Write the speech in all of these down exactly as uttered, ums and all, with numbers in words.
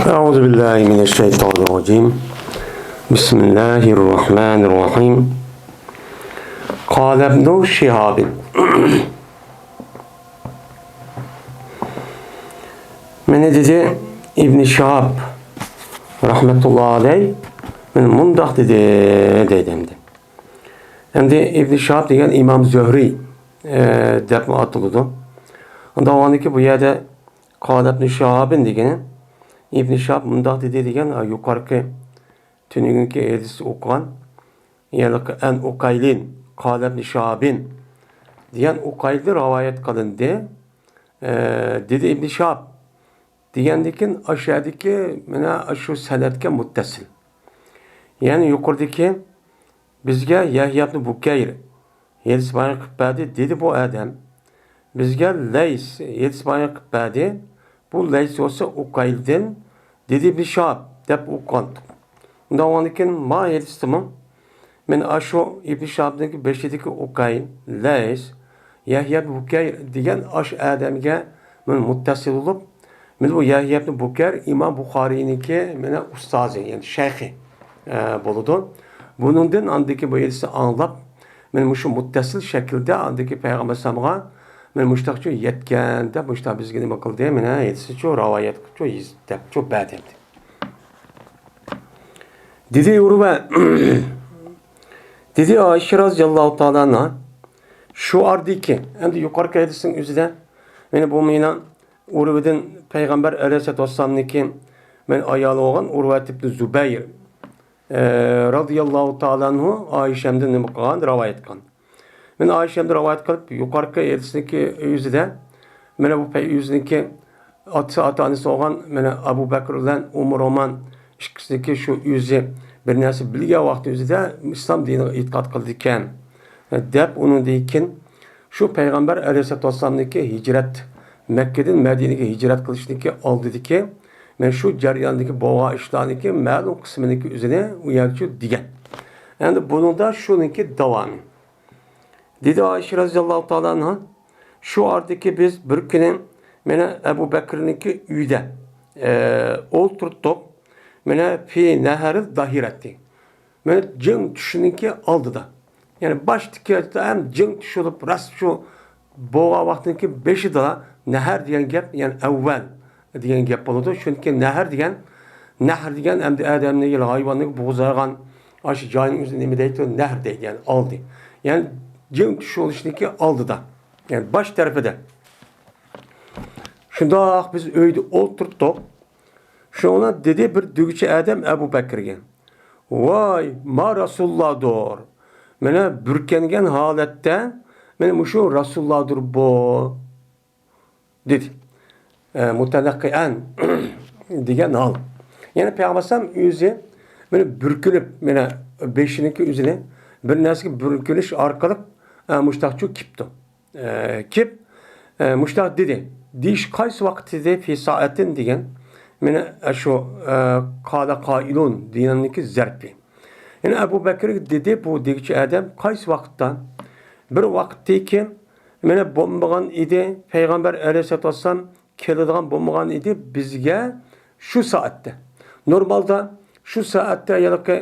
أعوذ بالله من الشيطان الرجيم. بسم الله الرحمن الرحيم. قال ابن شهاب. مانا دېدى ئىبن شىھاب رەھمەتۇللا ئەلەيھ، مانا مۇنداق دېدى، دەيدۇ ئەمدى. ئەمدى ئىبن شىھاب دېگەن ئىمام زۆھرى، ئە، دەپمۇ ئاتىلىدۇ. ئۇنداق بولغاندىكىن بۇ يەردە قال ابن شهاب دېگىنى ئىبن شىھاب مۇنداق دېدى دېگەن، ئا، يۇقىرىقى تۈنۈگۈنكى ھەدىسنى ئوقۇغان، يەنى ئەن ئۇقەيلىن، قال ابن شهاب دېگەن ئۇقەيلدىن رىۋايەت قىلىندى. ئە، دېدى ئىبن شىھاب دېگەندىكىن ئاشۇ يەردىكى مانا شۇ سەنەدكە مۇتتەسىل. يەنى يۇقىرىدىكى بىزگە يەھيا ئىبن بۇكەير ھەدىس بايان قىلىپ بەردى، دېدى بۇ ئادەم. بىزگە لەيس ھەدىس بايان قىلىپ بەردى. بۇ لەيس بولسا ئۇقەيلدىن، دېدى ئىبن شىھاب دەپ ئوقۇغانتۇق. ئۇنداق بولغاندىكىن ما ھەدىستىمۇ مەن ئاشۇ ئىبن شىھابنىڭكى بېشىدىكى ئۇقەيل، لەيس، يەھيا ئىبن بۇكەير دېگەن ئاشۇ ئادەمگە مەن مۇتتەسىل بولۇپ، مانا بۇ يەھيا ئىبن بۇكەير ئىمام بۇخارىينىڭكى مانا ئۇستازى، يەنى شەيخى، ئە، بولىدۇ. بۇنىڭدىن ئاندىكى بۇ ھەدىسنى ئاڭلاپ، مانا مۇشۇ مۇتتەسىل شەكىلدە ئاندىكى پەيغەمبەر ئەلەيھىسسالامغا مانا مۇشۇنداقچۇ يەتكەن دەپ، مۇشۇنداق بىزگە نېمە قىلدى؟ مانا ھەدىسنىچۇ رىۋايەت قىلىپچۇ، يېزىپ دەپچۇ بەردى ئەمدى. دېدى ئۇرۋە، دېدى ئائىشە رەزىياللاھۇ تائالا ئەنھا، شۇ ئارىدىكى، ئەمدى يۇقىرىقى ھەدىسنىڭ ئۆزىدە، مانا بۇ مېنىڭ ئۇرۋىدىن پەيغەمبەر ئەلەيھىسسالاتۇ ۋەسسالامنىڭكى مەن ئايالى بولغان ئۇرۋەت ئىبنى زۇبەير، ئە، رەزىياللاھۇ تائالا ئەنھۇ ئائىشەمدىن نېمە قىلغان؟ رىۋايەت قىلغان. مانا ئائىشەمدىن رىۋايەت قىلىپ، يۇقىرىقى ھەدىسنىڭكى ئۆزىدە، مانا بۇ پەي-، ئۆزىنىڭكى ئاتىسى، ئاتا-ئانىسى بولغان، مانا ئەبۇ بەكرى بىلەن ئۇمۇر رومان ئىككىسىنىڭكى شۇ ئۆزى بىر نەرسە بىلگەن ۋاقتى ئۆزىدە ئىسلام دىنىغا ئېتىقاد قىلىدىكەن، دەپ، ئۇنىڭدىن كېيىن شۇ پەيغەمبەر ئەلەيھىسسالاتۇ ۋەسسالامنىڭكى ھىجرەت، مەككىدىن مەدىنىگە ھىجرەت قىلىشتىكى ئالدىدىكى، مانا شۇ جەرياندىكى بولغان ئىشلارنىڭكى مەلۇم قىسمىنىڭكى ئۆزىنى ئۇ يەرچۇ دېگەن. ئەمدى بۇنىڭدا شۇنىڭكى داۋامى. دېدى ئائىشە رەزىياللاھۇ تائالا ئەنھا، شۇ ئارىدىكى بىز بىر كۈنى مانا ئەبۇ بەكرىنىڭكى ئۆيىدە، ئە، ئولتۇرتتۇق. مانا في نهر الظهيرة. مانا جىڭ چۈشىنىڭكى ئالدىدا. يەنى باشتىكى ھەم جىڭ چۈشى بولۇپ، راست شۇ بولغان ۋاقىتنىڭكى بېشىدا نەھەر دېگەن گەپ، يەنى ئەۋۋەل دېگەن گەپ بولىدۇ. چۈنكى نەھەر دېگەن، نەھەر دېگەن ئەمدى ئادەمنى، ھايۋاننى بوغۇزلايدىغان ئاشۇ جاينىڭ ئۆزىنى نېمە دەيدۇ؟ نەھەر دەيدۇ، يەنى ئالدى. يەنى جىڭ چۈشى بولۇشنىڭكى ئالدىدا. يەنى باش تەرىپىدە. شۇنداق بىز ئۆيدە ئولتۇرتتۇق. شۇڭا دېدى بىر دېگۈچى ئادەم ئەبۇ بەكرىگە، ۋاي، ما رەسۇلۇللاھدۇر. مانا بۈركەنگەن ھالەتتە، مانا مۇشۇ رەسۇلۇللاھدۇر بۇ، دېدى. ئە، مۇتەنەققىئەن دېگەن ھال. يەنى پەيغەمبەر ئەلەيھىسسالام ئۆزى مانا بۈركۈنۈپ، مانا بېشىنىڭكى ئۆزىنى بىر نەرسىگە بۈركۈنۈش ئارقىلىق، ئە، مۇشتاقچۇ كىپتۇ. ئە، كىپ، ئە، مۇشتاق دېدى. دېيىش قايسى ۋاقىت دېدى؟ في ساعة دېگەن. مانا شۇ، ئە، قال قائلون دېگەننىڭكى زەرپى. يەنى ئەبۇ بەكرىگە دېدى بۇ دېگۈچى ئادەم، قايسى ۋاقىتتا؟ بىر ۋاقىتتىكى، مانا بولمىغان ئىدى، پەيغەمبەر ئەلەيھىسسالاتۇ ۋەسسالام كېلىدىغان بولمىغان ئىدى بىزگە شۇ سائەتتە. نورمالدا شۇ سائەتتە ھېلىقى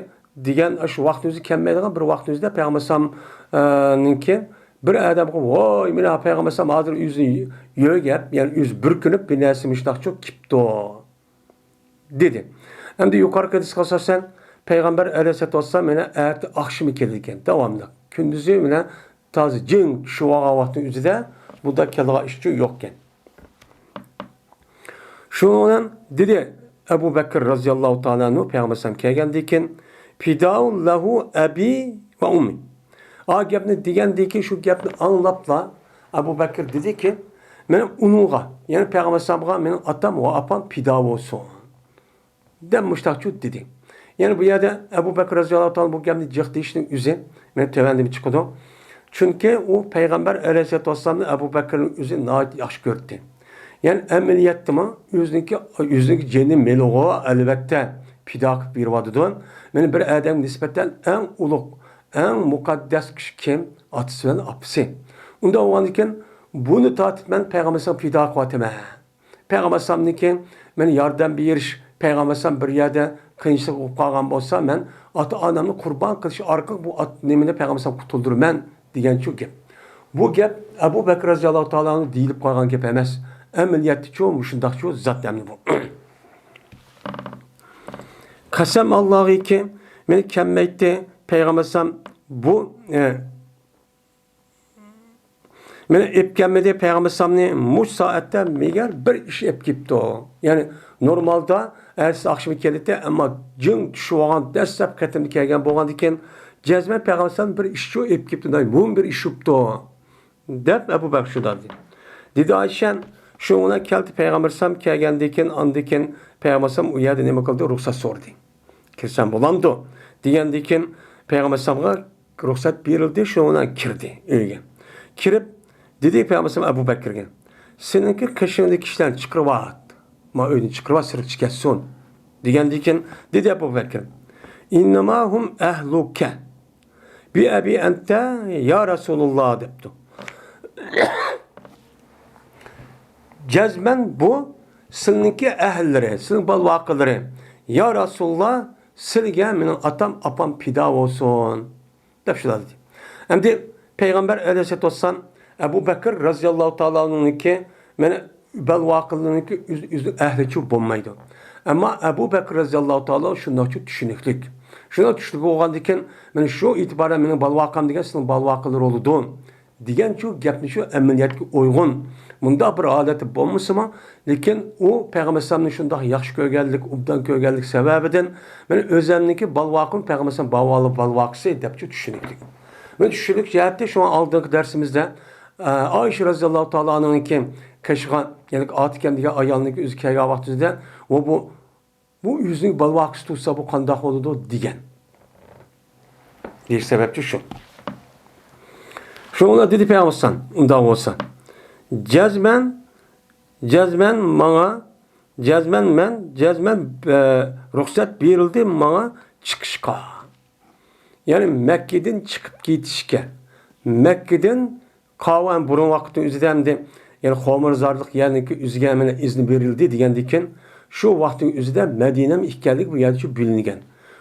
دېگەن شۇ ۋاقىتنىڭ ئۆزى كەلمەيدىغان بىر ۋاقىتنىڭ ئۆزىدە پەيغەمبەر ئەلەيھىسسالام، ئە، نىڭكى بىر ئادەمگە، ۋاي، مانا پەيغەمبەر ئەلەيھىسسالام ھازىر ئۆزىنى يۆگەپ، يەنى ئۆزى بۈركۈنۈپ بىر نەرسە مۇشتاقچۇ كىپتۇ دېدى. ئەمدى يۇقىرىقى ھەدىسكە ئاساسەن پەيغەمبەر ئەلەيھىسسالاتۇ ۋەسسالام مانا ئەتە ئاخشىمى كېلىدىكەن داۋاملىق. كۈندۈزى مانا تازا جىڭ چۈشۈۋالغان ۋاقىتنىڭ ئۆزىدە بۇنداق كېلىدىغان ئىشچۇ يوقكەن. شۇنىڭ بىلەن دېدى ئەبۇ بەكىر رەزىياللاھۇ تائالا ئەنھۇ، پەيغەمبەر ئەلەيھىسسالام كەلگەندىن كېيىن، فداء له أبي وأمي. ئا گەپنى دېگەندىن كېيىن شۇ گەپنى ئاڭلاپلا ئەبۇ بەكىر دېدىكى، مېنىڭ ئۇنىڭغا، يەنى پەيغەمبەر ئەلەيھىسسالامغا مېنىڭ ئاتام ۋە ئاپام پىدا بولسۇن. دەپ مۇشتاقچۇ دېدى. يەنى بۇ يەردە ئەبۇ بەكىر رەزىياللاھۇ تائالا بۇ گەپنى جىق دېيىشنىڭ ئۆزى مېنىڭ تۆۋەندىن چىقىدۇ. چۈنكى ئۇ پەيغەمبەر ئەلەيھىسسالاتۇ ۋەسسالامنى ئەبۇ بەكىرنىڭ ئۆزى ناھايىتى ياخشى كۆرەتتى. يەنى ئەمەلىيەتتىمۇ ئۆزىنىڭكى، ئۆزىنىڭكى جېنى مېلىغۇ، ئەلۋەتتە، پىدا قىلىپ بېرىۋاتىدۇ. مېنى بىر ئادەمگە نىسبەتەن ئەڭ ئۇلۇغ، ئەڭ مۇقەددەس كىشى كىم؟ ئاتىسى بىلەن ئاپىسى. ئۇنداق بولغاندىكىن بۇنى تارتىپ مەن پەيغەمبەر ئەلەيھىسسالامغا پىدا قىلىۋاتىمەن. پەيغەمبەر ئەلەيھىسسالامنىڭكى مېنى ياردەم بېرىش، پەيغەمبەر ئەلەيھىسسالام بىر يەردە قىيىنچىلىق بولۇپ قالغان بولسا، مەن ئاتا-ئانامنى قۇربان قىلىش ئارقىلىق بۇ ئات-، نېمىنى پەيغەمبەر ئەلەيھىسسالام قۇتۇلدۇرىمەن دېگەن شۇ گەپ. بۇ گەپ ئەبۇ بەكرى رەزىياللاھۇ تائالا ئەنھۇ دېيىلىپ قالغان گەپ ئەمەس. ئەمەلىيەتتىچۇ مۇشۇنداقچۇ زات ئەمدى بۇ. قەسەم ئاللاغىكى، مېنى كەلمەيتتى، پەيغەمبەر ئەلەيھىسسالام بۇ، ئە، مېنى ئېلىپ كەلمىدى، پەيغەمبەر ئەلەيھىسسالامنى مۇشۇ سائەتتە مېگەر بىر ئىش ئېلىپ كېلىپتۇ. يەنى نورمالدا ئەتىسى ئاخشىمى كېلەتتى، ئەمما جىڭ چۈشۈۋالغان دەسلەپ قېتىمدا كەلگەن بولغاندىكىن، جەزمەن پەيغەمبەر ئەلەيھىسسالام بىر ئىشچۇ ئېلىپ كېلىپتۇ، مۇھىم بىر ئىش بوپتۇ. دەپ ئەبۇ بەكرى شۇنداق دېدى. دېدى ئائىشە، شۇنىڭ بىلەن كەلدى پەيغەمبەر ئەلەيھىسسالام كەلگەندىن كېيىن، ئاندىن كېيىن پەيغەمبەر ئەلەيھىسسالام ئۇ يەردە نېمە قىلدى؟ رۇخسەت سورىدى. كىرسەم بولامدۇ؟ دېگەندىن كېيىن پەيغەمبەر ئەلەيھىسسالامغا رۇخسەت بېرىلدى، شۇنىڭ بىلەن كىردى ئۆيگە. كىرىپ، دېدى پەيغەمبەر ئەلەيھىسسالام ئەبۇ بەكرىگە، سېنىڭكى قېشىڭدىكى كىشىلەرنى چىقىرىۋەت. ما ئۆيدىن چىقىرىۋەت، سىرتقا كەتسۇن. دېگەندىن كېيىن دېدى ئەبۇ بەكرى، ئىننەما ھۇم ئەھلۇكە. بىئەبى ئەنتە يا رەسۇلۇللا دەپتۇ. جەزمەن بۇ سىلىنىڭكى ئەھلىلىرى، سىلىنىڭ بالىۋاقىلىرى. يا رەسۇلۇللا، سىلىگە مېنىڭ ئاتام، ئاپام پىدا بولسۇن، دەپ شۇنداق دېدى. ئەمدى پەيغەمبەر ئەلەيھىسسالاتۇ ۋەسسالام ئەبۇ بەكرى رەزىياللاھۇ تائالا ئەنھۇنىڭكى مانا بالىۋاقىلىرىنىڭكى ئۆز-، ئۆزىنىڭ ئەھلىچۇ بولمايدۇ. ئەمما ئەبۇ بەكرى رەزىياللاھۇ تائالا شۇنداقچۇ چۈشىنىكلىك. شۇنداق چۈشىنىكلىك بولغاندىكىن، مانا شۇ ئېتىبارەن مېنىڭ بالىۋاقام دېگەن سىلىنىڭ بالىۋاقىلىرى بولىدۇ دېگەنچۇ گەپنى شۇ ئەمەلىيەتكە ئۇيغۇن مۇنداق بىر ھالەتتە بولمىسىمۇ، لېكىن ئۇ پەيغەمبەر ئەلەيھىسسالامنى شۇنداق ياخشى كۆرگەنلىك، ئوبدان كۆرگەنلىك سەۋەبىدىن، مانا ئۆزەمنىڭكى بالىۋاقىم پەيغەمبەر ئەلەيھىسسالام بالىۋاقىسى دەپچۇ چۈشىنىكلىك. مانا چۈشىنىك جەھەتتە شۇڭا ئالدىنقى دەرسىمىزدە ئائىشە رەزىياللاھۇ تائالا ئەنھانىڭكى قېشىغا، يەنى ئاتىكەم دېگەن ئايالنىڭكى ئۆزى كەلگەن ۋاقتىدا، ۋە بۇ، بۇ ئۆزىنىڭ بالىۋاقىسى تۇرسا بۇ قانداق بولىدۇ دېگەن. دېيىش سەۋەبچى شۇ. شۇڭا دېدى پەيغەمبەر ئەلەيھىسسالام، ئۇنداق بولسا، جەزمەن، جەزمەن ماڭا، جەزمەن مەن، جەزمەن، ئە، رۇخسەت بېرىلدى ماڭا چىقىشقا. يەنى مەككىدىن چىقىپ كېتىشكە، مەككىدىن قاۋان بۇرۇن ۋاقىتنىڭ ئۆزىدە ئەمدى، يەنى خۇمۇرزارلىق يەرنىڭكى ئۆزىگە مانا ئىزنى بېرىلدى دېگەندىكىن، شۇ ۋاقىتنىڭ ئۆزىدە مەدىنەم ئىكەنلىكى بۇ يەردە شۇ بىلىنگەن.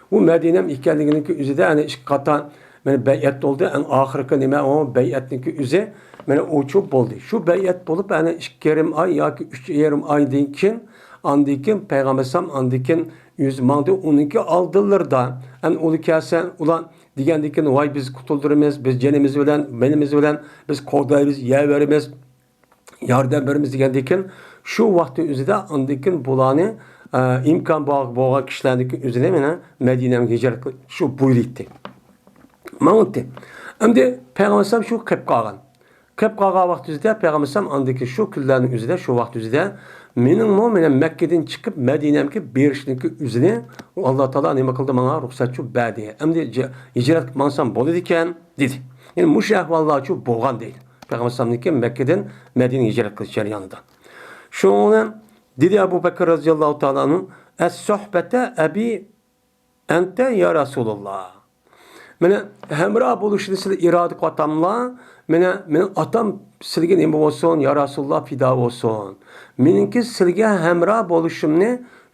بۇ مەدىنەم ئىكەنلىكىنىڭكى ئۆزىدە ئەنە ئىككى قاتار مانا بەيئەت بولدى. ئەڭ ئاخىرقى نېمە ئۇ بەيئەتنىڭكى ئۆزى مانا ئۇچۇ بولدى. شۇ بەيئەت بولۇپ ئەنە ئىككى يېرىم ئاي ياكى ئۈچ يېرىم ئايدىن كېيىن، ئاندىن كېيىن پەيغەمبەر ئەلەيھىسسالام ئاندىن كېيىن ئۆزى ماڭدى. ئۇنىڭكى ئالدىلىرىدا، ئەنە ئۇلار كەلسە، ئۇلار دېگەندىن كېيىن، ۋاي، بىز قۇتۇلدۇرىمىز، بىز جېنىمىز بىلەن، مېلىمىز بىلەن بىز قوغدايمىز، يەۋېرىمىز، ياردەم بېرىمىز دېگەندىن كېيىن، شۇ ۋاقىتنىڭ ئۆزىدە ئاندىن كېيىن بۇلارنى، ئە، ئىمكان بار بولغان كىشىلەرنىڭكى ئۆزىنى مانا مەدىنەگە ھىجرەت قىل-، شۇ بۇيرۇيتتى. ماڭىتتى. ئەمدى پەيغەمبەر ئەلەيھىسسالام شۇ قېلىپ قالغان. قېلىپ قالغان ۋاقتىمىزدا پەيغەمبەر ئەلەيھىسسالام ئاندىكى شۇ كۈنلەرنىڭ ئۆزىدە، شۇ ۋاقىت ئۆزىدە مېنىڭمۇ مېنىڭ مەككىدىن چىقىپ مەدىنەمگە بېرىشنىڭكى ئۆزىنى ئاللا تائالا نېمە قىلدى، ماڭا رۇخسەتچۇ بەردى. ئەمدى جە-، ھىجرەت قىلىپ ماڭسام بولىدىكەن، دېدى. يەنى مۇشۇ ئەھۋاللارچۇ بولغان دەيدۇ. پەيغەمبەر ئەلەيھىسسالامنىڭكى مەككىدىن مەدىنىگە ھىجرەت قىلىش جەريانىدا. شۇنىڭ بىلەن دېدى ئەبۇ بەكرى رەزىياللاھۇ تائالا ئەنھۇ، ئەس-سۆھبەتە ئەبى ئەنتە يا رەسۇلاللا. مانا ھەمراھ بولۇشنى سىلەر ئىرادە قىلىۋاتاملا، مانا مېنىڭ ئاتام سىلىگە نېمە بولسۇن، يا رەسۇلاللا، پىدا بولسۇن. مېنىڭكى سىلىگە ھەمراھ بولۇشۇمنى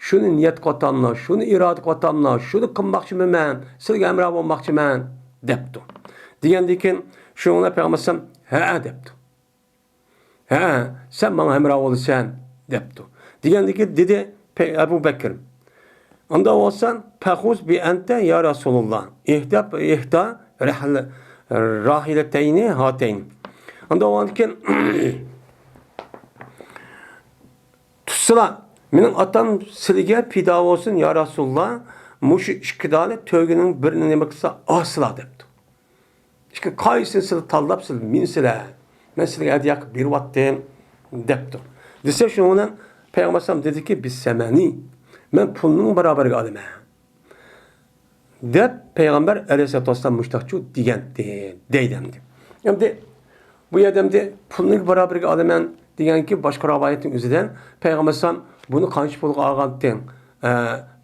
شۇنى نىيەت قىلىۋاتاملا، شۇنى ئىرادە قىلىۋاتاملا، شۇنى قىلماقچىمەن مەن، سىلىگە ھەمراھ بولماقچىمەن، دەپتۇ. دېگەندىن كېيىن شۇنىڭ بىلەن پەيغەمبەر ئەلەيھىسسالام، ھەئە، دەپتۇ. ھە، سەن ماڭا ھەمراھ بولىسەن، دەپتۇ. دېگەندىن كېيىن دېدى پەي-، ئەبۇ بەكرى، ئۇنداق بولسا، فەخۇز بى ئەنتە يا رەسۇلاللا، ئىھدا، ئىھدا رەھلە-، راھىلەتەينى ھاتەينى. ئۇنداق بولغاندىن كېيىن، تۇتسىلا، مېنىڭ ئاتام سىلىگە پىدا بولسۇن، يا رەسۇلاللا، مۇشۇ ئىككى دانە تۆگىنىڭ بىرىنى نېمە قىلسا، ئالسىلا، دەپتۇ. ئىككى قايسىنى سىلەر تاللاپ، سىلەر مىنسىلەر، مەن سىلەرگە ھەدىيە قىلىپ بېرىۋاتتىم، دەپتۇ. دېسە، شۇنىڭ بىلەن پەيغەمبەر ئەلەيھىسسالام دېدىكى، بىسسەمەنى، مەن پۇلنىڭ باراۋىرىگە ئالىمەن، دەپ پەيغەمبەر ئەلەيھىسسالاتۇ ۋەسسالام مۇشتاقچۇ دېگەنتى، دەيدۇ ئەمدى. ئەمدى بۇ يەردە ئەمدى پۇلنىڭ باراۋىرىگە ئالىمەن دېگەنكى باشقا رىۋايەتنىڭ ئۆزىدە پەيغەمبەر ئەلەيھىسسالام بۇنى قانچە پۇلغا ئالغانتىڭ؟ ئە،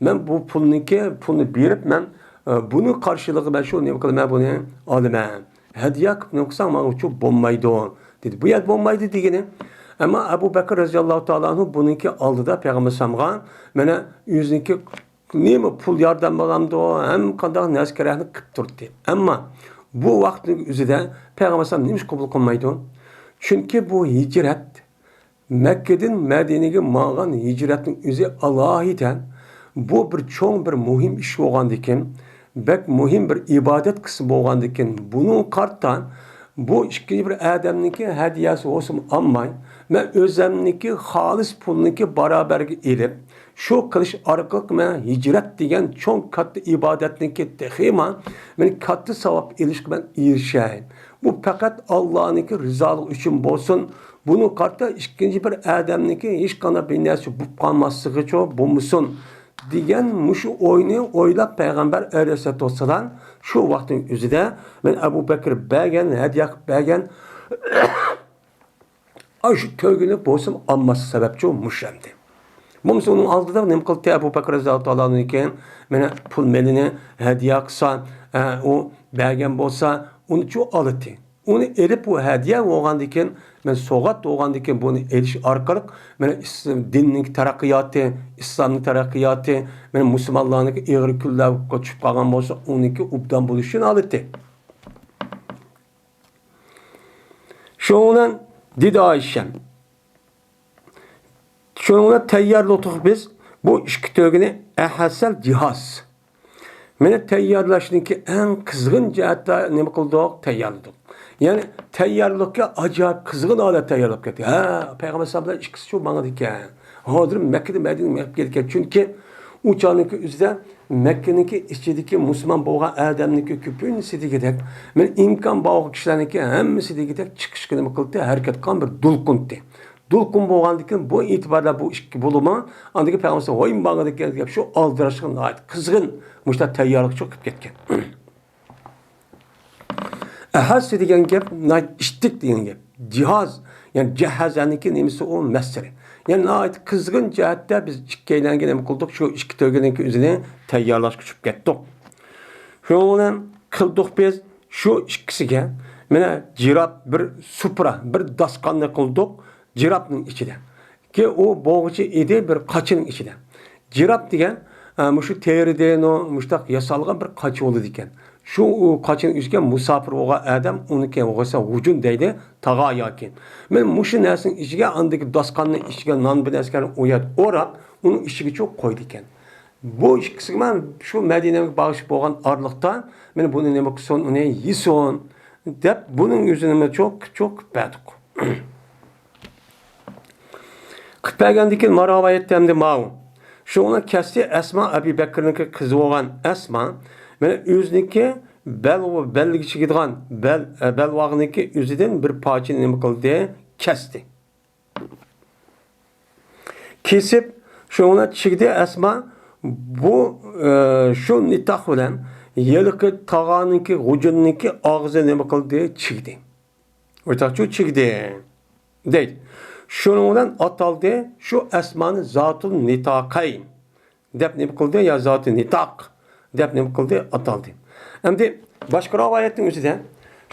مەن بۇ پۇلنىڭكى، پۇلنى بېرىپ مەن، ئە، بۇنى قارشىلىقى مەن شۇ نېمە قىلىمەن، بۇنى ئالىمەن. ھەدىيە قىلىپ نېمە قىلساڭ ماڭا ئۇچۇ بولمايدۇ، دېدى. بۇ يەردە بولمايدۇ دېگىنى، ئەمما ئەبۇ بەكرى رەزىياللاھۇ تائالا ئەنھۇ بۇنىڭكى ئالدىدا پەيغەمبەر ئەلەيھىسسالامغا مانا ئۆزىنىڭكى نېمە پۇل ياردەم بولامدۇ، ھەممە قانداق نەرسە كېرەكنى قىلىپ تۇردى. ئەمما بۇ ۋاقىتنىڭ ئۆزىدە پەيغەمبەر ئەلەيھىسسالام نېمە ئۈچۈن قوبۇل قىلمايدۇ؟ چۈنكى بۇ ھىجرەت، مەككىدىن مەدىنىگە ماڭغان ھىجرەتنىڭ ئۆزى ئالاھىدە بۇ بىر چوڭ، بىر مۇھىم ئىش بولغاندىكىن، بەك مۇھىم بىر ئىبادەت قىسمى بولغاندىكىن، بۇنىڭغا قارىتا بۇ ئىككىنچى بىر ئادەمنىڭكى ھەدىيەسى بولسىمۇ ئالماي، مەن ئۆزۈمنىڭكى خالىس پۇلنىڭكى باراۋەرگە ئېلىپ، شۇ قىلىش ئارقىلىق مەن ھىجرەت دېگەن چوڭ كاتتا ئىبادەتنىڭكى تېخىمۇ مەن كاتتا ساۋاب ئېلىشقا مەن ئېرىشەي. بۇ پەقەت ئاللانىڭكى رىزالىقى ئۈچۈن بولسۇن. بۇنىڭغا قارىتا ئىككىنچى بىر ئادەمنىڭكى ھېچقانداق بىر نەرسە بولۇپ قالماسلىقىچۇ بولمىسۇن دېگەن مۇشۇ ئوينى ئويلاپ پەيغەمبەر ئەلەيھىسسالاتۇ ۋەسسالام شۇ ۋاقىتنىڭ ئۆزىدە مەن ئەبۇ بەكرى بەرگەن، ھەدىيە قىلىپ بەرگەن ئاشۇ تۆگىنى بولسىمۇ ئالماسلىق سەۋەبچۇ مۇشۇ ئەمدى. بولمىسا ئۇنىڭ ئالدىدا نېمە قىلدى ئەبۇ بەكرى رەزىياللاھۇ تائالا ئەنھۇ؟ مانا پۇل مېلىنى ھەدىيە قىلسا، ئە، ئۇ بەرگەن بولسا ئۇنىچۇ ئالاتتى. ئۇنى ئېلىپ، بۇ ھەدىيە بولغاندىكىن، مەن سوۋغات بولغاندىكىن، بۇنى ئېلىش ئارقىلىق مەن ئىس-، دىننىڭ تەرەققىياتى، ئىسلامنىڭ تەرەققىياتى، مەن مۇسۇلمانلارنىڭكى ئېغىر كۈنلەرگە چۈشۈپ قالغان بولسا، ئۇنىڭكى ئوبدان بولۇشىنى ئالاتتى. شۇنىڭ بىلەن دېدى ئائىشەم، شۇنىڭ بىلەن تەييارلىدۇق بىز بۇ ئىككى تۆگىنى ئەھسەل جىھاز. مانا تەييارلاشنىڭكى ئەڭ قىزغىن جەھەتتە نېمە قىلدۇق؟ تەييارلىدۇق. يەنى تەييارلىققا ئاجايىپ قىزغىن ھالەتتە تەييارلاپ كەتتى. ھە، پەيغەمبەر ئەلەيھىسسالام بىلەن ئىككىسى شۇ ماڭىدىكەن. ھازىر مەككىدىن مەدىنىگە مېڭىپ كېلىدىكەن. چۈنكى ئۇ چاغنىڭكى ئۆزىدە مەككىنىڭكى ئىچىدىكى مۇسۇلمان بولغان ئادەمنىڭكى كۆپىنچىسى دېگۈدەك، مانا ئىمكان بار كىشىلەرنىڭكى ھەممىسى دېگۈدەك چىقىشقا نېمە قىلدى؟ ھەرىكەت قىلغان بىر دولقۇن. دولقۇن بولغاندىكىن بۇ ئېتىباردا بۇ ئىككى بولۇمى ئاندىكى پەيغەمبەر ۋاي ماڭىدىكەن دەپ شۇ ئالدىراشقا ناھايىتى قىزغىن مۇشۇنداق تەييارلىق چىقىپ كەتكەن. ئەھەسسە دېگەن گەپ ناھايىتى ئىتتىك دېگەن گەپ. جىھاز، يەنى جەھەزەنىڭكى نېمىسى ئۇ مەسدىرى. يەنى ناھايىتى قىزغىن جەھەتتە بىز ئىككىيلەنگە نېمە قىلدۇق؟ شۇ ئىككى تۆگىنىڭكى ئۆزىنى تەييارلاشقا چۈشۈپ كەتتۇق. شۇنىڭ بىلەن قىلدۇق بىز شۇ ئىككىسىگە مانا جىراب بىر سۇپرا، بىر داستىخاننى قىلدۇق. جىرابنىڭ ئىچىدە. كى ئۇ بوغىچە ئىدى بىر قاچىنىڭ ئىچىدە. جىراب دېگەن، ئە، مۇشۇ تېرىدىن مۇشتاق ياسالغان بىر قاچا بولىدىكەن. شۇ، ئۇ قاچىنىڭ ئۈستىگە مۇساپىر بولغان ئادەم ئۇنىڭكى بولسا ھۇجۇن دەيدۇ، تاغا ياكى. مەن مۇشۇ نەرسىنىڭ ئىچىگە ئاندىكى داستىخاننىڭ ئىچىگە نان بىر نەرسىلەرنى ئۇ يەردە ئوراپ، ئۇنىڭ ئىچىگىچۇ قويىدىكەن. بۇ ئىككىسىگە مەن شۇ مەدىنەگە باغىشىپ بولغان ئارىلىقتا، مەن بۇنى نېمە قىلسۇن، ئۇنى يېسۇن دەپ، بۇنىڭ ئۆزىنىمۇ چوق، چوق بەردۇق. قىلىپ بەرگەندىن كېيىن ما رىۋايەتتە ئەمدى ماۋۇ. شۇنىڭ كەستى ئەسما ئەبى بەكرىنىڭكى قىزى بولغان ئەسما، مانا ئۆزىنىڭكى بەل، بەلگە چىگىدىغان بەل، بەلباغنىڭكى ئۆزىدىن بىر پارچىنى نېمە قىلدى؟ كەستى. كېسىپ، شۇنىڭ بىلەن چىگدى ئەسما بۇ، ئە، شۇ نىتاق بىلەن ھېلىقى تاغانىڭكى، غۇجۇننىڭكى ئاغزى نېمە قىلدى؟ چىگدى. ئويتاقچۇ چىگدى دەيدۇ. شۇنىڭ بىلەن ئاتالدى شۇ ئەسمانى زاتۇل نىتاقەين دەپ نېمە قىلدى؟ يا زاتۇل نىتاق دەپ نېمە قىلدى؟ ئاتالدى. ئەمدى باشقا رىۋايەتنىڭ ئۆزىدە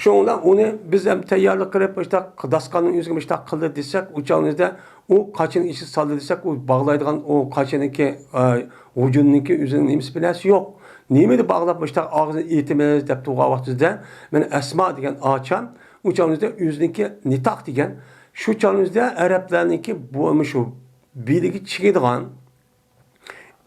شۇنىڭ بىلەن ئۇنى بىز ھەم تەييارلىق قىلىپ، مۇشتاق داستىخاننىڭ ئۆزىگە مۇشتاق قىلدى دېسەك، ئۇ چاغنىڭ ئۆزىدە ئۇ قاچىنى ئىچىگە سالدى دېسەك، ئۇ باغلايدىغان ئۇ قاچىنىڭكى، ئە، غۇجۇننىڭكى ئۆزىنىڭ نېمىسى بىر نەرسە يوق. نېمىدە باغلاپ مۇشتاق ئاغزىنى ئېتىمىز دەپ تۇرغان ۋاقتىمىزدا، مانا ئەسما دېگەن ئاچام، ئۇ چاغنىڭ ئۆزىدە ئۆزىنىڭكى نىتاق دېگەن، شۇ چاغنىڭ ئۆزىدە ئەرەبلەرنىڭكى بۇ، مۇشۇ بېلىگە چىگىدىغان،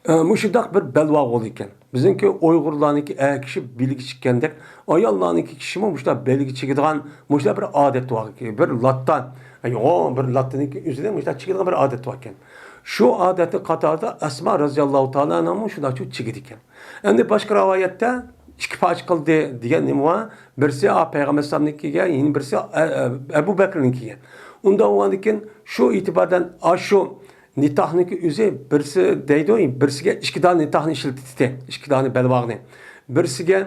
ئە، مۇشۇنداق بىر بەلباغ بولىدىكەن. بىزنىڭكى ئۇيغۇرلارنىڭكى ئەر كىشى بېلىگە چىگكەندەك، ئاياللارنىڭكى كىشىمۇ مۇشۇنداق بېلىگە چىگىدىغان مۇشۇنداق بىر ئادەت بار. بىر لاتا، يوغان بىر لاتىنىڭكى ئۆزىدە مۇشۇنداق چىگىدىغان بىر ئادەت باركەن. شۇ ئادەتنىڭ قاتارىدا ئەسما رەزىياللاھۇ تائالا ئەنھۇمۇ شۇنداقچۇ چىگىدىكەن. ئەمدى باشقا رىۋايەتتە ئىككى پارچە قىلدى دېگەن نېمە بار؟ بىرسى، ئا، پەيغەمبەر ئەلەيھىسسالامنىڭكىگە، يەنە بىرسى، ئە، ئە، ئەبۇ بەكرىنىڭكىگە. ئۇنداق بولغاندىكىن شۇ ئېتىباردىن ئاشۇ نىتاقنىڭكى ئۆزى بىرسى دەيدۇ، بىرسىگە ئىككى دانە نىتاقنى ئىشلىتىتتى، ئىككى دانە بەلباغنى. بىرسىگە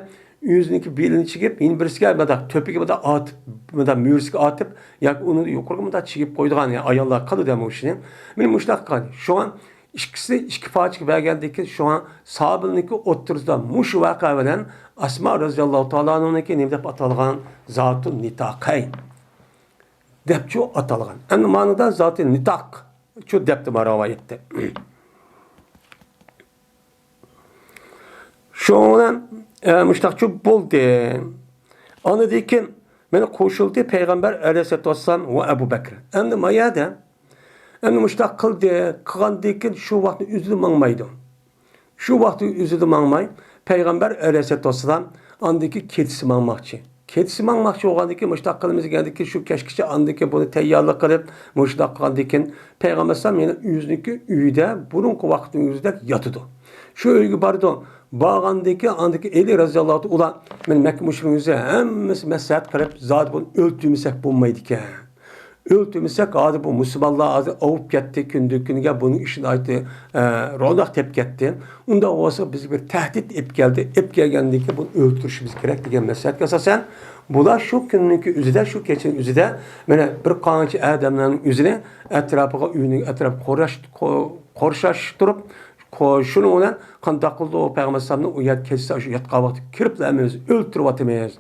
ئۆزىنىڭكى بېلىنى چىگىپ، يەنە بىرسىگە مۇنداق تۆپىگە مۇنداق ئاتىپ، مۇنداق مۈرىسىگە ئاتىپ، ياكى ئۇنى يۇقىرىغا مۇنداق چىگىپ قويىدىغان، يەنى ئاياللار قىلىدۇ ئەمما ئۇ ئىشنى. مانا مۇشۇنداق قىلغان. شۇڭا ئىككىسى ئىككى پارچىگە بەرگەندىن كېيىن، شۇڭا ساھابىلەرنىڭكى ئوتتۇرىسىدا مۇشۇ ۋەقە بىلەن ئەسما رەزىياللاھۇ تائالا ئەنھۇنىڭكى نېمە دەپ ئاتالغان؟ زاتۇن نىتاقەين. دەپچۇ ئاتالغان. ئەمدى مانىدا زاتى نىتاق چۇ دەپتۇ ما رىۋايەتتە. شۇنىڭ بىلەن، ئە، مۇشتاقچۇ بولدى. ئاندىن كېيىن مانا قوشۇلدى پەيغەمبەر ئەلەيھىسسالاتۇ ۋەسسالام ۋە ئەبۇ بەكرى. ئەمدى ما يەردە، ئەمدى مۇشتاق قىلدى، قىلغاندىن كېيىن شۇ ۋاقىتنىڭ ئۆزىدە ماڭمايدۇ. شۇ ۋاقىتنىڭ ئۆزىدە ماڭماي، پەيغەمبەر ئەلەيھىسسالاتۇ ۋەسسالام ئاندىن كېيىن كېچىسى ماڭماقچى. كېچىسى ماڭماقچى بولغاندىن كېيىن، مۇشتاق قىلىمىز دېگەندىن كېيىن، شۇ كەچكىچە ئاندىن كېيىن بۇنى تەييارلىق قىلىپ، مۇشۇنداق قىلغاندىن كېيىن، پەيغەمبەر ئەلەيھىسسالام يەنە ئۆزىنىڭكى ئۆيىدە بۇرۇنقى ۋاقىتنىڭ ئۆزىدەك ياتىدۇ. شۇ ئۆيگە بارىدۇ. بارغاندىن كېيىن، ئاندىن كېيىن ئەلى رەزىياللاھۇ تائالا، مانا مەككە مۇشرىكلار ھەممىسى مەسلىھەت قىلىپ، زادى بۇنى ئۆلتۈرمىسەك بولمايدىكەن. ئۆلتۈرمىسەك، ھازىر بۇ مۇسۇلمانلار ھازىر ئاۋۇپ كەتتى، كۈندىن كۈنگە بۇنىڭ ئىشى ناھايىتى، ئە، روناق تېپىپ كەتتى. ئۇنداق بولسا بىزگە بىر تەھدىت ئېلىپ كەلدى، ئېلىپ كەلگەندىن كېيىن بۇنى ئۆلتۈرۈشىمىز كېرەك دېگەن مەسلىھەتكە ئاساسەن، بۇلار شۇ كۈننىڭكى ئۆزىدە، شۇ كېچىنىڭ ئۆزىدە مانا بىر قانچە ئادەملەرنىڭ ئۆزىنى ئەتراپىغا، ئۆينىڭ ئەتراپىغا قورشاش-، قو-، قورشاشتۇرۇپ، قو-، شۇنىڭ بىلەن قانداق قىلدى ئۇ پەيغەمبەر ئەلەيھىسسالامنى ئۇ يەردە كەچسە، شۇ ياتقان ۋاقتى كىرىپلا ھەممىمىز ئۆلتۈرۈۋاتىمىز.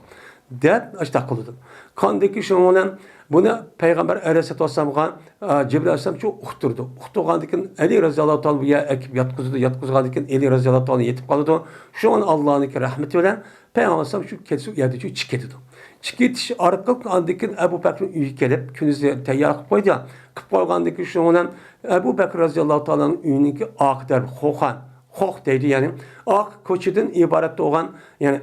دەپ ئاشتاق قىلىدۇ. قاندىكى شۇنىڭ بىلەن بۇنى پەيغەمبەر ئەلەيھىسسالاتۇ ۋەسسالامغا، ئە، جىبرىل ئەلەيھىسسالام شۇ ئۇقتۇرىدۇ. ئۇقتۇرغاندىن كېيىن ئەلى رەزىياللاھۇ تائالا بۇ يەرگە ئەكىپ ياتقۇزىدۇ. ياتقۇزغاندىن كېيىن ئەلى رەزىياللاھۇ تائالا يېتىپ قالىدۇ. شۇنىڭ بىلەن ئاللانىڭكى رەھمىتى بىلەن پەيغەمبەر ئەلەيھىسسالام شۇ كېچىسى ئۇ يەردىن چىقىپ كېتىدۇ. چىقىپ كېتىش ئارقىلىق ئاندىن كېيىن ئەبۇ بەكرىنىڭ ئۆيىگە كېلىپ، كۈندۈزى تەييار قىلىپ قويدى. قىلىپ قويغاندىن كېيىن شۇنىڭ بىلەن ئەبۇ بەكرى رەزىياللاھۇ تائالانىڭ ئۆيىنىڭكى ئارقا تەرىپى خوخان، خوخ دەيدۇ، يەنى ئاق كوچىدىن ئىبارەت بولغان، يەنى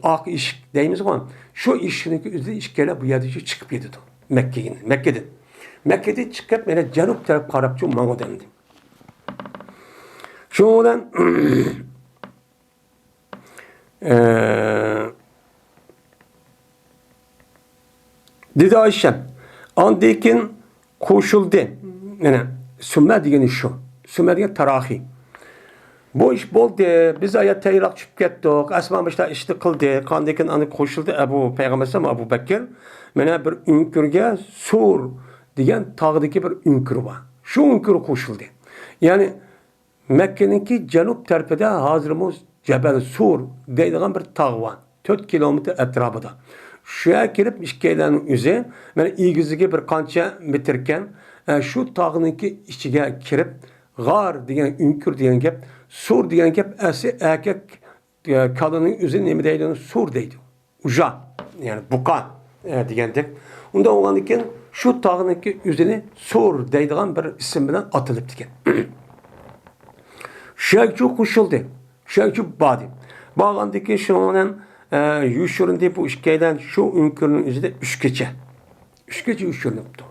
ئاق ئىشىك دەيمىزغۇ، شۇ ئىشىكنىڭكى ئۆزىدە ئىككىيلەن بۇ يەردىن چىقىپ كېتىدۇ مەككىگە، مەككىدىن. مەككىدىن چىقىپ يەنە جەنۇب تەرەپ قاراپچۇ ماڭىدۇ ئەمدى. شۇنىڭ بىلەن ئە، دېدى ئايشەم. ئاندىن كېيىن قوشۇلدى. يەنە سۈممە دېگىنى شۇ. سۈممە دېگەن تاراخىي. بۇ ئىش بولدى. بىز ئايا تەيراق چۈشۈپ كەتتۇق. ئەسما مۇشتا ئىشنى قىلدى. ئاندىن كېيىن ئاندىن قوشۇلدى ئەبۇ پەيغەمبەر ئەلەيھىسسالام، ئەبۇ بەكىر. مانا بىر ئۆڭكۈرگە سۇر دېگەن تاغدىكى بىر ئۆڭكۈر بار. شۇ ئۆڭكۈرگە قوشۇلدى. يەنى مەككىنىڭكى جەنۇب تەرىپىدە ھازىرمۇ جەبەل سۇر دەيدىغان بىر تاغ بار. تۆت كىلومېتىر ئەتراپىدا. شۇ يەرگە كىرىپ ئىككىيلەننىڭ ئۆزى، مانا ئېگىزلىكى بىر قانچە مېتىركەن، ئە، شۇ تاغنىڭكى ئىچىگە كىرىپ، غار دېگەن، ئۆڭكۈر دېگەن گەپ، سۇر دېگەن گەپ، ئەسلى ئەركەك، ئە، كالىنىڭ ئۆزى نېمە دەيدۇ؟ سۇر دەيدۇ. ئۇژا، يەنى بۇقا، ئە، دېگەندەك. ئۇنداق بولغاندىن كېيىن شۇ تاغنىڭكى ئۆزىنى سۇر دەيدىغان بىر ئىسىم بىلەن ئاتىلىپتىكەن. شۇ يەرگىچۇ قوشۇلدى. شۇ يەرگىچۇ باردى. بارغاندىن كېيىن شۇنىڭ بىلەن، ئە، يوشۇرۇندى بۇ ئىككىيلەن شۇ ئۆڭكۈرنىڭ ئۆزىدە ئۈچ كېچە. ئۈچ كېچە يوشۇرۇنۇپتۇ.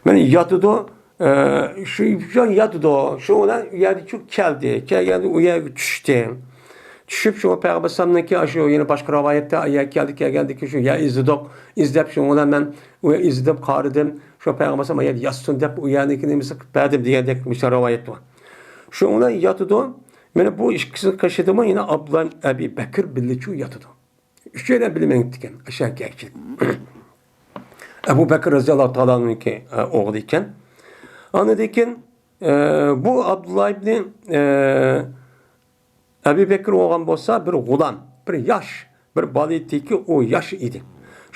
مانا ياتىدۇ، ئە، شۇ ياتىدۇ. شۇ بىلەن ئۇ يەردىچۇ كەلدى. كەلگەندە ئۇ يەرگە چۈشتى. چۈشۈپ شۇ پەيغەمبەر ئەلەيھىسسالامنىڭكى ئاشۇ يەنە باشقا رىۋايەتتە ئۇ يەرگە كەلدى، كەلگەندىن كېيىن شۇ يەر ئىزدىدۇق. ئىزدەپ شۇ بىلەن مەن ئۇ يەر ئىزدىدىم، قارىدىم. شۇ پەيغەمبەر ئەلەيھىسسالام ئۇ يەردە ياتسۇن دەپ ئۇ يەرنىڭكى نېمىسى قىلىپ بەردىم دېگەندەك مۇشۇ رىۋايەت بار. شۇ بىلەن ياتىدۇ. مانا بۇ ئىككىسىنىڭ قېشىدىمۇ يەنە ئابدۇللا ئەبى بەكىر بىللىچۇ ياتىدۇ. ئۈچەيلەن بىللە مېڭىپتىكەن، ئاشۇ كەچلىك. ئەبۇ بەكىر رەزىياللاھۇ تائالانىڭكى، ئە، ئوغلى ئىكەن. ئاندىن كېيىن، ئە، بۇ ئابدۇللا ئىبنى، ئە، ئەبۇ بەكىر بولغان بولسا بىر غۇلام، بىر ياش، بىر بالا ئىدىكى، ئۇ ياش ئىدى.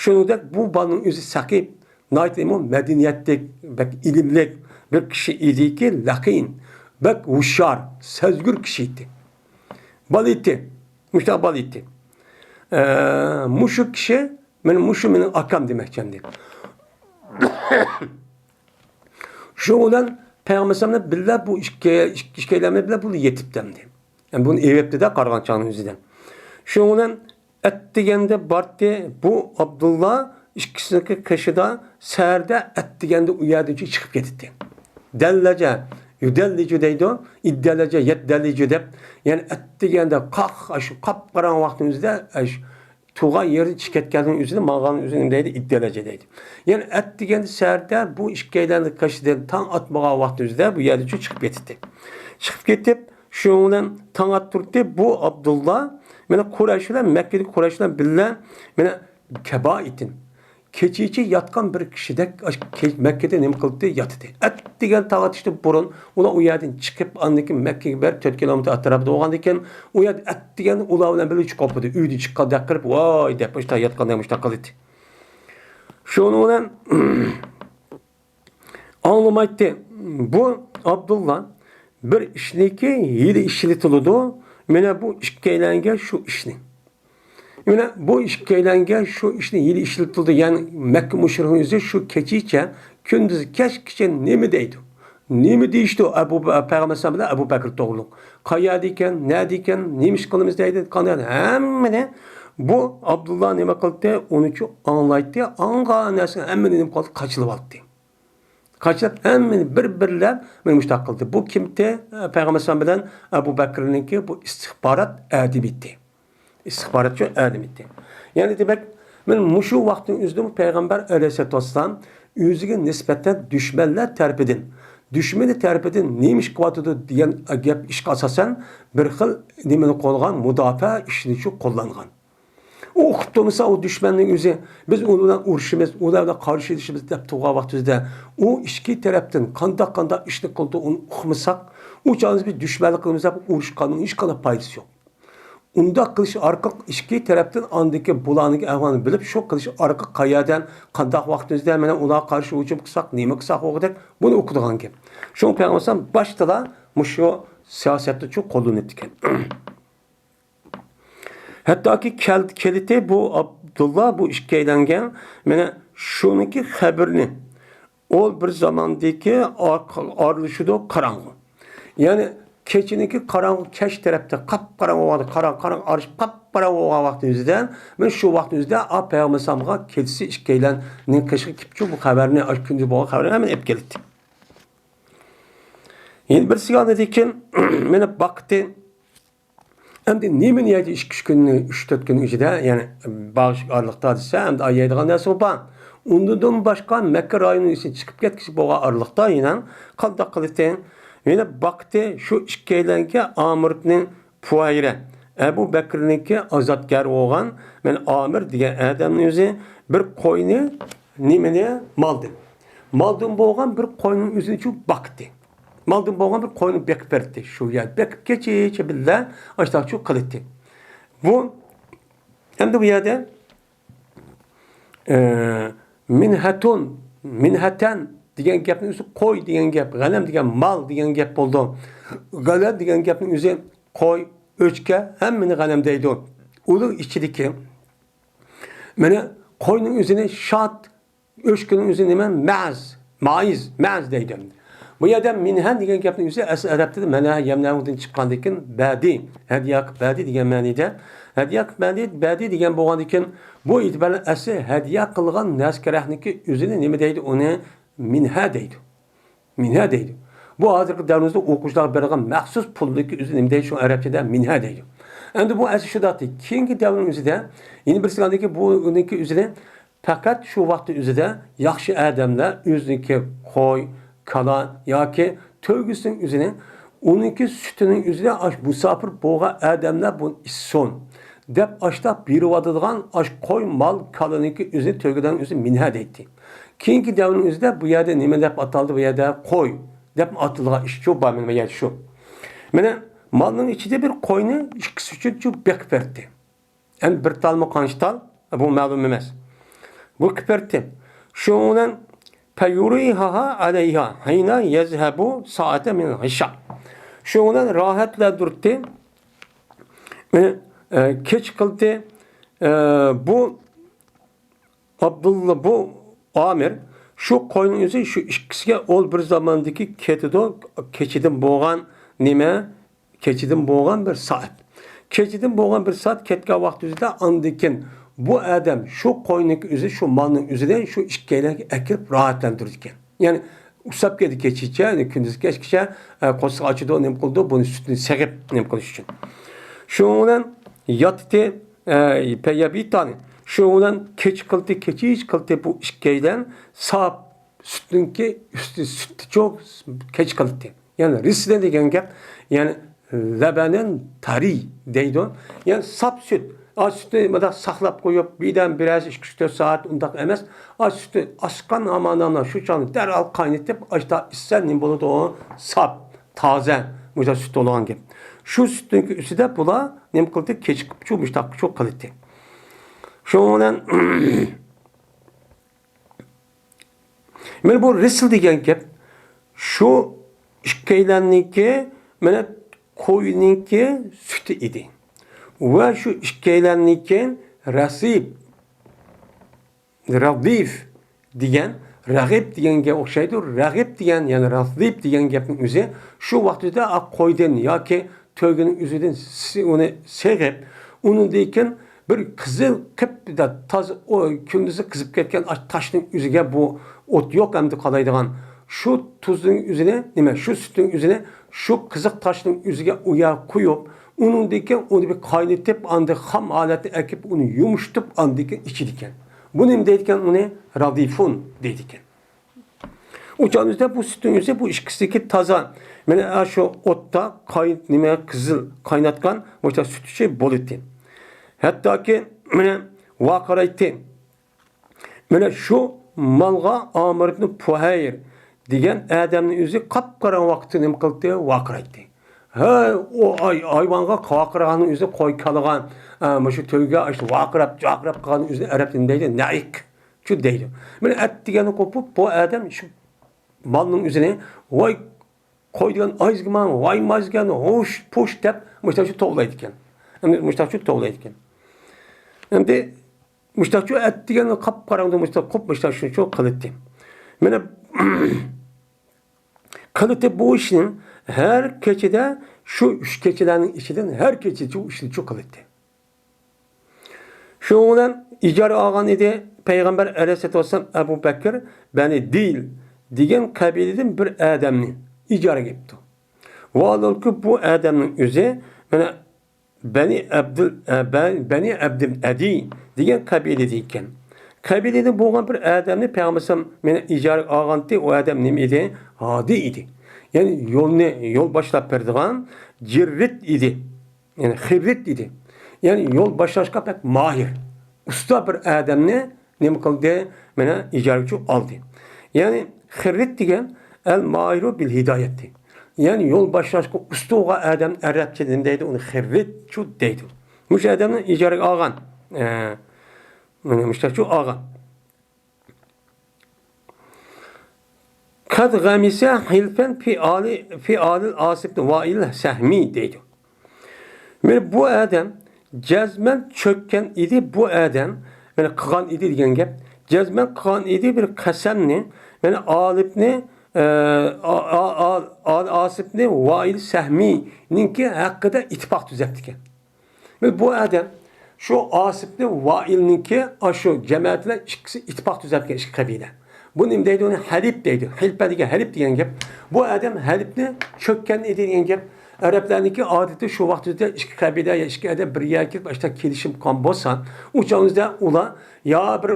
شۇنىڭدەك بۇ بالىنىڭ ئۆزى سەقىپ، ناھايىتى مەدەنىيەتلىك، بەك ئىلىملىك بىر كىشى ئىدىكى، لەقىن، بەك ھوشيار، سەزگۈر كىشى ئىدى. بالا ئىدى، مۇشۇنداق بالا ئىدى. ئە، مۇشۇ كىشى، مانا مۇشۇ مېنىڭ ئاكام دېمەكچى ئەمدى. شۇنىڭ بىلەن پەيغەمبەر ئەلەيھىسسالام بىللە بۇ ئىككى، ئىككى، ئىككىيلەن بىللە بۇ يېتىپتۇ ئەمدى. يەنى بۇنى ئېۋەپتۇ-دە، قارىغان چاغنىڭ ئۆزىدە. شۇنىڭ بىلەن ئەتىگەندە بارتتى، بۇ ئابدۇللا ئىككىسىنىڭكى قېشىدا سەھەردە ئەتىگەندە ئۇ يەردىن چىقىپ كېتەتتى. دەللەجە، يۇدەللىجۇ دەيدۇ، ئىددەلەجە، يەتدەللىجۇ دەپ، يەنى ئەتىگەندە قاق، ئاشۇ قاپقاراڭغۇ ۋاقىتنىڭ ئۆزىدە، ئاشۇ تۇرغان يېرىدىن چىقىپ كەتكەننىڭ ئۆزىنى، ماڭغاننىڭ ئۆزىنى نېمە دەيدۇ؟ ئىددەلەجە دەيدۇ. يەنى ئەتىگەندە سەھەردە بۇ ئىككىيلەننىڭ قېشىدىن تاڭ ئاتمىغان ۋاقتىمىزدا بۇ يەردىن چىقىپ كېتەتتى. چىقىپ كېتىپ، شۇنىڭ بىلەن تاڭ ئاتتۇرتتى. بۇ ئابدۇللا مانا قۇرەيش بىلەن، مەككىدىكى قۇرەيش بىلەن بىللە مانا كەبائىتىن، كېچىچە ياتقان بىر كىشىدەك ئاش-، كە-، مەككىدە نېمە قىلدى؟ ياتتى. ئەتىگەن تاڭ ئاتىشتىن بۇرۇن ئۇلار ئۇ يەردىن چىقىپ، ئاندىن كېيىن مەككىگە بېرىپ، تۆت كىلومېتىر ئەتراپىدا بولغاندىن كېيىن، ئۇ يەردە ئەتىگەندە ئۇلار بىلەن بىللە چىقىپ قاپتۇ. ئۆيدىن چىققاندەك قىلىپ، ۋاي دەپ، مۇشۇنداق ياتقاندەك مۇشۇنداق قىلدى. شۇنىڭ بىلەن ئاڭلىمايتتى. بۇ ئابدۇللا بىر ئىشنىكى ھىيلە ئىشلىتىلىدۇ. مانا بۇ ئىككىيلەنگە شۇ ئىشنى. مانا بۇ ئىككىيلەنگە شۇ ئىشنى ھىيلە ئىشلىتىلىدۇ. يەنى مەككە مۇشرىكىنىڭ ئۆزى شۇ كېچىچە، كۈندۈز كەچكىچە نېمە دەيدۇ؟ نېمە دېيىشتۇ ئەبۇ پەيغەمبەر بىلەن ئەبۇ بەكرى توغرۇلۇق؟ قەيەردىكەن، نەدىكەن، نېمە ئىش قىلىمىز دەيدۇ، قانداق، ھەممىنى بۇ ئابدۇللا نېمە قىلدى؟ ئۇنىچۇ ئاڭلايتتى، ئاڭلىغان نەرسىنى ھەممىنى نېمە قىلدى؟ قاچىلىۋالدى. قاچىلاپ ھەممىنى بىر-بىرلەپ مانا مۇشۇنداق قىلدى. بۇ كىمتى؟ پەيغەمبەر ئەلەيھىسسالام بىلەن ئەبۇ بەكرىنىڭكى بۇ ئىستىخبارات ئادىمى ئىدى. ئىستىخباراتچى ئادەم ئىدى. يەنى دېمەك، مانا مۇشۇ ۋاقىتنىڭ ئۆزىدىمۇ پەيغەمبەر ئەلەيھىسسالاتۇ ۋەسسالام ئۆزىگە نىسبەتەن دۈشمەنلەر تەرىپىدىن، دۈشمىنى تەرىپىدىن نېمە ئىش قىلىۋاتىدۇ دېگەن گەپ ئىشقا ئاساسەن بىر خىل نېمىنى قوللىغان، مۇداپىئە ئىشىنى شۇ قوللانغان. ئۇ ئۇقۇپ تۇرمىسا، ئۇ دۈشمەننىڭ ئۆزى، بىز ئۇنىڭ بىلەن ئۇرۇشىمىز، ئۇلار بىلەن قارشى ئېلىشىمىز دەپ تۇرغان ۋاقتىمىزدا، ئۇ ئىككى تەرەپتىن قانداق-قانداق ئىشنى قىلىدۇ، ئۇنى ئۇقمىساق، ئۇ چاغدا بىز دۈشمەنلىك قىلىمىز دەپ ئۇرۇشقاننىڭ ھېچقانداق پايدىسى يوق. ئۇنداق قىلىش ئارقىلىق ئىككى تەرەپتىن ئاندىكى بۇلارنىڭكى ئەھۋالىنى بىلىپ، شۇ قىلىش ئارقىلىق قەيەردىن، قانداق ۋاقتىمىزدا مانا ئۇلارغا قارشى ھۇجۇم قىلساق، نېمە قىلساق بولغۇدەك، بۇنى ئۇقىدىغان گەپ. شۇڭا پەيغەمبەر باشتىلا مۇشۇ سىياسەتنى شۇ قوللىنىپتىكەن. ھەتتاكى كەل-، كېلىتى بۇ ئابدۇللا بۇ ئىككىيلەنگە مانا شۇنىڭكى خەۋىرىنى، ئۇ بىر زاماندىكى ئار-، ئارىلىشىدۇ قاراڭغۇ. يەنى كېچىنىڭكى قاراڭغۇ، كەچ تەرەپتە قاپقاراڭغۇ بولغان، قاراڭ-، قاراڭغۇ ئارىلىشىپ قاپقاراڭغۇ بولغان ۋاقتى ئۆزىدە، مانا شۇ ۋاقىت ئۆزىدە ئا پەيغەمبەر ئەلەيھىسسالامغا كېچىسى ئىككىيلەننىڭ قېشىغا كېلىپچۇ بۇ خەۋەرنى، ئاشۇ كۈندە بولغان خەۋەرنى ھەممىنى ئېلىپ كېلىتتى. يەنە بىرسىگە ئاندىن كېيىن مانا باقتى. ئەمدى نېمە نىيەتتە ئىككى، ئۈچ كۈننى، ئۈچ، تۆت كۈن ئىچىدە، يەنى باغىشلىق ئارىلىقتا دېسە، ئەمدى ئايايدىغان نەرسە بار. ئۇندىن باشقا مەككە رايونىنىڭ ئىچىدىن چىقىپ كەتكۈسى بولغان ئارىلىقتا يەنە قانداق قىلىتتى؟ يەنە باقتى، شۇ ئىككىيلەنگە ئامىر ئىبنى پۇھەيرە، ئەبۇ بەكرىنىڭكى ئازادگەر بولغان، مەن ئامىر دېگەن ئادەمنىڭ ئۆزى بىر قوينى، نېمىنى، مالدىن. مالدىن بولغان بىر قوينىڭ ئۆزىنى شۇ باقتى. مالدىن بولغان بىر قوينى بېقىپ بەردى. شۇ يەردە بېقىپ كېچىچە بىللە ئاشتاقچۇ قىلىتتى. بۇ، ئەمدى بۇ يەردە، ئە، مىنھەتۇن، مىنھەتەن دېگەن گەپنىڭ ئۆزى قوي دېگەن گەپ، غەنەم دېگەن مال دېگەن گەپ بولىدۇ. غەنەم دېگەن گەپنىڭ ئۆزى قوي، ئۆچكە، ھەممىنى غەنەم دەيدۇ. ئۇنىڭ ئىچىدىكى مانا قوينىڭ ئۆزىنى شات، ئۆچكىنىڭ ئۆزى نېمە؟ مەز، مايىز، مەز دەيدۇ. بۇ يەردە مىنھە دېگەن گەپنىڭ ئۆزى ئەسلى ئەرەب تىلى مەنھە يەمنەھۇدىن چىققاندىن كېيىن بەدى، ھەدىيە قىلىپ بەدى دېگەن مەنىدە. ھەدىيە قىلىپ بەدى، بەدى دېگەن بولغاندىن كېيىن بۇ ئېتىبار بىلەن ئەسلى ھەدىيە قىلغان نەرسە-كەرەكنىڭكى ئۆزىنى نېمە دەيدۇ؟ ئۇنى مىنھە دەيدۇ. مىنھە دەيدۇ. بۇ ھازىرقى دەۋرىمىزدە ئوقۇغۇچىلارغا بېرىدىغان مەخسۇس پۇلنىڭكى ئۆزى نېمە دەيدۇ؟ شۇ ئەرەبچىدە مىنھە دەيدۇ. ئەمدى بۇ ئەسلى شۇ دەيتتى. كېيىنكى دەۋرنىڭ ئۆزىدە يەنە بىرسى ئاندىكى بۇنىڭكى ئۆزىنى پەقەت شۇ ۋاقىتنىڭ ئۆزىدە ياخشى ئادەملەر ئۆزىنىڭكى قوي، كالا ياكى تۆگىسىنىڭ ئۆزىنى، ئۇنىڭكى سۈتىنىڭ ئۆزىنى ئاشۇ مۇساپىر بولغان ئادەملەر بۇنى ئىچسۇن دەپ ئاشتاق بېرىۋاتىدىغان ئاشۇ قوي، مال، كالىنىڭكى ئۆزىنى تۆگىدىن ئۆزى مىنھە دەيتتى. كېيىنكى دەۋرنىڭ ئۆزىدە بۇ يەردە نېمە دەپ ئاتالدى؟ بۇ يەردە قوي دەپ ئاتىلىدىغان ئىش شۇ بار، مانا بۇ يەردە شۇ. مانا مالنىڭ ئىچىدە بىر قوينى ئىككىسى ئۈچۈن شۇ بېقىپ بەردى. ئەمدى بىر تالمۇ قانچە تال؟ بۇ مەلۇم ئەمەس. بۇ قىپىرتى. شۇنىڭ بىلەن فيريحها عليها حين يذهب ساعة من العشاء. شۇنىڭ بىلەن راھەتلەندۈرتتى. ئە، ئە، كەچ قىلدى. ئە، بۇ ئابدۇللا، بۇ ئامىر شۇ قوينىڭ ئۆزى شۇ ئىككىسىگە ئول بىر زاماندىكى كېتىدۇ. كېچىدىن بولغان نېمە؟ كېچىدىن بولغان بىر سائەت. كېچىدىن بولغان بىر سائەت كەتكەن ۋاقتىمىزدا ئاندىن كېيىن بۇ ئادەم شۇ قوينىڭكى ئۆزى، شۇ مالنىڭ ئۆزىنى شۇ ئىككىيلەنگە ئەكىرىپ راھەتلەندۈرىدىكەن. يەنى ئۇسساپ كەتتى كېچىچە، يەنى كۈندۈز كەچكىچە، ئە، قورسىقى ئاچىدۇ، نېمە قىلىدۇ، بۇنى سۈتىنى سېغىپ نېمە قىلىش ئۈچۈن. شۇنىڭ بىلەن ياتتى، ئە، فيبيتان. شۇنىڭ بىلەن كېچە قىلدى، كېچىچە قىلدى بۇ ئىككىيلەن ساپ سۈتنىڭكى ئۈستى، سۈتتىچۇ كېچە قىلدى. يەنى رىسلى دېگەن گەپ، يەنى لەبەنەن تەرى دەيدۇ. يەنى ساپ سۈت. ئا، سۈتنى مۇنداق ساقلاپ قويۇپ، بىردەم بىرەر ئىككى، ئۈچ، تۆت سائەت ئۇنداق ئەمەس. ئا، سۈتى ئاسقان ھاماندا شۇ چاغدا دەرھال قاينىتىپ، ئاشتا ئىچسە نېمە بولىدۇ؟ ساپ، تازە، مۇشۇ سۈت بولغان گەپ. شۇ سۈتنىڭكى ئۈستىدە بۇلار نېمە قىلدى؟ كېچىقىپچۇ، مۇشتاقچۇ قىلدى. شۇنىڭ بىلەن مانا بۇ رىسل دېگەن گەپ، شۇ ئىككىيلەننىڭكى، مانا، قوينىڭكى سۈتى ئىدى. ۋە شۇ ئىككىيلەننىڭكى رەسىب، رەدىف دېگەن، رەغىب دېگەنگە ئوخشايدۇ. رەغىب دېگەن، يەنى رەدىف دېگەن گەپنىڭ ئۆزى شۇ ۋاقتىدا قويدىن ياكى تۆگىنىڭ ئۆزىدىن سى-، ئۇنى سېغىپ، ئۇنىڭدىن كېيىن بىر قىزىل قىپقىزىل تازا ئو-، كۈندۈزى قىزىپ كەتكەن ئاش-، تاشنىڭ ئۆزىگە بۇ ئوت يوق ئەمدى قالايدىغان. شۇ تۇزنىڭ ئۆزىنى، نېمە، شۇ سۈتنىڭ ئۆزىنى شۇ قىزىق تاشنىڭ ئۆزىگە ئۇ يەرگە قويۇپ، ئۇنىڭدىن كېيىن ئۇنى بىر قاينىتىپ، ئاندىن خام ھالەتتە ئەكىپ، ئۇنى يۇمشىتىپ، ئاندىن كېيىن ئىچىدىكەن. بۇ نېمە دەيدىكەن؟ ئۇنى رادىفۇن دەيدىكەن. ئۇ چاغدا بۇ سۈتنىڭ ئۆزى بۇ ئىككىسىدىكى تازا، مانا شۇ ئوتتا قاي-، نېمە، قىزىل قايناتقان مۇشۇنداق سۈتچە بولىدىكەن. ھەتتاكى، مانا، ۋارقىرايتتى. مانا شۇ مالغا ئامىر ئىبنى پۇھەير دېگەن ئادەمنىڭ ئۆزى قاپقاراڭغۇ ۋاقىتتا نېمە قىلدى؟ ۋارقىرايتتى. ھە، ئۇ ئاي-، ھايۋانغا ۋارقىرىغاننىڭ ئۆزى، قوي كالىغان، ئە، مۇشۇ تۆگە ئاشۇ ۋارقىراپ، جارقىراپ قالغاننىڭ ئۆزىنى ئەرەبتە نېمە دەيدۇ؟ نەئىك. شۇ دەيدۇ. مانا ئەتىگەن قوپۇپ، بۇ ئادەم شۇ مالنىڭ ئۆزىنى، ۋاي، قوي دېگەن ئايزىگىمان، ۋاي مايزىگەن، ھوش پوش دەپ، مۇشتاق شۇ توۋلايدىكەن. ئەمدى مۇشتاق شۇ توۋلايدىكەن. ئەمدى مۇشتاق شۇ ئەتىگەن قاپقاراڭغۇ مۇشتاق قوپ، مۇشتاق شۇ، شۇ قىلىتتى. مانا قىلىتتى بۇ ئىشنى ھەر كېچىدە، شۇ ئۈچ كېچىلەرنىڭ ئىچىدىن ھەر كېچىدە شۇ ئىشنى شۇ قىلىتتى. شۇنىڭ بىلەن ئىجارە ئالغان ئىدى. پەيغەمبەر ئەلەيھىسسالاتۇ ۋەسسالام ئەبۇ بەكىر بەنى دىل دېگەن قەبىلىدىن بىر ئادەمنى ئىجارىگە ئېلىپتۇ. ۋاھالەنكى، بۇ ئادەمنىڭ ئۆزى، مانا، بەنى ئەبدىل، ئە، بەن-، بەنى ئەبدىل ئەدى دېگەن قەبىلىدە ئىكەن. قەبىلىدە بولغان بىر ئادەمنى پەيغەمبەر ئەلەيھىسسالام مانا ئىجارىگە ئالغانتى. ئۇ ئادەم نېمە ئىدى؟ ھادى ئىدى. يەنى يولنى، يول باشلاپ بېرىدىغان جىررىت ئىدى. يەنى خىررىت ئىدى. يەنى يول باشلاشقا بەك ماھىر، ئۇستا بىر ئادەمنى نېمە قىلدى؟ مانا ئىجارىگە ئالدى. يەنى خىررىت دېگەن ئەل ماھىرۇ بىل ھىدايەتتى. يەنى يول باشلاشقا ئۇستا بولغان ئادەم، ئەرەبچە نېمە دەيدۇ؟ ئۇنى خىررىتچۇ دەيدۇ. مۇشۇ ئادەمنى ئىجارىگە ئالغان. ئە، مانا مۇشۇنداقچۇ ئالغان. قەد غەمىسە ھىلفەن فىئالى، فىئالىل ئاسىبنى ۋائىل سەھمى دەيدۇ. مانا بۇ ئادەم جەزمەن چۆككەن ئىدى، بۇ ئادەم، مانا قىلغان ئىدى دېگەن گەپ. جەزمەن قىلغان ئىدى بىر قەسەمنى، مانا ئالىپنى، ئە، ئا-، ئا-، ئا-، ئالى ئاسىبنى ۋائىل سەھمىنىڭكى ھەققىدە ئىتتىپاق تۈزەپتىكەن. بۇ ئادەم شۇ ئاسىپنى ۋائىلنىڭكى ئاشۇ جەمەتىدە ئىككىسى ئىتتىپاق تۈزەپكەن، ئىككى قەبىلە. بۇ نېمە دەيدۇ؟ ئۇنى ھەلىپ دەيدۇ. ھىلپە دېگەن، ھەلىپ دېگەن گەپ. بۇ ئادەم ھەلىپنى چۆككەن ئىدى دېگەن گەپ. ئەرەبلەرنىڭكى ئادىتى شۇ ۋاقىتتا ئىككى قەبىلە يا ئىككى ئادەم بىر يەرگە كېلىپ، ئاشۇنداق كېلىشىم قىلغان بولسا، ئۇ چاغدا ئۇلار يا بىر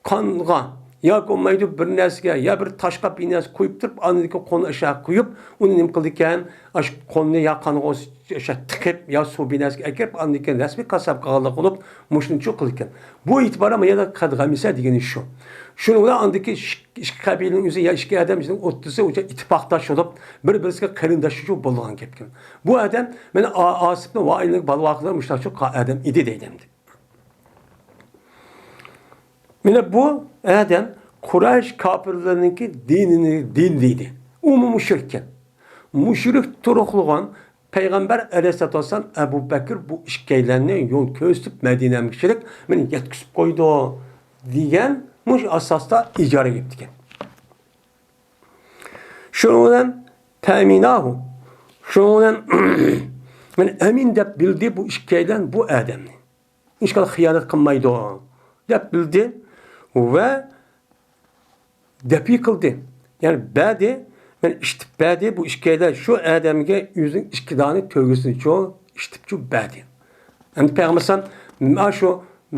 قانغا ياكى بولمايدۇ بىر نەرسىگە، يا بىر تاشقا بىر نەرسە قويۇپ تۇرۇپ، ئاندىن كېيىن قولنى ئاشۇ يەرگە قويۇپ، ئۇنى نېمە قىلىدىكەن؟ ئاشۇ قولنى يا قانغا ئاشۇ تىقىپ، يا سۇ بىر نەرسىگە ئەكىرىپ، ئاندىن كېيىن رەسمىي قاسساپقا ئالغانلىق قىلىپ، مۇشۇنىڭچۇ قىلىدىكەن. بۇ ئېتىبارەن مانا يەنە قەد غەمىسە دېگىنى شۇ. شۇنىڭ بىلەن ئاندىن كېيىن ئىككى، ئىككى قەبىلىنىڭ ئۆزى يا ئىككى ئادەم ئۆزىنىڭ ئوتتۇرىسى ئىتتىپاقداش بولۇپ، بىر-بىرسىگە قېرىنداش شۇ بولىدىغان گەپكەن. بۇ ئادەم مانا ئا-، ئاسىپنى ۋائىلنىڭ بالىۋاقلىرى مۇشۇنداق شۇ ئادەم ئىدى دەيدۇ ئەمدى. مانا بۇ ئادەم قۇرەيش كاپىرلىرىنىڭكى دىنىنى، دىن دەيدۇ. ئۇمۇ مۇشرىككەن. مۇشرىك تۇرۇقلىغان پەيغەمبەر ئەلەيھىسسالاتۇ ۋەسسالام ئەبۇ بەكىر بۇ ئىككىيلەننى يول كۆرسىتىپ، مەدىنەمگىچىلىك مېنى يەتكۈزۈپ قويدى دېگەن مۇشۇ ئاساستا ئىجارىگە ئېلىپتىكەن. شۇنىڭ بىلەن تەمىناھۇ. شۇنىڭ بىلەن مانا ئەمىن دەپ بىلدى بۇ ئىككىيلەن بۇ ئادەمنى. ھېچقانداق خىيانەت قىلمايدۇ دەپ بىلدى ۋە دەپئى قىلدى. يەنى بەردى، مانا ئىشىتىپ بەردى، بۇ ئىككىيلەن شۇ ئادەمگە ئۆزىنىڭ ئىككى دانە تۆگىسىنىچۇ ئىشىتىپچۇ بەردى. ئەمدى پەيغەمبەر ئەلەيھىسسالام مانا شۇ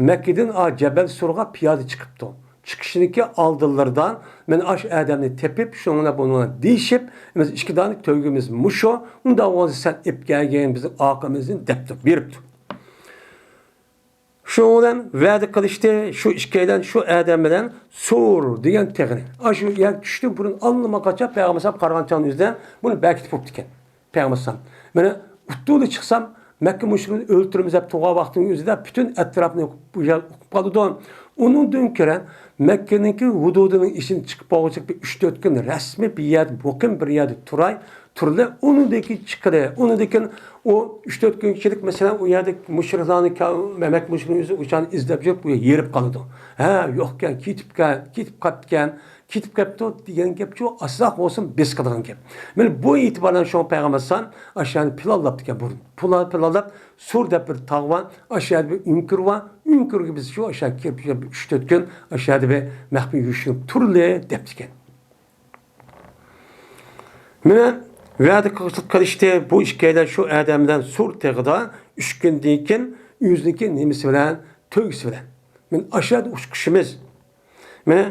مەككىدىن ئا جەبەل سۇرغا پىيادە چىقىپتۇ. چىقىشىنىڭكى ئالدىلىرىدا مانا ئاشۇ ئادەمنى تېپىپ، شۇنىڭ بىلەن بۇنىڭ بىلەن دېيىشىپ، بىز ئىككى دانە تۆگىمىز مۇشۇ، ئۇنداق بولسا سەن ئېلىپ كەلگىن بىزنىڭ ئارقىمىزدىن دەپتۇ، بېرىپتۇ. شۇنىڭ بىلەن ۋەدە قىلىشتى، شۇ ئىككىيلەن شۇ ئادەم بىلەن سۇر دېگەن تېغىنى. ئاشۇ يەرگە چۈشتىن بۇرۇن ئاللىماقاچان پەيغەمبەر ئەلەيھىسسالام قارىغان چاغنىڭ ئۆزىدە بۇنى بەركىتىپ بوپتىكەن. پەيغەمبەر ئەلەيھىسسالام. مانا ئۇتتۇلى چىقسام، مەككە مۇشرىكىنى ئۆلتۈرىمىز دەپ تۇرغان ۋاقتىنىڭ ئۆزىدە پۈتۈن ئەتراپنى بۇ يەر ئۇقۇپ قالىدۇ. ئۇنىڭدىن كۆرە مەككىنىڭكى ھۇدۇدىنىڭ ئىچىدىن چىقىپ بولغۇچە بىر ئۈچ تۆت كۈن رەسمىي بىر يەردە مۇقىم بىر يەردە تۇراي، تۇرىلى، ئۇنىڭدىن كېيىن چىقىلى. ئۇنىڭدىن كېيىن ئۇ ئۈچ تۆت كۈن ئىچىدە مەسىلەن ئۇ يەردە مۇشرىكلارنى، مەككە مۇشرىكىنى ئۆزى ئۇچارنى ئىزدەپ يۈرۈپ بۇ يەر ھېرىپ قالىدۇ. ھە، يوقكەن، كېتىپكەن، كېتىپ قاپتىكەن. كېتىپ كەپتۇ دېگەن گەپچۇ، ئازراق بولسۇن بېسىقىدىغان گەپ. مانا بۇ ئېتىبارەن شۇڭا پەيغەمبەر ئەلەيھىسسالام ئاشۇ يەرنى پىلانلاپتىكەن بۇرۇن. پىلان، پىلانلاپ سۇر دەپ بىر تاغ بار، ئاشۇ يەردە بىر ئۆڭكۈر بار، ئۆڭكۈرگە بىز شۇ ئاشۇ يەرگە كىرىپ بىر ئۈچ تۆت كۈن ئاشۇ يەردە بىر مەخپىي يوشۇرۇنۇپ تۇرىلى دەپتىكەن. مانا ۋەدە قىلىشتى بۇ ئىككىيلەن شۇ ئادەم بىلەن سۇر تېغىدا ئۈچ كۈندىن كېيىن ئۆزىنىڭكى نېمىسى بىلەن، تۆگىسى بىلەن. مانا ئاشۇ يەردە ئۇچقۇچىمىز. مانا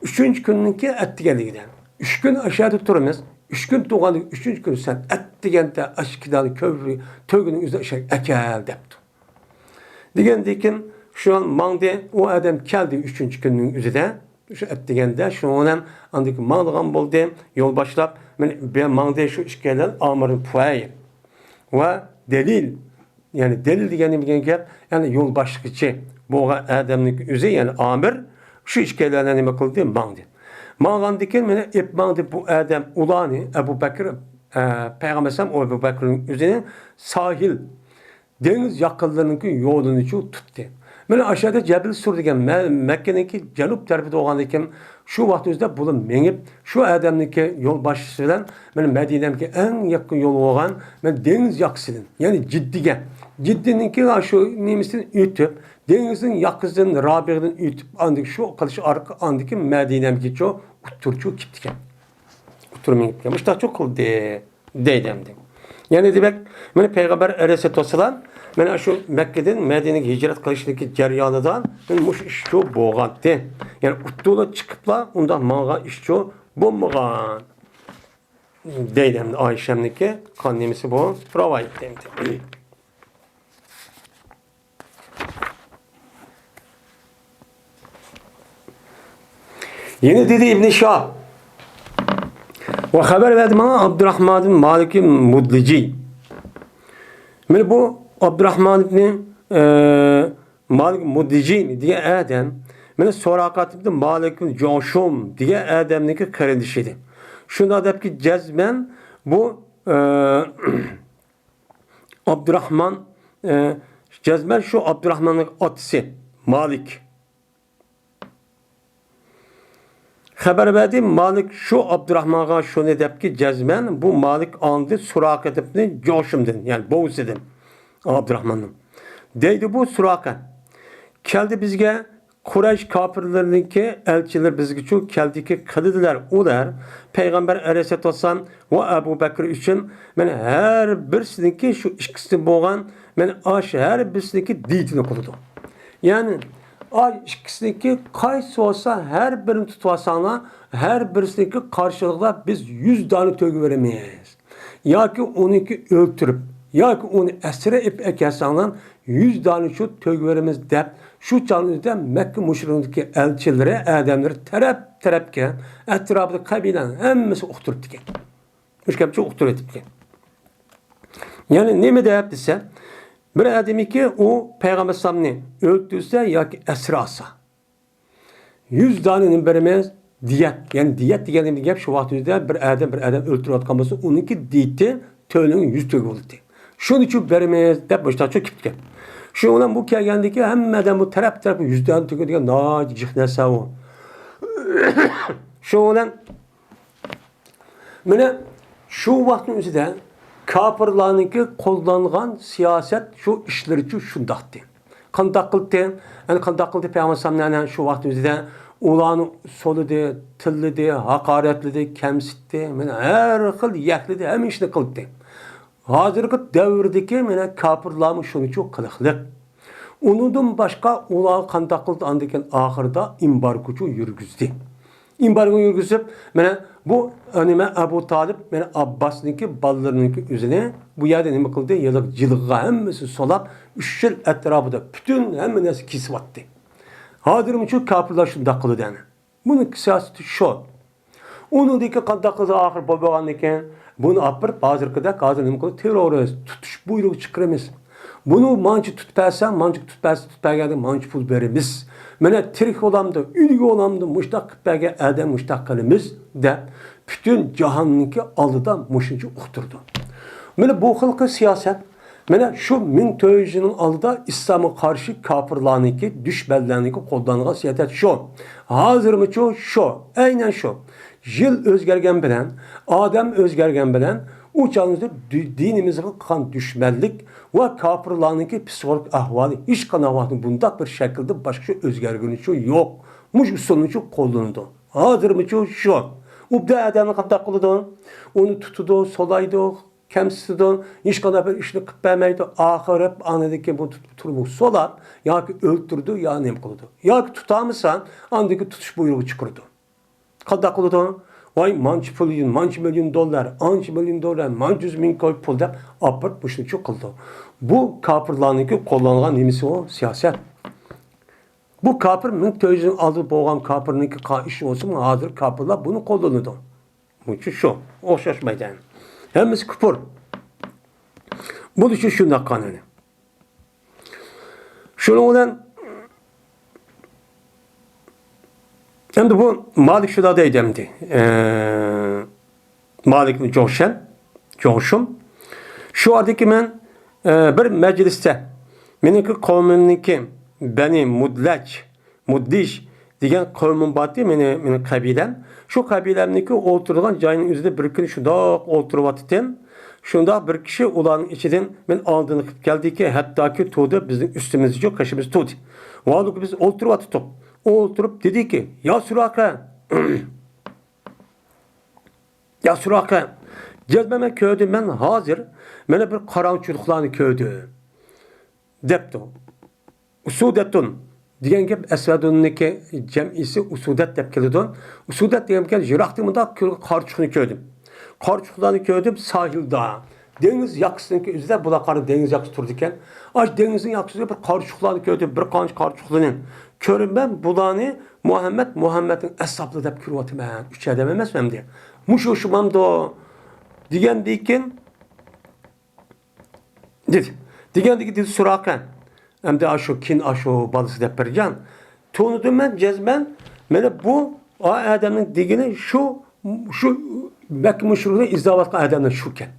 ئۈچىنچى كۈننىڭكى ئەتىگەنلىكىدە. ئۈچ كۈن ئاشۇ يەردە تۇرىمىز. ئۈچ كۈن تۇرغاندىن كېيىن ئۈچىنچى كۈنى سەن ئەتىگەندە ئاشۇ كىدانى كۆ-، تۆگىنىڭ ئۆزىدە ئاشۇ يەرگە ئەكەل دەپتۇ. دېگەندىن كېيىن شۇ ماڭدى. ئۇ ئادەم كەلدى ئۈچىنچى كۈننىڭ ئۆزىدە. شۇ ئەتىگەندە شۇ ئادەم ئاندىن كېيىن ماڭىدىغان بولدى. يول باشلاپ مانا بۇ يەر ماڭدى شۇ ئىككىيلەن ئامىر پۇئەيل ۋە دەلىل. يەنى دەلىل دېگەن نېمە دېگەن گەپ؟ يەنى يول باشلىغۇچى بولغان ئادەمنىڭ ئۆزى، يەنى ئامىر شۇ ئىككىيلەننى نېمە قىلدى؟ ماڭدى. ماڭغاندىن كېيىن مانا ئېپ ماڭدى بۇ ئادەم ئۇلارنى، ئەبۇ بەكرى، ئە، پەيغەمبەر ئەلەيھىسسالام ئەبۇ بەكرىنىڭ ئۆزىنى ساھىل، دېڭىز ياقىنلىرىنىڭكى يولىنىچۇ تۇتتى. مانا ئاشۇ يەردە جەبىل سۇر دېگەن مە-، مەككىنىڭكى جەنۇب تەرىپىدە بولغاندىن كېيىن شۇ ۋاقىت ئۆزىدە بۇلار مېڭىپ، شۇ ئادەمنىڭكى يول باشچىسى بىلەن مانا مەدىنەمگە ئەڭ يېقىن يول بولغان مانا دېڭىز ياقىسىدىن، يەنى جىددىگە، جىددىنىڭكى شۇ نېمىسىدىن ئۆتۈپ، دېڭىزنىڭ ياقىسىدىن رابىغىدىن ئۆتۈپ، ئاندىن شۇ قىلىش ئارقا ئاندىكى مەدىنەمگىچۇ ئۇتتۇرچۇ كېپتىكەن. ئۇتتۇر مېڭىپتىكەن. مۇشتاقچۇ قىلدى. دەيدۇ ئەمدى. يەنى دېمەك، مانا پەيغەمبەر ئەلەيھىسسالاتۇ ۋەسسالام مانا شۇ مەككىدىن مەدىنىگە ھىجرەت قىلىشتىكى جەريانىدا مانا مۇشۇ ئىشچۇ بولغانتى. يەنى ئۇتتۇرلا چىقىپلا ئۇنداق ماڭغان ئىشچۇ بولمىغان. دەيدۇ ئەمدى ئائىشەمنىڭكى قان نېمىسى بۇ؟ رىۋايىتى ئەمدى. يەنە دېدى ئىبن شىھاب. ۋە خەۋەر بەردى ماڭا ئابدۇراخمان ئىبن مالىك مۇدلىجى. مانا بۇ ئابدۇراخمان ئىبن، ئە، مالىك مۇدلىجى دېگەن ئادەم، مانا سۇراقات ئىبن مالىك ئىبن جۇشۇم دېگەن ئادەمنىڭكى قېرىندىشى ئىدى. شۇنداق دەپكى جەزمەن بۇ، ئە، ئابدۇراخمان، ئە، جەزمەن شۇ ئابدۇراخماننىڭ ئاتىسى مالىك. خەۋەر بەردى مالىك شۇ ئابدۇراخمانغا شۇنى دەپكى جەزمەن، بۇ مالىك ئاڭلىدى سۇراقەت ئىبنى جۇشۇمدىن، يەنى بوۋىسىدىن، ئابدۇراخماننىڭ. دەيدۇ بۇ سۇراقە، كەلدى بىزگە قۇرەيش كاپىرلىرىنىڭكى ئەلچىلىرى بىزگىچۇ كەلدىكى قىلدىلەر ئۇلار پەيغەمبەر ئەلەيھىسسالاتۇ ۋەسسالام ۋە ئەبۇ بەكرى ئۈچۈن، مانا ھەر بىرسىنىڭكى شۇ ئىككىسى بولغان، مانا ئاش ھەر بىرسىنىڭكى دىيىتىنى قىلىدۇ. يەنى ئاي ئىككىسىنىڭكى قايسى بولسا ھەر بىرىنى تۇتۇۋالساڭلار، ھەر بىرسىنىڭكى قارشىلىقىدا بىز يۈز دانە تۆگە بېرىمىز. ياكى ئۇنىڭكى ئۆلتۈرۈپ، ياكى ئۇنى ئەسىرگە ئېلىپ ئەكەلسەڭلار، يۈز دانە شۇ تۆگە بېرىمىز دەپ، شۇ چاغنىڭ ئۆزىدە مەككە مۇشرىكىنىڭكى ئەلچىلىرى، ئادەملىرى تەرەپ-تەرەپكە، ئەتراپىدا قەبىلىنىڭ ھەممىسى ئۇقتۇرۇپتىكەن. مۇشۇ گەپچە ئۇقتۇرۇۋېتىپتىكەن. يەنى نېمە دەپ دېسە، بىر ئادەمكى ئۇ پەيغەمبەر ئەلەيھىسسالامنى ئۆلتۈرسە ياكى ئەسىر ئالسا، يۈز دانە نېمە بېرىمىز؟ دىيەت. يەنى دىيەت دېگەن نېمە گەپ؟ شۇ ۋاقىت ئۆزىدە بىر ئادەم، بىر ئادەم ئۆلتۈرۈۋاتقان بولسا، ئۇنىڭكى دىيىتى تۆلىنىڭ يۈز تۆگە بولىدۇ. شۇنى ئۈچۈن بېرىمىز دەپ مۇشۇنداق چۆكۈپتىكەن. شۇنىڭ بىلەن بۇ كەلگەندىكى ھەممە ئادەم بۇ تەرەپ-تەرەپ يۈز دانە تۆگە دېگەن ناھايىتى جىق نەرسە ئۇ. شۇنىڭ بىلەن مانا شۇ ۋاقىتنىڭ ئۆزىدە كاپىرلارنىڭكى قوللانغان سىياسەت شۇ ئىشلىرىچۇ شۇنداقتى. قانداق قىلدى؟ يەنى قانداق قىلدى پەيغەمبەر ئەلەيھىسسالام ئەنە شۇ ۋاقىتنىڭ ئۆزىدە ئۇلارنى سولىدى، تىللىدى، ھاقارەتلىدى، كەمسىتتى، مانا ھەر خىل يەكلىدى، ھەممە ئىشنى قىلدى. ھازىرقى دەۋردىكى مانا كاپىرلارمۇ شۇنىچۇ قىلىقلىق. ئۇنىڭدىن باشقا ئۇلار قانداق قىلدى؟ ئاندىن كېيىن ئاخىرىدا ئېمبارگوچۇ يۈرگۈزدى. ئېمبارگو يۈرگۈزۈپ، مانا بۇ، نېمە، ئەبۇ تالىپ، مانا ئابباسنىڭكى بالىلىرىنىڭكى ئۆزىنى بۇ يەردە نېمە قىلدى؟ يىللىق جىلغىغا ھەممىسىنى سولاپ، ئۈچ يىل ئەتراپىدا پۈتۈن ھەممە نەرسە كېسىۋەتتى. ھازىرمۇچۇ كاپىرلار شۇنداق قىلىدۇ ئەنە. بۇنىڭ سىياسىتى شۇ. ئۇنىڭدىن كېيىن قانداق قىلدى ئاخىر بولمىغاندىن كېيىن؟ بۇنى ئاپىرىپ، ھازىرقىدەك ھازىر نېمە قىلدى؟ تېررورىست، تۇتۇش بۇيرۇقى چىقىرىمىز. بۇنى مانچە تۇتۇپ بەرسەڭ، مانچە تۇتۇپ بەرسە، تۇتۇپ بەرگەندە مانچە پۇل بېرىمىز. مانا تىرىك بولامدۇ، ئۆلۈك بولامدۇ، مۇشتاق قىلىپ بەرگەن ئادەم مۇشتاق قىلىمىز، دەپ پۈتۈن جاھاننىڭكى ئالدىدا مۇشۇنچە ئۇقتۇرىدۇ. مانا بۇ خىلقى سىياسەت، مانا شۇ مىڭ تۆت يۈز يىلنىڭ ئالدىدا ئىسلامغا قارشى كاپىرلارنىڭكى، دۈشمەنلەرنىڭكى قوللانغان سىياسەت شۇ. ھازىرمۇچۇ شۇ، ئەينەن شۇ. يىل ئۆزگەرگەن بىلەن، ئادەم ئۆزگەرگەن بىلەن، ئۇ چاغدا دى-، دىنىمىزغا قىلغان دۈشمەنلىك ۋە كاپىرلارنىڭكى پسىخولوگىك ئەھۋالى ھېچقانداق ۋاقىتتا بۇنداق بىر شەكىلدە باشقىچە ئۆزگەرگىنىچۇ يوق. مۇشۇ ئۇسۇلنىچۇ قوللىنىدۇ. ھازىرمۇچۇ شۇ. ئۇ بىر ئادەمنى قانداق قىلىدۇ؟ ئۇنى تۇتىدۇ، سولايدۇ، كەمسىتىدۇ، ھېچقانداق بىر ئىشنى قىلىپ بەرمەيدۇ. ئاخىرى ئاندىن كېيىن بۇنى تۇتۇپ تۇرۇپ سولاپ، ياكى ئۆلتۈرىدۇ، يا نېمە قىلىدۇ. ياكى تۇتالمىسا، ئاندىن كېيىن تۇتۇش بۇيرۇقى چىقىرىدۇ. قانداق قىلىدۇ؟ ۋاي، مانچە پۇل، مانچە مىليون دوللار، ئانچە مىليون دوللار، مانچە يۈز مىڭ كوي پۇل دەپ ئاپىرىپ مۇشۇنچە قىلىدۇ. بۇ كاپىرلارنىڭكى قوللانغان نېمىسى ئۇ؟ سىياسەت. بۇ كاپىر مىڭ تۆت يۈز يىل ئالدىدا بولغان كاپىرنىڭكى قا-، ئىشى بولسىمۇ، ھازىر كاپىرلار بۇنى قوللىنىدۇ. بۇنچە شۇ، ئوخشاشمايدۇ. ھەممىسى كۇپۇر. بۇنىڭ ئۈچۈن شۇنداق قانۇنى. شۇنىڭ بىلەن ئەمدى بۇ مالىك شۇنداق دەيدۇ ئەمدى. ئە، مالىك جوشەن، جوشۇم. شۇ ئاردىكى مەن، ئە، بىر مەجلىستە مېنىڭكى قوۋمۇمنىڭكى بەنى مۇدلەج، مۇدلىج دېگەن قوۋمۇم بارتى، مېنى، مېنىڭ قەبىلەم. شۇ قەبىلەمنىڭكى ئولتۇرىدىغان جايىنىڭ ئۆزىدە بىر كۈنى شۇنداق ئولتۇرۇۋاتىتتىم. شۇنداق بىر كىشى ئۇلارنىڭ ئىچىدىن مېنى ئالدىنقى قىلىپ كەلدىكى، ھەتتاكى تۇردى، بىزنىڭ ئۈستىمىزدىچۇ، قېشىمىزدا تۇردى. ۋاھالۇكى بىز ئولتۇرۇۋاتىتتۇق. ئولتۇرۇپ دېدىكى، يا سۇراقە، يا سۇراقە، جەزمەن مەن كۆردۈم، مەن ھازىر مانا بىر قاراڭغۇچىلىقلارنى كۆردۈم، دەپتۇ. ئۇسۇدەتۇن دېگەن گەپ ئەسۋەدۇننىڭكى جەمئىسى ئۇسۇدەت دەپ كېلىدۇ. ئۇسۇدەت دېگەن گەپ يىراقتىن مۇنداق كۆرگەن قارىچۇقنى كۆردۈم. قارىچۇقلارنى كۆردۈم ساھىلدا. دېڭىز ياقىسىنىڭكى ئۆزىدە بۇلار قارا دېڭىز ياقىسى تۇرىدىكەن. ئاش دېڭىزنىڭ ياقىسىدا بىر قارىچۇقلارنى كۆردۈم، بىر قانچە قارىچۇقلىنى كۆرۈپ مەن بۇلارنى مۇھەممەد، مۇھەممەدنىڭ ئەسھابلىرى دەپ كۆرۈۋاتىمەن. ئۈچ ئادەم ئەمەسمۇ ئەمدى. مۇشۇ ئوخشىمامدۇ؟ دېگەندىن كېيىن دېدى. دېگەندىكى دېدى سۇراقە. ئەمدى ئاشۇ كېيىن ئاشۇ بالىسى دەپ بەرگەن. تونۇدۇم مەن جەزمەن. مانا بۇ ئا ئادەمنىڭ دېگىنى شۇ، شۇ مەككە مۇشرىكلار ئىزدەۋاتقان ئادەملەر شۇكەن.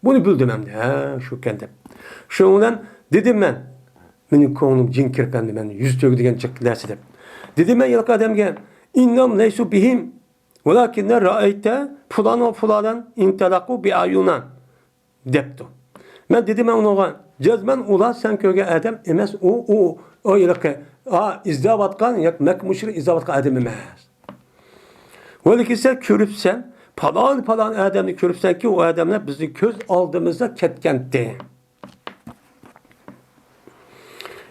بۇنى بىلدىم ئەمدى. ھە، شۇكەن دەپ. شۇنىڭ بىلەن دېدىم مەن. مېنىڭ كۆڭلۈم جىڭ كىرىپ ئەمدى مەن يۈز تۆگە دېگەن جىق نەرسە دەپ. دېدىم مەن ھېلىقى ئادەمگە، ئىننەم لەيسۇ بىھىم، ۋەلاكىننى رەئەيتە پۇلان ۋە پۇلانەن ئىنتەلەقۇ بىئەيۇنىنا. دەپتۇ. مەن دېدىم مەن ئۇنىڭغا، جەزمەن ئۇلار سەن كۆرگەن ئادەم ئەمەس، ئۇ، ئۇ، ئۇ ھېلىقى، ئا، ئىزدەۋاتقان ياكى مەككە مۇشرىكى ئىزدەۋاتقان ئادەم ئەمەس. ۋەلىكىن سەن كۆرۈپسەن، پالان، پالان ئادەمنى كۆرۈپسەنكى، ئۇ ئادەملەر بىزنىڭ كۆز ئالدىمىزدا كەتكەنتى.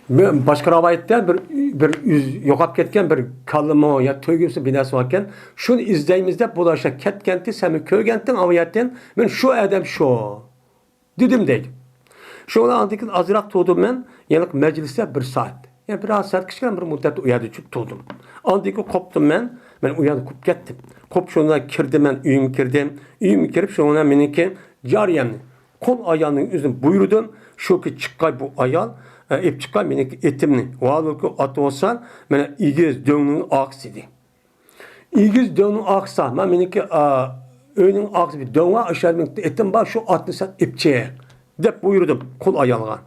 بىر باشقا رىۋايەتتە بىر، بىر ئۆزى يوقاپ كەتكەن بىر كاللىمۇ يا تۆگىسى بىر نەرسە باركەن، شۇنى ئىزدەيمىز دەپ بۇلار شۇ كەتكەنتى، سەنمۇ كۆرگەنتىڭ ئاۋۇ يەردىن، مەن شۇ ئادەم شۇ دېدىم دەيدۇ. شۇنىڭ بىلەن ئاندىن كېيىن ئازراق تۇردۇم مەن، يەنە مەجلىستە بىر سائەت. يەنە بىر سائەت كىچىككىنە بىر مۇددەت ئۇ يەردە چۈپ تۇردۇم. ئاندىن كېيىن قوپتۇم مەن، مەن ئۇ يەردىن قوپۇپ كەتتىم. قوپۇپ شۇنىڭ بىلەن كىردىم مەن، ئۆيۈمگە كىردىم. ئۆيۈمگە كىرىپ شۇنىڭ بىلەن مېنىڭكى جارىيەمنى، قۇل ئايالنىڭ ئۆزىنى بۇيرۇدۇم، شۇكى چىققاي بۇ ئايال، ئە، ئېلىپ چىققاي مېنىڭكى ئېتىمنى. ۋاھالۇكى ئات بولسا، مانا ئېگىز دۆڭنىڭ ئارقىسى ئىدى. ئېگىز دۆڭنىڭ ئارقىسى، مانا مېنىڭكى، ئا، ئۆينىڭ ئارقىسى بىر دۆڭ بار، ئاشۇ يەردە مېنىڭ ئېتىم بار، شۇ ئاتنى سەن ئېلىپ چىق، دەپ بۇيرۇدۇم قۇل ئايالغا.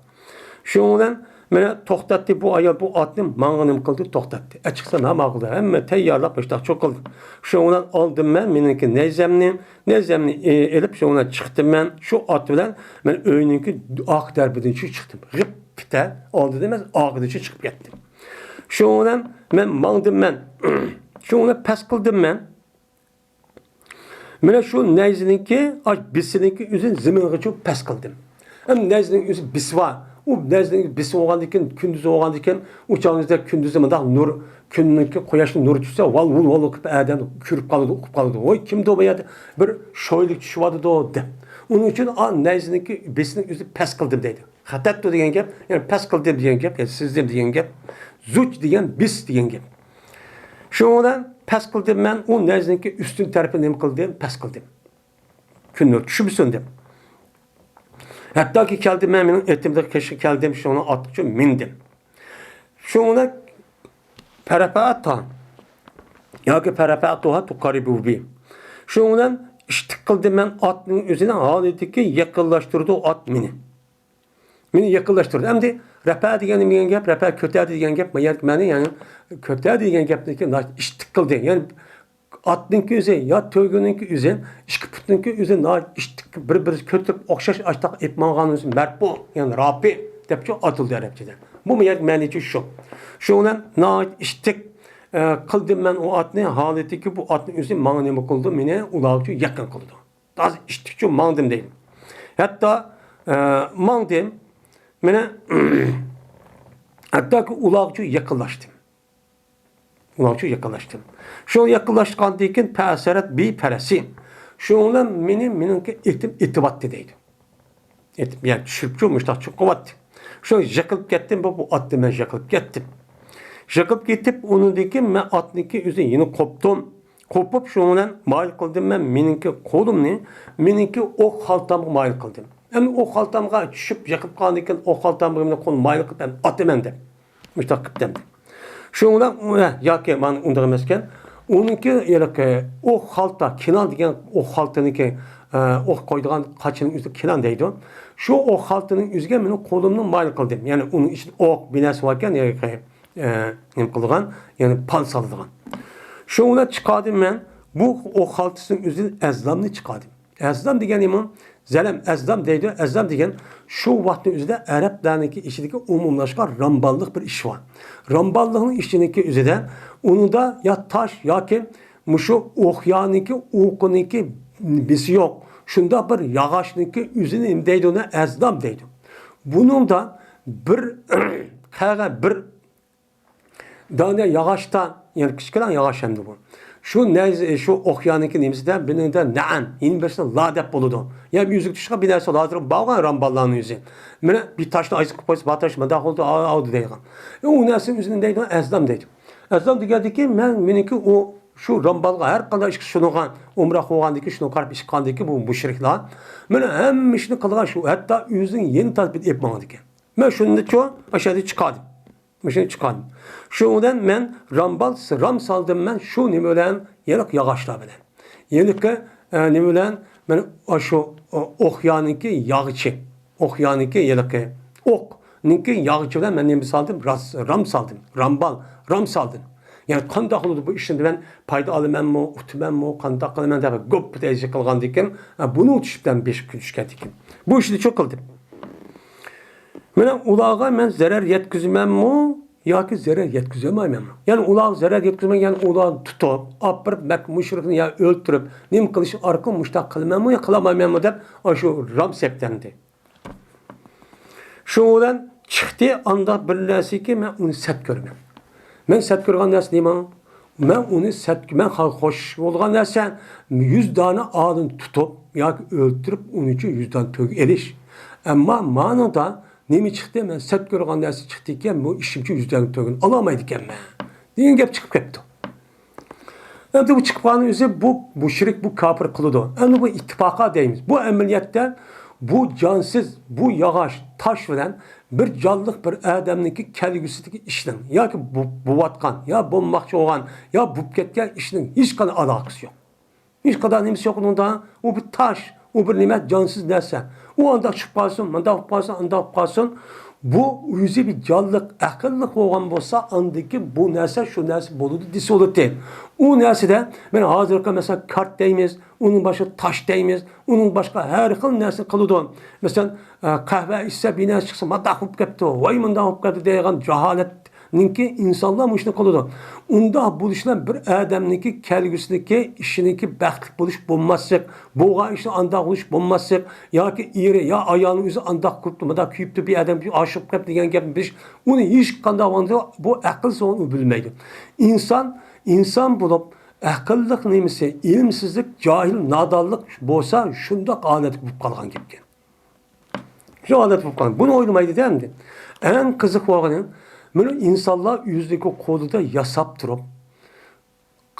شۇنىڭ بىلەن مانا توختاتتى بۇ ئايال، بۇ ئاتنى ماڭا نېمە قىلدى، توختاتتى. ئە، چىقسا ناماقۇلدى، ھەممە تەييارلاپ مۇشتاق چوقۇلدى. شۇنىڭ بىلەن ئالدىم مەن مېنىڭكى نەيزەمنى، نەيزەمنى ئېلىپ، شۇنىڭ بىلەن چىقتىم مەن. شۇ ئات بىلەن مەن ئۆينىڭكى ئارقا تەرىپىدىن چىقتىم. غىپ پىتە ئالدىدا ئەمەس، ئارقىدىن چىقىپ كەتتىم. شۇنىڭ بىلەن مەن ماڭدىم مەن. شۇنىڭ بىلەن پەس قىلدىم مەن. مانا شۇ نەيزىنىڭكى، ئاش بىسىنىڭكى ئۆزىنى زېمىنغىچە پەس قىلدىم. ئەمدى نەيزىنىڭ ئۆزى بىسى بار. ئۇ نەيزىنىڭ بىسى بولغاندىكىن، كۈندۈز بولغاندىكىن، ئۇ چاغىمىزدا كۈندۈزى مۇنداق نۇر، كۈننىڭكى قۇياشنىڭ نۇرى چۈشسە، ۋال-ۋۇل-ۋال قىلىپ ئادەم كۆرۈپ قالىدۇ، ئۇقۇپ قالىدۇ. ۋاي، كىمدۇ بۇ يەردە بىر شويلۇق چۈشۈۋاتىدۇ دەپ. ئۇنىڭ ئۈچۈن ئا نەيزىنىڭكى بىسىنىڭ ئۆزى پەس قىلدىم دەيدۇ. خەتەتتۇ دېگەن گەپ، يەنى پەس قىلدىم دېگەن گەپ، يەنى سىزدىم دېگەن گەپ، زۇچ دېگەن بىس دېگەن گەپ. شۇنىڭ بىلەن پەس قىلدىم مەن، ئۇ نەيزىنىڭكى ئۈستۈن تەرىپىنى نېمە قىلدىم؟ پەس قىلدىم. كۈن نۇرى چۈشمىسۇن دەپ. ھەتتاكى كەلدى، مەن مېنىڭ ئېتىمدىن قېشىغا كەلدىم، شۇڭا ئاتقىچە مىندىم. شۇڭا پەرەپەتۇھا ياكى پەرەپەتۇھا تۇقارىبۇ بى. شۇنىڭ بىلەن ئىشتىك قىلدىم مەن ئاتنىڭ ئۆزىنى، ھالىتىكى يېقىنلاشتۇردى ئات مېنى. مېنى يېقىنلاشتۇردى. ئەمدى رەپە دېگەن نېمە دېگەن گەپ؟ رەپە كۆتەردى دېگەن گەپ. يەنى مەنى، يەنى كۆتەردى دېگەن گەپنىكى ئىشتىك قىلدى. يەنى ئاتنىڭكى ئۆزى يا تۆگىنىڭكى ئۆزى، ئىككى پۇتنىڭكى ئۆزى ناھايىتى ئىشتىك، بىر-بىرىگە كۆتۈرۈپ ئوخشاش ئاشتاق ئېلىپ ماڭغان ئۆزى مەرپۇ، يەنى راپى دەپچۇ ئاتىلىدۇ ئەرەبچىدە. بۇ يەر مەنىچۇ شۇ. شۇ بىلەن ناھايىتى ئىشتىك، ئە، قىلدىم مەن ئۇ ئاتنى، ھالىتىكى بۇ ئاتنىڭ ئۆزى ماڭا نېمە قىلىدۇ؟ مېنى ئۇلارغىچۇ يېقىن قىلىدۇ. تازا ئىشتىكچۇ ماڭدىم دەيدۇ. ھەتتا، ئە، ماڭدىم، مېنى ھەتتاكى ئۇلارغىچۇ يېقىنلاشتىم. ئۇلارچۇ يېقىنلاشتىم. شۇ يېقىنلاشقاندىن كېيىن پەسەرەت بى پەرەسى. شۇنىڭ بىلەن مېنى، مېنىڭكى ئېتىم ئېتىۋاتتى دەيدۇ. ئېتىپ، يەنى چۈشۈرۈپچۇ، مۇشتاق چوقۇۋاتتى. شۇ يىقىلىپ كەتتىم، بۇ، بۇ ئاتتىن مەن يىقىلىپ كەتتىم. يىقىلىپ كېتىپ، ئۇنىڭدىن كېيىن مەن ئاتنىڭكى ئۆزى يەنە قوپتۇم. قوپۇپ، شۇنىڭ بىلەن مايىل قىلدىم مەن مېنىڭكى قولۇمنى، مېنىڭكى ئوق خالتامغا مايىل قىلدىم. ئەمدى ئوق خالتامغا چۈشۈپ، يىقىلىپ قالغاندىن كېيىن ئوق خالتامغا مېنى قول مايىل قىلىپ، ئەمدى ئاتىمەن دەپ. مۇشتاق قىپتىم. شۇنىڭ بىلەن ئۇ، ھە، ياكى مانا ئۇنداق ئەمەسكەن. ئۇنىڭكى ھېلىقى ئوق خالتا، كىنان دېگەن ئوق خالتىنىڭكى، ئە، ئوق قويىدىغان قاچىنىڭ ئۆزى كىنان دەيدۇ. شۇ ئوق خالتىنىڭ ئۆزىگە مېنىڭ قولۇمنى مايىل قىلدىم. يەنى ئۇنىڭ ئىچىدە ئوق بىنەسى باركەن، ھېلىقى، ئە، نېمە قىلىدىغان، يەنى پال سالىدىغان. شۇنىڭ بىلەن چىقاردىم مەن. بۇ ئوق خالتىسىنىڭ ئۆزىدىن ئەزلامنى چىقاردىم. ئەزلام دېگەن نېمە؟ زەلەم، ئەزلام دەيدۇ. ئەزلام دېگەن شۇ ۋاقىتنىڭ ئۆزىدە ئەرەبلەرنىڭكى ئىچىدىكى ئومۇملاشقان رامباللىق بىر ئىش بار. رامباللىقنىڭ ئىچىدىكى ئۆزىدە ئۇنىڭدا يا تاش ياكى مۇشۇ ئوقيانىڭكى ئوقىنىڭكى بىسى يوق. شۇنداق بىر ياغاچنىڭكى ئۆزىنى نېمە دەيدۇ؟ ئۇنى ئەزلام دەيدۇ. بۇنىڭدا بىر قەغە، بىر دانە ياغاچتا، يەنى كىچىككىنە ياغاچ ئەمدى بۇ. شۇ نەز-، شۇ ئوقيانىكى نېمىسىدە، بىرنىڭدە نەئەم، يەنە بىرسىدە لا دەپ بولىدۇ. يەنى يۈزۈك چۈشكە بىر نەرسە لازىم بولغان رامباللارنىڭ يۈزى. مانا بىر تاشنى ئايسىقىپ قويسا، بار تاش مۇنداق بولدى، ئا-، ئاۋدى دەيدىغان. ئۇ نەرسىنىڭ ئۆزىنى دەيدىغان ئەزلام دەيدۇ. ئەزلام دېگەندىكى مەن، مېنىڭكى ئۇ، شۇ رامبالغا ھەر قانداق ئىشقا سۇنغان، ئۇمرا قىلغاندىكى شۇنىڭ قاراپ ئىش قىلغاندىكى بۇ مۇشرىكلار. مانا ھەممە ئىشنى قىلغان شۇ، ھەتتا ئۆزىنىڭ يېنى تارتىپ ئېلىپ ماڭىدىكەن. مەن شۇندىچۇ ئاشۇ يەردىن چىقاردىم. مۇشۇنى چىقاردىم. شۇنىڭ بىلەن مەن رامبال، رام سالدىم مەن شۇ نېمە بىلەن، يېنىق ياغاچلار بىلەن. يېنىقى، ئە، نېمە بىلەن؟ مەن ئاشۇ، ئو-، ئوقيانىڭكى ياغىچى. ئوقيانىڭكى يېنىقى ئوقنىڭكى ياغىچى بىلەن مەن نېمە سالدىم؟ راس-، رام سالدىم. رامبال، رام سالدىم. يەنى قانداق بولىدۇ بۇ ئىشنى مەن پايدا ئالىمەنمۇ، ئۇتىمەنمۇ، قانداق قىلىمەن دەپ گوپ دەيزى قىلغاندىكىن، ئە، بۇنىڭ چۈشۈپ بىر كۈن چۈشكەندىكىن. بۇ ئىشنى شۇ قىلدىم. مانا ئۇلارغا مەن زەرەر يەتكۈزىمەنمۇ ياكى زەرەر يەتكۈزەلمەيمەنمۇ؟ يەنى ئۇلارغا زەرەر يەتكۈزمەي، يەنى ئۇلارنى تۇتۇپ، ئاپىرىپ مەككە مۇشرىكنى يا ئۆلتۈرۈپ، نېمە قىلىش ئارقىلىق مۇشتاق قىلىمەنمۇ يا قىلالمايمەنمۇ دەپ، ئاشۇ رام سەپتەندى. شۇنىڭ بىلەن چىقتى، ئانداق بىر نەرسىكى، مەن ئۇنى سەت كۆرىمەن. مەن سەت كۆرگەن نەرسە نېمە؟ مەن ئۇنى سەت، مەن خا-، خوش بولغان نەرسە، يۈز دانە ئادەمنى تۇتۇپ ياكى ئۆلتۈرۈپ، ئۇنىڭ ئۈچۈن يۈز دانە تۆگە ئېلىش. ئەمما مانىڭدا نېمە چىقتى؟ مەن سەت كۆرگەن نەرسە چىقتىكەن، بۇ ئىشىمچە يۈز دانە تۆگىنى ئالالمايدىكەنمەن، دېگەن گەپ چىقىپ كەپتۇ. ئەمدى بۇ چىقىپ قالغان ئۆزى بۇ مۇشرىك، بۇ كاپىر قىلىدۇ. ئەمدى بۇ ئىتتىپاقا دەيمىز. بۇ ئەمەلىيەتتە بۇ جانسىز، بۇ ياغاچ، تاش بىلەن بىر جانلىق بىر ئادەمنىڭكى كەلگۈسىدىكى ئىشنىڭ ياكى بو-، بوۋاتقان، يا بولماقچى بولغان، يا بوپ كەتكەن ئىشنىڭ ھېچقانداق ئالاقىسى يوق. ھېچقانداق نېمىسى يوق ئۇنىڭدا. ئۇ بىر تاش، ئۇ بىر نېمە، جانسىز نەرسە. ئۇ ئانداق چۈشۈپ قالسۇن، مۇنداق بولۇپ قالسۇن، ئانداق بولۇپ قالسۇن. بۇ ئۆزى بىر جانلىق، ئەقىللىق بولغان بولسا، ئاندىكى بۇ نەرسە شۇ نەرسە بولىدۇ دېسە بولاتتى. ئۇ نەرسىدە مەن ھازىرقى، مەسىلەن، كارت دەيمىز، ئۇنىڭ باشقا تاش دەيمىز، ئۇنىڭ باشقا ھەر خىل نەرسە قىلىدۇ. مەسىلەن، ئە، قەھۋە ئىچسە، بىر نەرسە چىقسا، مۇنداق بولۇپ كەپتۇ، ۋاي، مۇنداق بولۇپ كەپتۇ دەيدىغان جاھالەتنىڭكى ئىنسانلار مۇشۇنى قىلىدۇ. ئۇنداق بولۇش بىلەن بىر ئادەمنىڭكى كەلگۈسىدىكى ئىشىنىڭكى بەختلىك بولۇش بولماسلىق، بولغان ئىشتا ئانداق بولۇش بولماسلىق، ياكى ئېرى يا ئايالى ئۆزى ئانداق قىلىپتۇ، مۇنداق كۆيۈپتۇ، بىر ئادەم ئاشىق بولۇپ كەپتۇ دېگەن گەپنى بىلىش، ئۇنى ھېچقانداق ۋاقىتتا بۇ ئەقىل سوغان ئۇ بىلمەيدۇ. ئىنسان، ئىنسان بولۇپ، ئەقىللىق نېمىسى، ئىلىمسىزلىك، جاھىل، نادانلىق بولسا، شۇنداق ھالەتكە بولۇپ قالغان گەپكەن. شۇ ھالەت بولۇپ قالغان. بۇنى ئويلىمايدۇ-دە ئەمدى. ئەڭ قىزىق بولغىنى، مانا ئىنسانلار ئۆزىنىڭكى قولىدا ياساپ تۇرۇپ،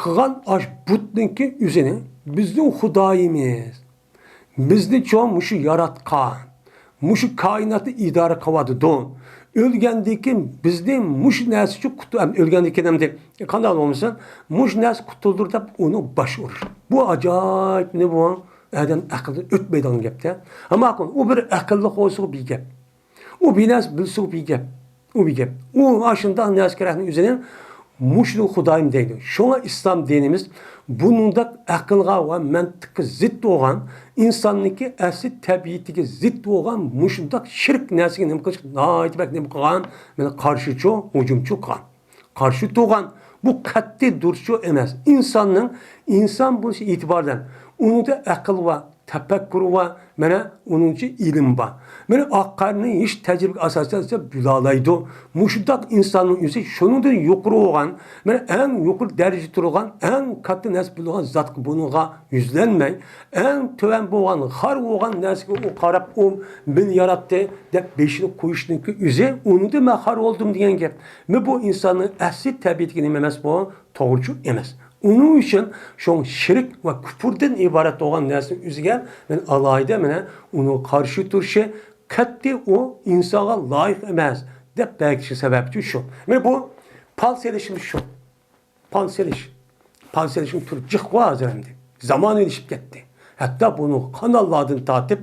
قىلغان ئاش بۇتنىڭكى ئۆزىنى بىزنىڭ خۇدايىمىز، بىزنى چوڭ مۇشۇ ياراتقان، مۇشۇ كائىناتنى ئىدارە قىلىۋاتىدۇ. ئۆلگەندىن كېيىن بىزنى مۇشۇ نەرسىچۇ قۇتۇ-، ئەم، ئۆلگەندىن كېيىن ئەمدى قانداق بولمىسۇن، مۇشۇ نەرسە قۇتۇلدۇر دەپ ئۇنى باش ئۇرۇش. بۇ ئاجايىپ نېمە بۇ؟ ئادەم ئەقىلدىن ئۆتمەيدىغان گەپتە. ئەمما ئۇ بىر ئەقىللىق بولسىغۇ بىر گەپ. ئۇ بىر نەرسە بىلسىغۇ بىر گەپ. ئۇ بىر گەپ. ئۇ ئاشۇنداق نەرسە كېرەكنىڭ ئۆزىنى مۇشۇ خۇدايىم دەيدۇ. شۇڭا ئىسلام دىنىمىز بۇنىڭدەك ئەقىلغا ۋە مەنتىققا زىت بولغان، ئىنساننىڭكى ئەسلى تەبىئىتىگە زىت بولغان مۇشۇنداق شىرك نەرسىگە نېمە قىلىشقا ناھايىتى بەك نېمە قىلغان، مانا قارشىچۇ، ھۇجۇمچۇ قىلغان. قارشى تۇرغان. بۇ قەتئىي دۇرۇسچۇ ئەمەس. ئىنساننىڭ ئىنسان بولۇش ئېتىبارى بىلەن ئۇنىڭدا ئەقىل بار، تەپەككۇر بار، مانا ئۇنىڭچە ئىلىم بار. مانا ئاق قارنى ھېچ تەجرىبىگە ئاساسەن بىلالايدۇ. مۇشۇنداق ئىنساننىڭ ئۆزى شۇنىڭدىن يۇقىرى بولغان، مانا ئەڭ يۇقىرى دەرىجىدە تۇرغان، ئەڭ كاتتا نەرسە بىلىدىغان زاتقا بۇنىڭغا يۈزلەنمەي، ئەڭ تۆۋەن بولغان، خار بولغان نەرسىگە ئۇ قاراپ، ئۇ مېنى ياراتتى دەپ بېشىنى قويۇشنىڭكى ئۆزى ئۇنىڭدىن مەن خار بولدۇم دېگەن گەپ. مانا بۇ ئىنساننىڭ ئەسلى تەبىئىتىگە نېمە ئەمەس بۇ؟ توغرىچۇ ئەمەس. ئۇنىڭ ئۈچۈن شۇڭا شىرك ۋە كۇپۇردىن ئىبارەت بولغان نەرسىنى ئۆزىگە مانا ئالاھىدە مانا ئۇنىڭغا قارشى تۇرۇشى قەتئىي ئۇ ئىنسانغا لايىق ئەمەس دەپ بەرگىچى سەۋەبچى شۇ. مانا بۇ پال سېلىشىمىز شۇ. پال سېلىش. پال سېلىشنىڭ تۈرى جىق بۇ ھازىر ئەمدى. زامان ئېلىشىپ كەتتى. ھەتتا بۇنىڭ قاناللاردىن تارتىپ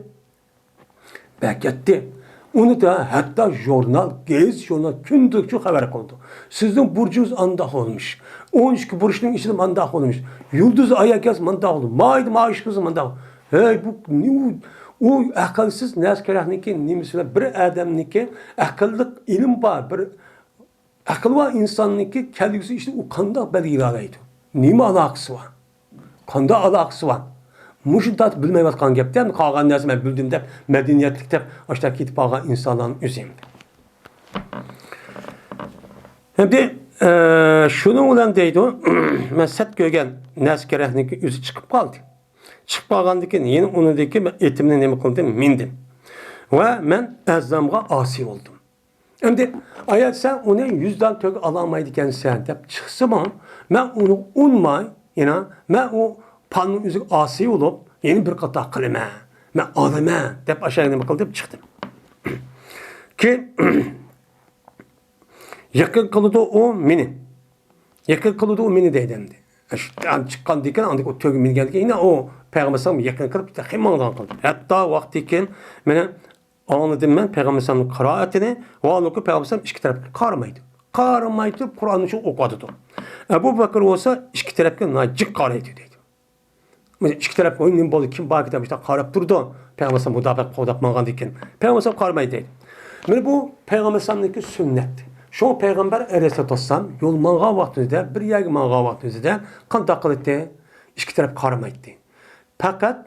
بەكەتتى. ئۇنى ھەتتا ژۇرنال، گېزىت ژۇرنال كۈندىلىكچە خەۋەر قىلىدۇ. سىزنىڭ بۇرجىڭىز ئانداق بولمىش. ئون ئىككى بۇرجنىڭ ئىچىدە مانداق بولمىش. يۇلدۇز ئايا كەلسە مانداق بولدى. مايدا مائىشىڭىز مانداق. ھەي، بۇ، ئۇ، ئۇ ئەقىلسىز نەرسە كېرەكنىكى نېمىسى بىلەن بىر ئادەمنىكى ئەقىللىق ئىلىم بار، بىر ئەقىل بار ئىنساننىڭكى كەلگۈسى ئىشىنى ئۇ قانداق بەلگىلەيدۇ؟ نېمە ئالاقىسى بار؟ قانداق ئالاقىسى بار؟ مۇشۇ تارتىپ بىلمەيۋاتقان گەپتە، قالغان نەرسە مەن بىلدىم دەپ، مەدەنىيەتلىك دەپ، ئاشتا كېتىپ قالغان ئىنسانلارنىڭ ئۆزى ئەمدى. ئەمدى، ئە، شۇنىڭ بىلەن دەيدۇ، مەن سەت كۆرگەن نەرسە كېرەكنىڭكى ئۆزى چىقىپ قالدى. چىقىپ قالغاندىن كېيىن يەنە ئۇنىڭدىن كېيىن مەن ئېتىمنى نېمە قىلدىم؟ مىندىم. ۋە مەن ئەزامغا ئاسىي بولدۇم. ئەمدى ئايال سەن ئۇنى يۈز دان تۆگە ئالالمايدىكەنسەن دەپ چىقسىمۇ، مەن ئۇنى ئۇنماي، يەنە مەن ئۇ پاننىڭ ئۆزىگە ئاسىي بولۇپ، يەنە بىر قاتار قىلىمەن، مەن ئالىمەن دەپ ئاشۇ نېمە قىلدىم، چىقتىم. كېيىن يېقىن قىلىدۇ ئۇ مېنى. يېقىن قىلىدۇ ئۇ مېنى دەيدۇ ئەمدى. شۇ چىققاندىن كېيىن، ئاندىن ئۇ تۆگە مىنگەندىن كېيىن يەنە ئۇ پەيغەمبەر ئەلەيھىسسالام يېقىن قىلىپ تېخى ماڭىدىغان قىلدى. ھەتتا ۋاقتىدىن كېيىن مانا ئاڭلىدىم مەن پەيغەمبەر ئەلەيھىسسالامنىڭ قىرائىتىنى، ۋالىكۇ پەيغەمبەر ئەلەيھىسسالام ئىككى تەرەپكە قارىمايدۇ. قارىماي تۇرۇپ قۇرئاننى شۇ ئوقۇۋاتىدۇ. ئەبۇ بەكرى بولسا ئىككى تەرەپكە ناھايىتى جىق قارايدۇ دەيدۇ. مانا ئىككى تەرەپكە ئويۇن نېمە بولدى، كىم باركى دەپ مۇشۇنداق قاراپ تۇرىدۇ. پەيغەمبەر ئەلەيھىسسالام مۇداپىئە قوغداپ ماڭغاندىن كېيىن پەيغەمبەر ئەلەيھىسسالام قارىمايدۇ دەيدۇ. مانا بۇ پەيغەمبەر ئەلەيھىسسالامنىڭكى سۈننەت. شۇڭا پەيغەمبەر ئەلەيھىسسالاتۇ ۋەسسالام يول ماڭغان ۋاقتىدا، بىر يەرگە ماڭغان ۋاقتىدا قانداق قىلاتتى؟ ئىككى تەرەپ قارىمايتتى. پەقەت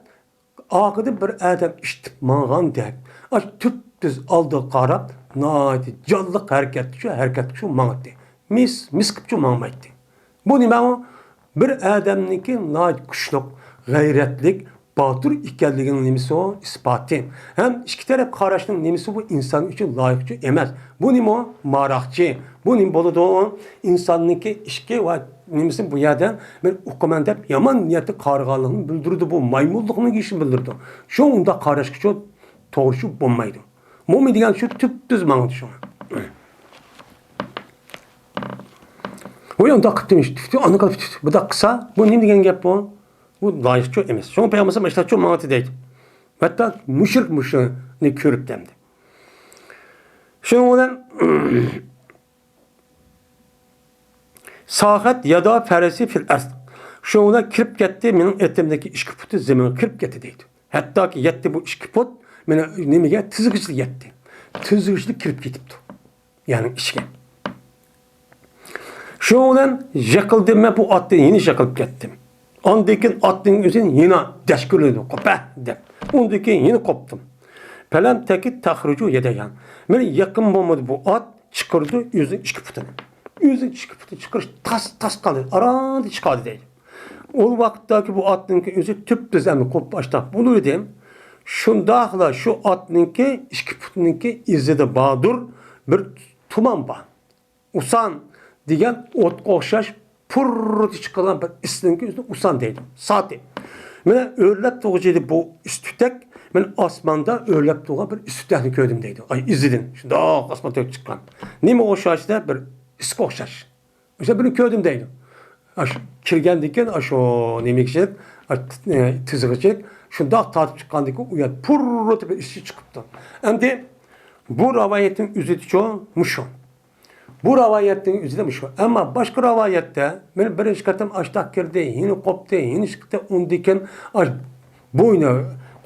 ئارقىدىن بىر ئادەم ئىتتىپ ماڭغاندەك، ئاشۇ تۈپتۈز ئالدىغا قاراپ، ناھايىتى جانلىق ھەرىكەتتە شۇ، ھەرىكەتتە شۇ ماڭاتتى. مىس، مىس قىلىپ شۇ ماڭمايتتى. بۇ نېمە ئۇ؟ بىر ئادەمنىڭكى ناھايىتى كۈچلۈك، غەيرەتلىك، باتۇر ئىكەنلىكىنىڭ نېمىسى ئۇ؟ ئىسپاتى. ھەم ئىككى تەرەپ قاراشنىڭ نېمىسى بۇ؟ ئىنسان ئۈچۈن لايىقچۇ ئەمەس. بۇ نېمە ئۇ؟ ماراقچى. بۇ نېمە بولىدۇ؟ ئىنساننىڭكى ئىچكى ۋە نېمىسى بۇ يەردە مەن ئوقۇمەن دەپ يامان نىيەتتە قارىغانلىقىنى بىلدۈرىدۇ، بۇ مايمۇنلۇقنىڭ ئىشىنى بىلدۈرىدۇ. شۇ ئۇنداق قاراشقىچۇ توغرىچۇ بولمايدۇ. مۇئمىن دېگەن شۇ تۈپتۈز ماڭىدۇ شۇڭا. ۋاي ئۇنداق قىپتىمىش، تۈپتۈ، ئانداق قىلىپ تۈپتۈ، بۇنداق قىلسا، بۇ نېمە دېگەن گەپ بۇ؟ بۇ لايىقچۇ ئەمەس. شۇڭا پەيغەمبەر ئەلەيھىسسالام ئاشۇنداقچۇ ماڭىدۇ دەيدۇ. ھەتتا مۇشرىك مۇشۇنى كۆرۈپتۇ ئەمدى. شۇنىڭ بىلەن ساخەت يادا پەرىسى فىل ئەرز. شۇنىڭ بىلەن كىرىپ كەتتى، مېنىڭ ئېتىمدىكى ئىككى پۇتى زېمىنغا كىرىپ كەتتى دەيدۇ. ھەتتاكى يەتتى بۇ ئىككى پۇت، مېنىڭ نېمىگە، تىزىغىچىلا يەتتى. تىزىغىچىلا كىرىپ كېتىپتۇ. يەنى ئىچىگە. شۇنىڭ بىلەن يىقىلدىم مەن بۇ ئاتتىن، يەنە يىقىلىپ كەتتىم. ئاندىن كېيىن ئاتنىڭ ئۆزى يەنە دەشكۈرلىدى، قوپە دەپ. ئۇندىن كېيىن يەنە قوپتۇم. پەلەم تەكىد تەخرۇجۇ يەدەيھا. مېنى يېقىن بولمىدى بۇ ئات، چىقىرىدۇ ئۆزىنىڭ ئىككى پۇتىنى. ئۆزىنىڭ ئىككى پۇتى چىقىرىش تاس، تاس قالدى. ئاراندا چىقاردى دەيدۇ. ئۇ ۋاقىتتاكى بۇ ئاتنىڭكى ئۆزى تۈپتۈز ئەمدى قوپۇپ ئاشتاق بولۇۋىدى. شۇنداقلا شۇ ئاتنىڭكى ئىككى پۇتىنىڭكى ئىزىدا باردۇر بىر تۇمان بار. ئۇسان دېگەن ئوتقا ئوخشاش پۇررىتى چىقىدىغان بىر ئىسنىڭكى ئۆزىنى ئۇسان دەيدۇ. ساتى. مانا ئۆرلەپ تۇرغۇچى ئىدى بۇ ئىس تۈتەك. مەن ئاسماندا ئۆرلەپ تۇرغان بىر ئىسپىتەكنى كۆردۈم دەيدۇ. ئاي، ئىزىدىن شۇنداق ئاسمان تۆگە چىققان. نېمىگە ئوخشاش دە؟ بىر ئىسقا ئوخشاش. ئۆشە بىرنى كۆردۈم دەيدۇ. ئاشۇ كىرگەندىن كېيىن، ئاشۇ نېمىگىچىلىك، ئاش-، ئە، تىزىغىچىلىك شۇنداق تارتىپ چىققاندىن كېيىن، ئۇ يەر پۇررىتىپ بىر ئىسى چىقىپتۇ. ئەمدى بۇ رىۋايەتنىڭ ئۆزىدىچۇ مۇشۇ. بۇ رىۋايەتنىڭ ئۆزىدە مۇشۇ. ئەمما باشقا رىۋايەتتە، مېنى بىرىنچى قېتىم ئاشتاق كىردى، يېنى قوپتى، يېنى چىقتى، ئۇندىن كېيىن ئاش-، بوينى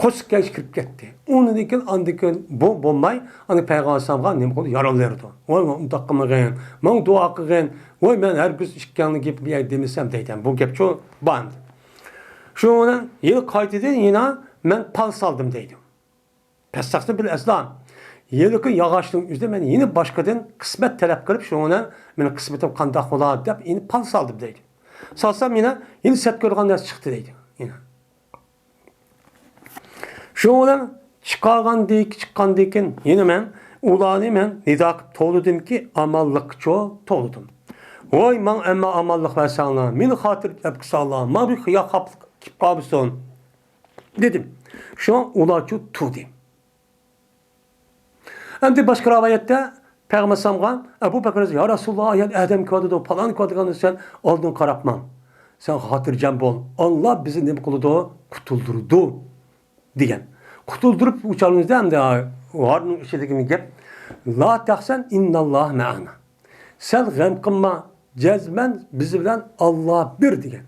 قورساق كەش كىرىپ كەتتى. ئۇنىڭدىن كېيىن، ئاندىن كېيىن بۇ بولماي، ئانا پەيغەمبەر ئالەيھىسسالامغا نېمە قىلدى؟ يارىلىۋېرىدۇ. ۋاي، ۋاي، ئۇنداق قىلمىغىن، ماڭا دۇئا قىلغىن، ۋاي، مەن ھەرگىز ئىككىڭنىڭ گېپىنى بۇ يەردە دېمىسەم دەيدىكەن. بۇ گەپچۇ بار ئەمدى. شۇنىڭ بىلەن يەنە قايتىدىن يەنە مەن پال سالدىم دەيدۇ. پەستەقسىنى بىل ئەسلا. ھېلىقى ياغاچنىڭ ئۆزىدە مەن يەنە باشقىدىن قىسمەت تەلەپ قىلىپ، شۇنىڭ بىلەن مېنىڭ قىسمىتىم قانداق بولا دەپ يەنە پال سالدىم دەيدۇ. سالسام يەنە، يەنە سەت كۆرىدىغان نەرسە چىقتى دەيدۇ. يەنە. شۇنىڭ بىلەن چىقارغاندىكى، چىققاندىن كېيىن يەنە مەن ئۇلارنى مەن نىدا قىلىپ توۋلىدىمكى، ئامانلىققىچۇ توۋلىدىم. ۋاي، ماڭا ئەمما ئامانلىق بەرسەڭلار، مېنى خاتىرجەم قىلساڭلار، ماڭا بىر خىيال خاپىلىق كېلىپ قالمىسۇن، دېدىم. شۇڭا ئۇلارچۇ تۇردى. ئەمدى باشقا رىۋايەتتە پەيغەمبەر ئەلەيھىسسالامغا، ئەبۇ بەكرى، يا رەسۇلاللا، يا ئادەم كۆرۈۋاتىدۇ، پالان كۆرۈۋاتىدۇ، سەن ئالدىن قاراپ ماڭ. سەن خاتىرجەم بول. ئاللا بىزنى نېمە قىلىدۇ؟ قۇتۇلدۇرىدۇ، دېگەن. قۇتۇلدۇرۇپ ئۇچالمىز دە، ئەمدى غارنىڭ ئىچىدىكى گەپ. لا تەھزەن، ئىنناللاھە مەئانا. سەن غەم قىلما، جەزمەن بىز بىلەن ئاللا بىر دېگەن.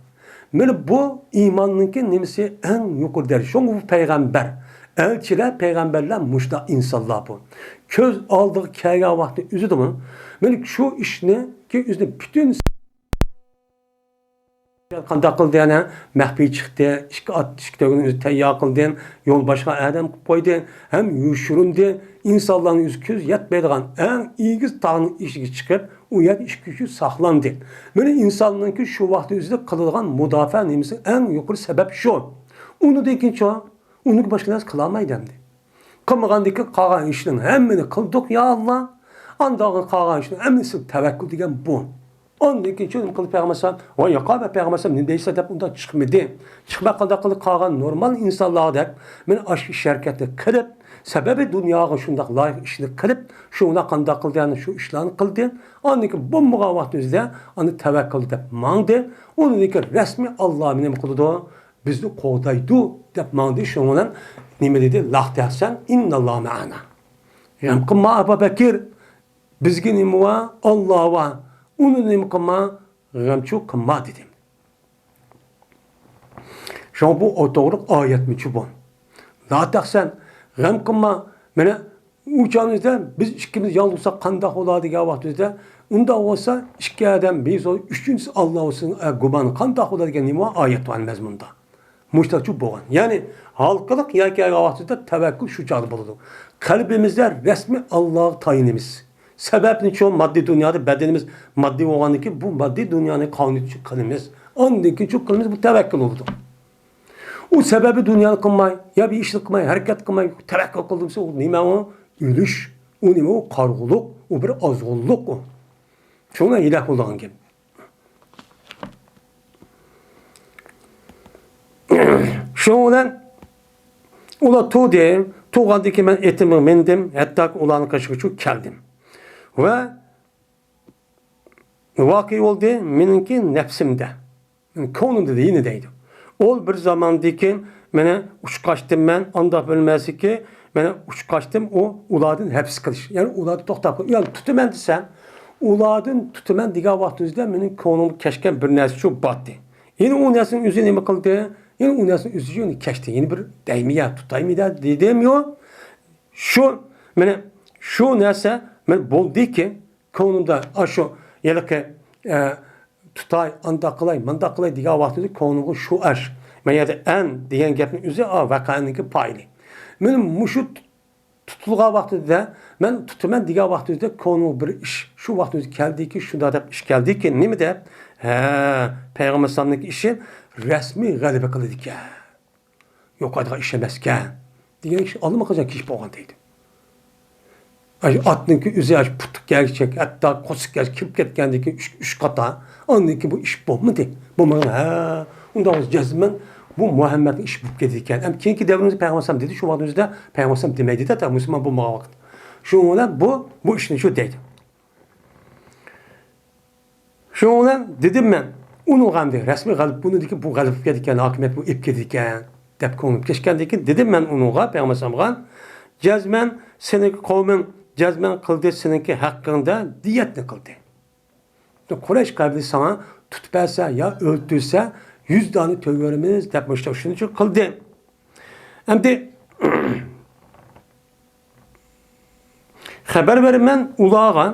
مانا بۇ ئىماننىڭكى نېمىسى؟ ئەڭ يۇقىرى دەرىجە. شۇڭا بۇ پەيغەمبەر، ئەلچىلەر، پەيغەمبەرلەر مۇشۇنداق ئىنسانلار بۇ. كۆز ئالدىغا كەلگەن ۋاقىتتا ئۆزىدىمۇ، مانا شۇ ئىشنىكى ئۆزىنى پۈتۈن قانداق قىلدى يەنە؟ مەخپىي چىقتى، ئىككى ئات، ئىككى تۆگىنى ئۆزى تەييار قىلدى، يول باشقا ئادەم قىلىپ قويدى ھەم يوشۇرۇندى. ئىنسانلارنىڭ يۈزى كۆز يەتمەيدىغان ئەڭ ئېگىز تاغنىڭ ئىچىگە چىقىپ، ئۇ يەردە ئىككى ئۈچ كۈن ساقلاندى. مانا ئىنساننىڭكى شۇ ۋاقىت ئۆزىدە قىلىدىغان مۇداپىئە نېمىسى ئەڭ يۇقىرى سەۋەب شۇ. ئۇنىڭدىن كېيىن شۇ، ئۇنىڭدىن باشقا نەرسە قىلالمايدۇ ئەمدى. قىلمىغاندىن كېيىن قالغان ئىشنىڭ ھەممىنى قىلدۇق، يا ئاللا. ئاندىن قالغان ئىشنىڭ ھەممىسى تەۋەككۈل دېگەن بۇ. ئاندىن كېيىن شۇ نېمە قىلدى پەيغەمبەر ئەلەيھىسسالام؟ ۋاي ياقا، مەن پەيغەمبەر ئەلەيھىسسالام نېمە دەيسىلەر دەپ ئۇنداق چىقمىدى. چىقماي قانداق قىلدى؟ قالغان نورمال ئىنسانلارغا دەپ، مانا ئاشۇ ئىش ھەرىكەتنى قىلىپ، سەبەبى دۇنياغا شۇنداق لايىق ئىشنى قىلىپ، شۇنداق قانداق قىلدى، يەنى شۇ ئىشلارنى قىلدى. ئاندىن كېيىن بولمىغان ۋاقىت ئۆزىدە ئاندىن تەۋەككۈل دەپ ماڭدى. ئۇنىڭدىن كېيىن رەسمىي ئاللا نېمە قىلىدۇ؟ بىزنى قوغدايدۇ دەپ ماڭدى. شۇنىڭ بىلەن نېمە دېدى؟ لا تەھزەن، ئىنناللاھە مەئانا. غەم قىلما، ئەبۇ بەكىر، بىزگە نېمە بار؟ ئاللا بار. ئۇنى نېمە قىلما؟ غەمچۇ قىلما، دېدى. شۇڭا بۇ ئوتتۇرىلىق ئايەتمىچۇ بۇ. لا تەھزەن، غەم قىلما. مانا ئۇ چاغىمىزدا بىز ئىككىمىز يالغۇز بولساق قانداق بولار دېگەن ۋاقتىمىزدا، ئۇنداق بولسا ئىككى ئادەم بىز، ئۈچىنچىسى ئاللا بولسۇن، ئە، گۇمان قانداق بولار دېگەن نېمە بار؟ ئايەت بار مەزمۇندا. مۇشتاقچۇ بولغان. يەنى ھالقىلىق ياكى ھەر ۋاقىتتا تەۋەككۈل شۇ چاغدا بولىدۇ. قەلبىمىزدە رەسمىي ئاللاغا تايىنىمىز. سەۋەبنى شۇ ماددىي دۇنيادا بەدىنىمىز ماددىي بولغاندىن كېيىن بۇ ماددىي دۇنيانى قانۇنىچە قىلىمىز. ئاندىن كېيىن شۇ قىلىمىز، بۇ تەۋەككۈل بولىدۇ. ئۇ سەۋەبى دۇنيانى قىلماي، يا بىر ئىشنى قىلماي، ھەرىكەت قىلماي تەۋەككۈل قىلدىم دېسە، ئۇ نېمە ئۇ؟ ئۆلۈش. ئۇ نېمە ئۇ؟ قارىغۇلۇق. ئۇ بىر ئازغۇنلۇق ئۇ. شۇڭا ھېلاك بولىدىغان گەپ. شۇنىڭ بىلەن ئۇلار تۇردى. تۇرغاندىن كېيىن مەن ئېتىمغا مىندىم، ھەتتاكى ئۇلارنىڭ قېشىغىچە كەلدىم. ۋە ۋاقىئ بولدى مېنىڭكى نەپسىمدە، كۆڭلۈمدە دېگىنى دەيدۇ. ئۇ بىر زاماندىن كېيىن مانا ئۇچقاچتىم مەن، ئانداق بىلمەسلىكى، مانا ئۇچقاچتىم، ئۇ ئۇلاردىن ھەپس قىلىش. يەنى ئۇلاردا توختاپ قېلىپ، يەنى تۇتىمەن دېسەم، ئۇلاردىن تۇتىمەن دېگەن ۋاقتىمىزدا مېنىڭ كۆڭلۈمگە كەچكەن بىر نەرسە شۇ باتتى. يەنە ئۇ نەرسىنىڭ ئۆزى نېمە قىلدى؟ يەنە ئۇ نەرسىنىڭ ئۆزى شۇنى كەچتى. يەنە بىر دەيمىيە، تۇتايمىدا دېدىمۇ؟ شۇ، مانا شۇ نەرسە مانا بولدىكى، كۆڭلۈمدە ئاشۇ ھېلىقى، ئە، تۇتاي، ئانداق قىلاي، مانداق قىلاي دېگەن ۋاقتىدا كۆڭلۈمگە شۇ ئاش. مەن يەردە ئەن دېگەن گەپنىڭ ئۆزى، ئا، ۋەقەنىڭكى پايلى. مانا مۇشۇ تۇتۇلغان ۋاقتىدا، مەن تۇتىمەن دېگەن ۋاقتىدا كۆڭلۈمگە بىر ئىش، شۇ ۋاقتىدا كەلدىكى، شۇنداق دەپ ئىش كەلدىكى، نېمە دەپ؟ ھە، پەيغەمبەر ئەلەيھىسسالامنىڭكى ئىشى رەسمىي غەلىبە قىلىدىكەن. يوقايدىغان ئىش ئەمەسكەن دېگەن ئىش ئاللىماقاچان كېلىپ بولغان دەيدۇ. ئاشۇ ئاتنىڭكى ئۆزى ئاشۇ پۇتلۇق كەلگۈچە، ھەتتا قورساق كەلگۈچە كىرىپ كەتكەندىن كېيىن ئۈچ، ئۈچ قاتا، ئاندىن كېيىن بۇ ئىش بولمىدى. بولمىغان، ھە، ئۇنداق بولسا جەزمەن بۇ مۇھەممەدنىڭ ئىشى بولۇپ كېتىدىكەن. ھەم كېيىنكى دەۋرىمىزدە پەيغەمبەر ئەلەيھىسسالام دېدى، شۇ ۋاقىت ئۆزىدە پەيغەمبەر ئەلەيھىسسالام دېمەيدى-دە، مۇسۇلمان بولمىغان ۋاقىت. شۇنىڭ بىلەن بۇ، بۇ ئىشنى شۇ دەيدۇ. شۇنىڭ بىلەن دېدىم مەن، ئۇنىڭغا ئەمدى رەسمىي غەلىبە، بۇنىڭدىكى بۇ غەلىبە كېلىدىكەن، ھاكىمىيەت بۇ ئېلىپ كېلىدىكەن، دەپ كۆڭلۈم كەچكەندىن كېيىن دېدىم مەن ئۇنىڭغا، پەيغەمبەر ئەلەيھىسسالامغا، جەزمەن سېنىڭكى قەۋمىڭ جەزمەن قىلدى سېنىڭكى ھەققىڭدە دىيەتنى قىلدى. قۇرەيش قەبىلىسى ساڭا تۇتۇپ بەرسە يا ئۆلتۈرسە، يۈز دانە تۆگە بېرىمىز دەپ مۇشۇنداق شۇنى قىلدى. ئەمدى خەۋەر بېرىمەن ئۇلارغا.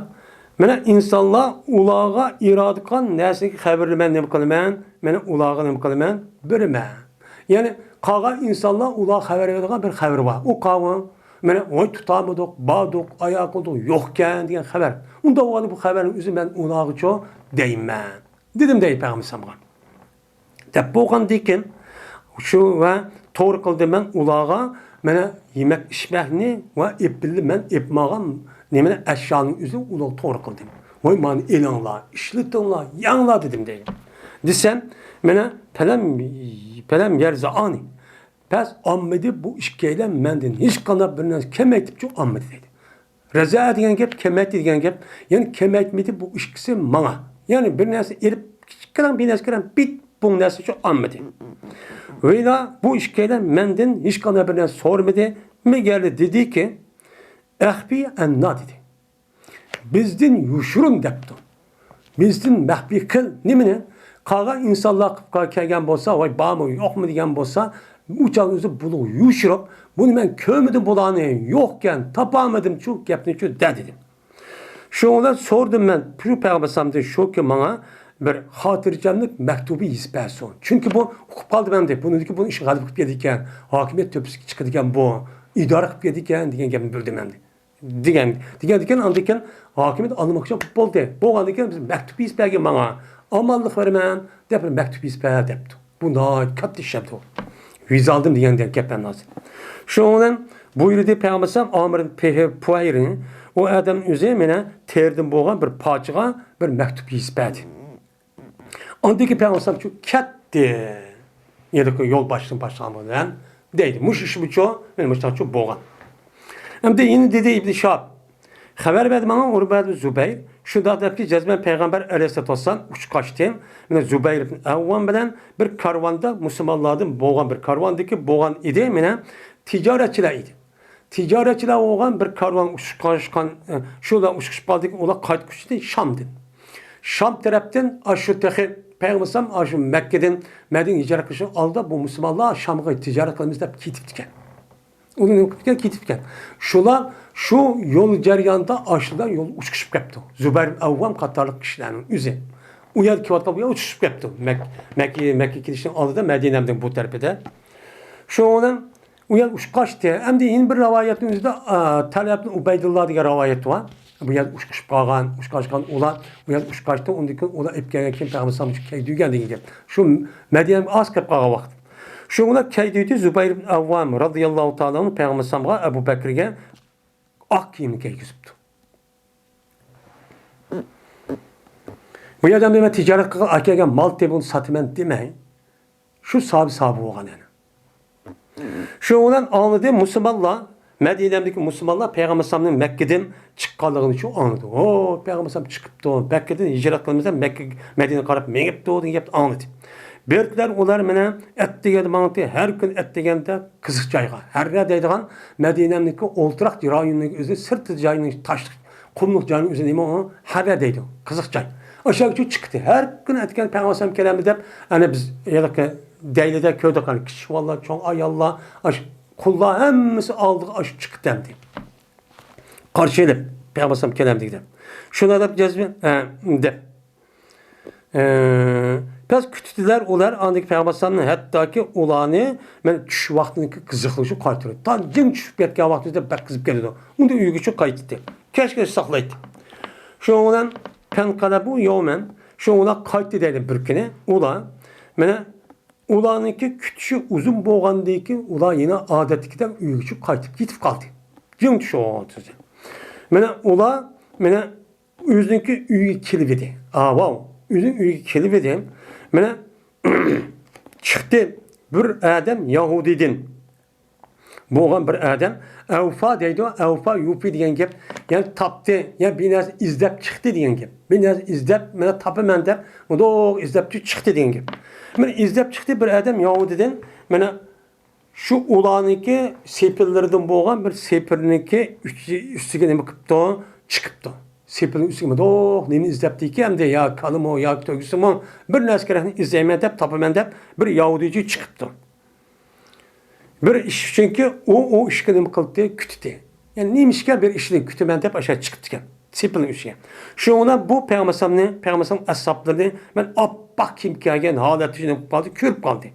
مانا ئىنسانلار ئۇلارغا ئېرىشىدىغان نەرسىگە خەۋەرنى مەن نېمە قىلىمەن؟ مانا ئۇلارغا نېمە قىلىمەن؟ بېرىمەن. يەنى قالغان ئىنسانلار ئۇلار خەۋەر بېرىدىغان بىر خەۋىرى بار. ئۇ قاۋۇ، مانا ۋاي تۇتالمىدۇق، باردۇق، ئاياغ قىلدۇق، يوقكەن دېگەن خەۋەر. ئۇنداق بولغاندا بۇ خەۋەرنىڭ ئۆزى مەن ئۇلارغىچۇ دەيمەن. دېدىم دەي پەيغەمبەر ئەلەيھىسسالامغا. دەپ بولغاندىكىن، شۇ ۋە توغرا قىلدىم مەن ئۇلارغا، مانا يېمەك ئىچمەكنى ۋە ئېپىلنى مەن ئېپمىغان نېمىنى ئەشيانىڭ ئۆزىنى ئۇلارغا توغرا قىلدىم. ۋاي مانا ئېلىڭلار، ئىشلىتىڭلار، يەڭلار دېدىم دەي. دېسەم، مانا پەلەم، پەلەم يەرزىئانى. بەس ئالمىدى بۇ ئىككىيلەن مەندىن ھېچقانداق بىر نەرسە كېمەيتىپچۇ ئالمىدى دەيدۇ. رەزا دېگەن گەپ، كېمەيتتى دېگەن گەپ. يەنى كېمەيتمىدى بۇ ئىككىسى ماڭا. يەنى بىر نەرسە ئېلىپ، كىچىككىنە بىر نەرسە كىرەم، بىت بۇڭ نەرسە شۇ ئالمىدى. ۋەيلا بۇ ئىككىيلەن مەندىن ھېچقانداق بىر نەرسە سورىمىدى. مەگەر دېدىكى، ئەخفى ئەننا دېدى. بىزدىن يوشۇرۇن دەپتۇ. بىزدىن مەخپىي قىل نېمىنى؟ قالغان ئىنسانلار قىلىپ كەلگەن بولسا، ۋاي بارمۇ يوقمۇ دېگەن بولسا، ئۇ چاغدا ئۆزى بۇلۇق يوشۇرۇپ، بۇنى مەن كۆرمىدىم بۇلارنى، يوقكەن، تاپالمىدىمچۇ گەپنىچۇ دە دېدىم. شۇنىڭ بىلەن سورىدىم مەن شۇ پەيغەمبەر ئەلەيھىسسالامدىن شۇكى ماڭا بىر خاتىرجەملىك مەكتۇبى يېزىپ بەرسۇن. چۈنكى بۇ ئۇقۇپ قالدىم ئەمدى. بۇنىڭدىكى بۇ ئىش غەلىبە قىلىپ كېتىدىكەن، ھاكىمىيەت تۆپىسىگە چىقىدىكەن بۇ، ئىدارە قىلىپ كېتىدىكەن دېگەن گەپنى بىلدىم ئەمدى. دېگەن، دېگەندىكىن ئاندىن كېيىن ھاكىمىيەت ئالماقچى بولدى. بولغاندىن كېيىن بىز مەكتۇپ يېزىپ بەرگىن ماڭا. ئامانلىق بېرىمەن دەپ بىر مەكتۇپ يېزىپ بەر دەپتۇ. بۇ ناھايىتى كاتتا ئىش ئەمدى ئۇ. ۋىزا ئالدىم دېگەن گەپ ھازىر. شۇنىڭ بىلەن بۇيرۇدى پەيغەمبەر ئەلەيھىسسالام ئامىر بىن پۇھەيرنى، ئۇ ئادەم ئۆزى مانا تېرىدىن بولغان بىر پارچىغا بىر مەكتۇپ يېزىپ بەردى. ئاندىن كېيىن پەيغەمبەر ئەلەيھىسسالام شۇ كەتتى. يەنى يول باشلىدىن باشلىغان بىلەن دەيدۇ. مۇشۇ ئىش بويىچە مانا مۇشۇنداق بولغان. ئەمدى يەنە دېدى ئىبن شىھاب. خەۋەر بەردى ماڭا ئۇرۋە بىن زۇبەير. شۇنداق دەپتۇ، جەزمەن پەيغەمبەر ئەلەيھىسسالاتۇ ۋەسسالام ئۇچقاچتى. مانا زۇبەير ئىبن ئەۋۋام بىلەن بىر كارۋاندا مۇسۇلمانلاردىن بولغان بىر كارۋاندىكى بولغان ئىدى. مانا تىجارەتچىلەر ئىدى. تىجارەتچىلەر بولغان بىر كارۋان ئۇچۇشقان، شۇلار ئۇچۇشۇپ قالدىكى، ئۇلار قايتقۇچىدى شامدىن. شام تەرەپتىن ئاشۇ تېخى پەيغەمبەر ئەلەيھىسسالام ئاشۇ مەككىدىن مەدىنىگە ھىجرەت قىلىشنىڭ ئالدىدا بۇ مۇسۇلمانلار شامغا تىجارەت قىلىمىز دەپ كېتىپتىكەن. ئۇلار نېمە قىپتىكەن؟ كېتىپتىكەن. شۇلار شۇ يول جەريانىدا ئاشۇلار يول ئۇچۇشۇپ كەپتۇ. زۇبەير ئەۋۋام قاتارلىق كىشىلەرنىڭ ئۆزى. ئۇ يەردە كېلىۋاتقان بۇ يەر ئۇچۇشۇپ كەپتۇ. مەك-، مەككە، مەككە كېلىشنىڭ ئالدىدا مەدىنەمدىن بۇ تەرىپىدە. شۇنىڭ بىلەن ئۇ يەر ئۇچقاچتى. ئەمدى يەنە بىر رىۋايەتنىڭ ئۆزىدە، ئا، تەلھە ئىبن ئۇبەيدۇللا دېگەن رىۋايەت بار. بۇ يەر ئۇچقۇچۇپ قالغان، ئۇچقاچقان ئۇلار، بۇ يەر ئۇچقاچتى، ئۇندىن كېيىن ئۇلار ئېلىپ كەلگەن كېيىن پەيغەمبەر ئەلەيھىسسالام كەيدۈگەن دېگەن گەپ. شۇ مەدىنەگە ئاز قېلىپ قالغان ۋاقىت. شۇ ئۇلار كەيدۈدى زۇبەير ئىبن ئەۋۋام رازىياللاھۇ تائالا ئەنھۇ پەيغەمبەر ئەلەيھىسسالامغا ئەبۇ بەكرىگە ئاق كىيىمنى كىيگۈزۈپتۇ. بۇ يەردە مەن تىجارەت قىلغان ئەكەلگەن مال تېپىپ ساتىمەن دېمەي، شۇ ساھابە ساھابە بولغان يەنە. شۇ بىلەن ئاڭلىدى مۇسۇلمانلار، مەدىنەدىكى مۇسۇلمانلار پەيغەمبەر ئەلەيھىسسالامنىڭ مەككىدىن چىققانلىقىنى شۇ ئاڭلىدى. ھو، پەيغەمبەر ئەلەيھىسسالام چىقىپتۇ، مەككىدىن ھىجرەت قىلىمىز دەپ مەككە، مەدىنىگە قاراپ مېڭىپتۇ دېگەن گەپنى ئاڭلىدى. بىركىلەر ئۇلار مانا ئەتىگەندە ماڭدى، ھەر كۈنى ئەتىگەندە قىزىق جايغا، ھەررە دەيدىغان مەدىنەنىڭكى ئولتۇراق رايونىنىڭ ئۆزى، سىرتى جاينىڭ تاشلىق قۇملۇق جاينىڭ ئۆزى نېمە ئۇ؟ ھەررە دەيدۇ، قىزىق جاي. ئاشۇ يەرگىچە چىقتى. ھەر كۈنى ئەتىگەن پەيغەمبەر ئەلەيھىسسالام كېلەمدۇ دەپ، ئەنە بىز ھېلىقى دەيلىدە كۆردۇق، ئەنە كىچىك بالىلار، چوڭ ئاياللار، ئاشۇ قۇللار ھەممىسى ئالدىغا ئاشۇ چىقتى ئەمدى. قارشى ئېلىپ، پەيغەمبەر ئەلەيھىسسالام كېلەمدۇ دەپ. شۇنداق دەپ جەزمەن، ھە، دەپ. ئە، بەس كۈتتىلەر ئۇلار، ئاندىن پەيغەمبەر ئەلەيھىسسالامنى ھەتتاكى ئۇلارنى مەن چۈش ۋاقتىنىڭكى قىزىقلىشى قايتۇردى. تا جىڭ چۈشۈپ كەتكەن ۋاقتىمىزدا بەك قىزىپ كەتىدۇ. ئۇندىن ئۆيگىچە قايتتى. كەچكىچە ساقلايتتى. شۇنىڭ بىلەن پەنقەلەبۇ يەۋمەن، شۇ ئۇلار قايتتى دەيدۇ بىر كۈنى. ئۇلار، مانا، ئۇلارنىڭكى كۈتۈشى ئۇزۇن بولغاندىن كېيىن ئۇلار يەنە ئادەتتىكىدەك ئۆيگىچە قايتىپ كېتىپ قالدى. جىڭ چۈشۈپ قالدى. مانا ئۇلار، مانا، ئۆزىنىڭكى ئۆيىگە كېلىۋىدى. ئاۋاۋ، ئۆزىنىڭ ئۆيىگە كېلىۋىدى. مانا، چىقتى. بىر ئادەم يەھۇدىيدىن بولغان بىر ئادەم ئەۋفا دەيدۇ، ئەۋفا يۇفى دېگەن گەپ، يەنى تاپتى، يەنى بىر نەرسە ئىزدەپ چىقتى دېگەن گەپ. بىر نەرسە ئىزدەپ، مانا تاپىمەن دەپ، مۇنداق ئىزدەپ چىقتى دېگەن گەپ. مانا ئىزدەپ چىقتى بىر ئادەم يەھۇدىيدىن، مانا شۇ ئۇلارنىڭكى سېپىللىرىدىن بولغان بىر سېپىلنىڭكى ئۈستىگە نېمە قىپتۇ؟ چىقىپتۇ. سېپىلنىڭ ئۈستىگە مۇنداق نېمە ئىزدەپتىكى ئەمدى، يا كالىمۇ، يا تۆگىسىمۇ، بىر نەرسە كېرەكنى ئىزدەيمەن دەپ، تاپىمەن دەپ، بىر يەھۇدىيچى چىقىپتۇ. بىر ئىش ئۈچۈنكى ئۇ، ئۇ ئىشقا نېمە قىلدى؟ كۈتتى. يەنى نېمىشقا بىر ئىشنى كۈتىمەن دەپ ئاشۇ چىقىپتىكەن. سېپىلنىڭ ئۈستىگە. شۇنىڭ بىلەن بۇ پەيغەمبەرنى، پەيغەمبەرنىڭ ئەسھابلىرىنى مەن ئاپئاق كىيىم كىيگەن ھالەتتە نېمە قىلىپ قالدى؟ كۆرۈپ قالدى.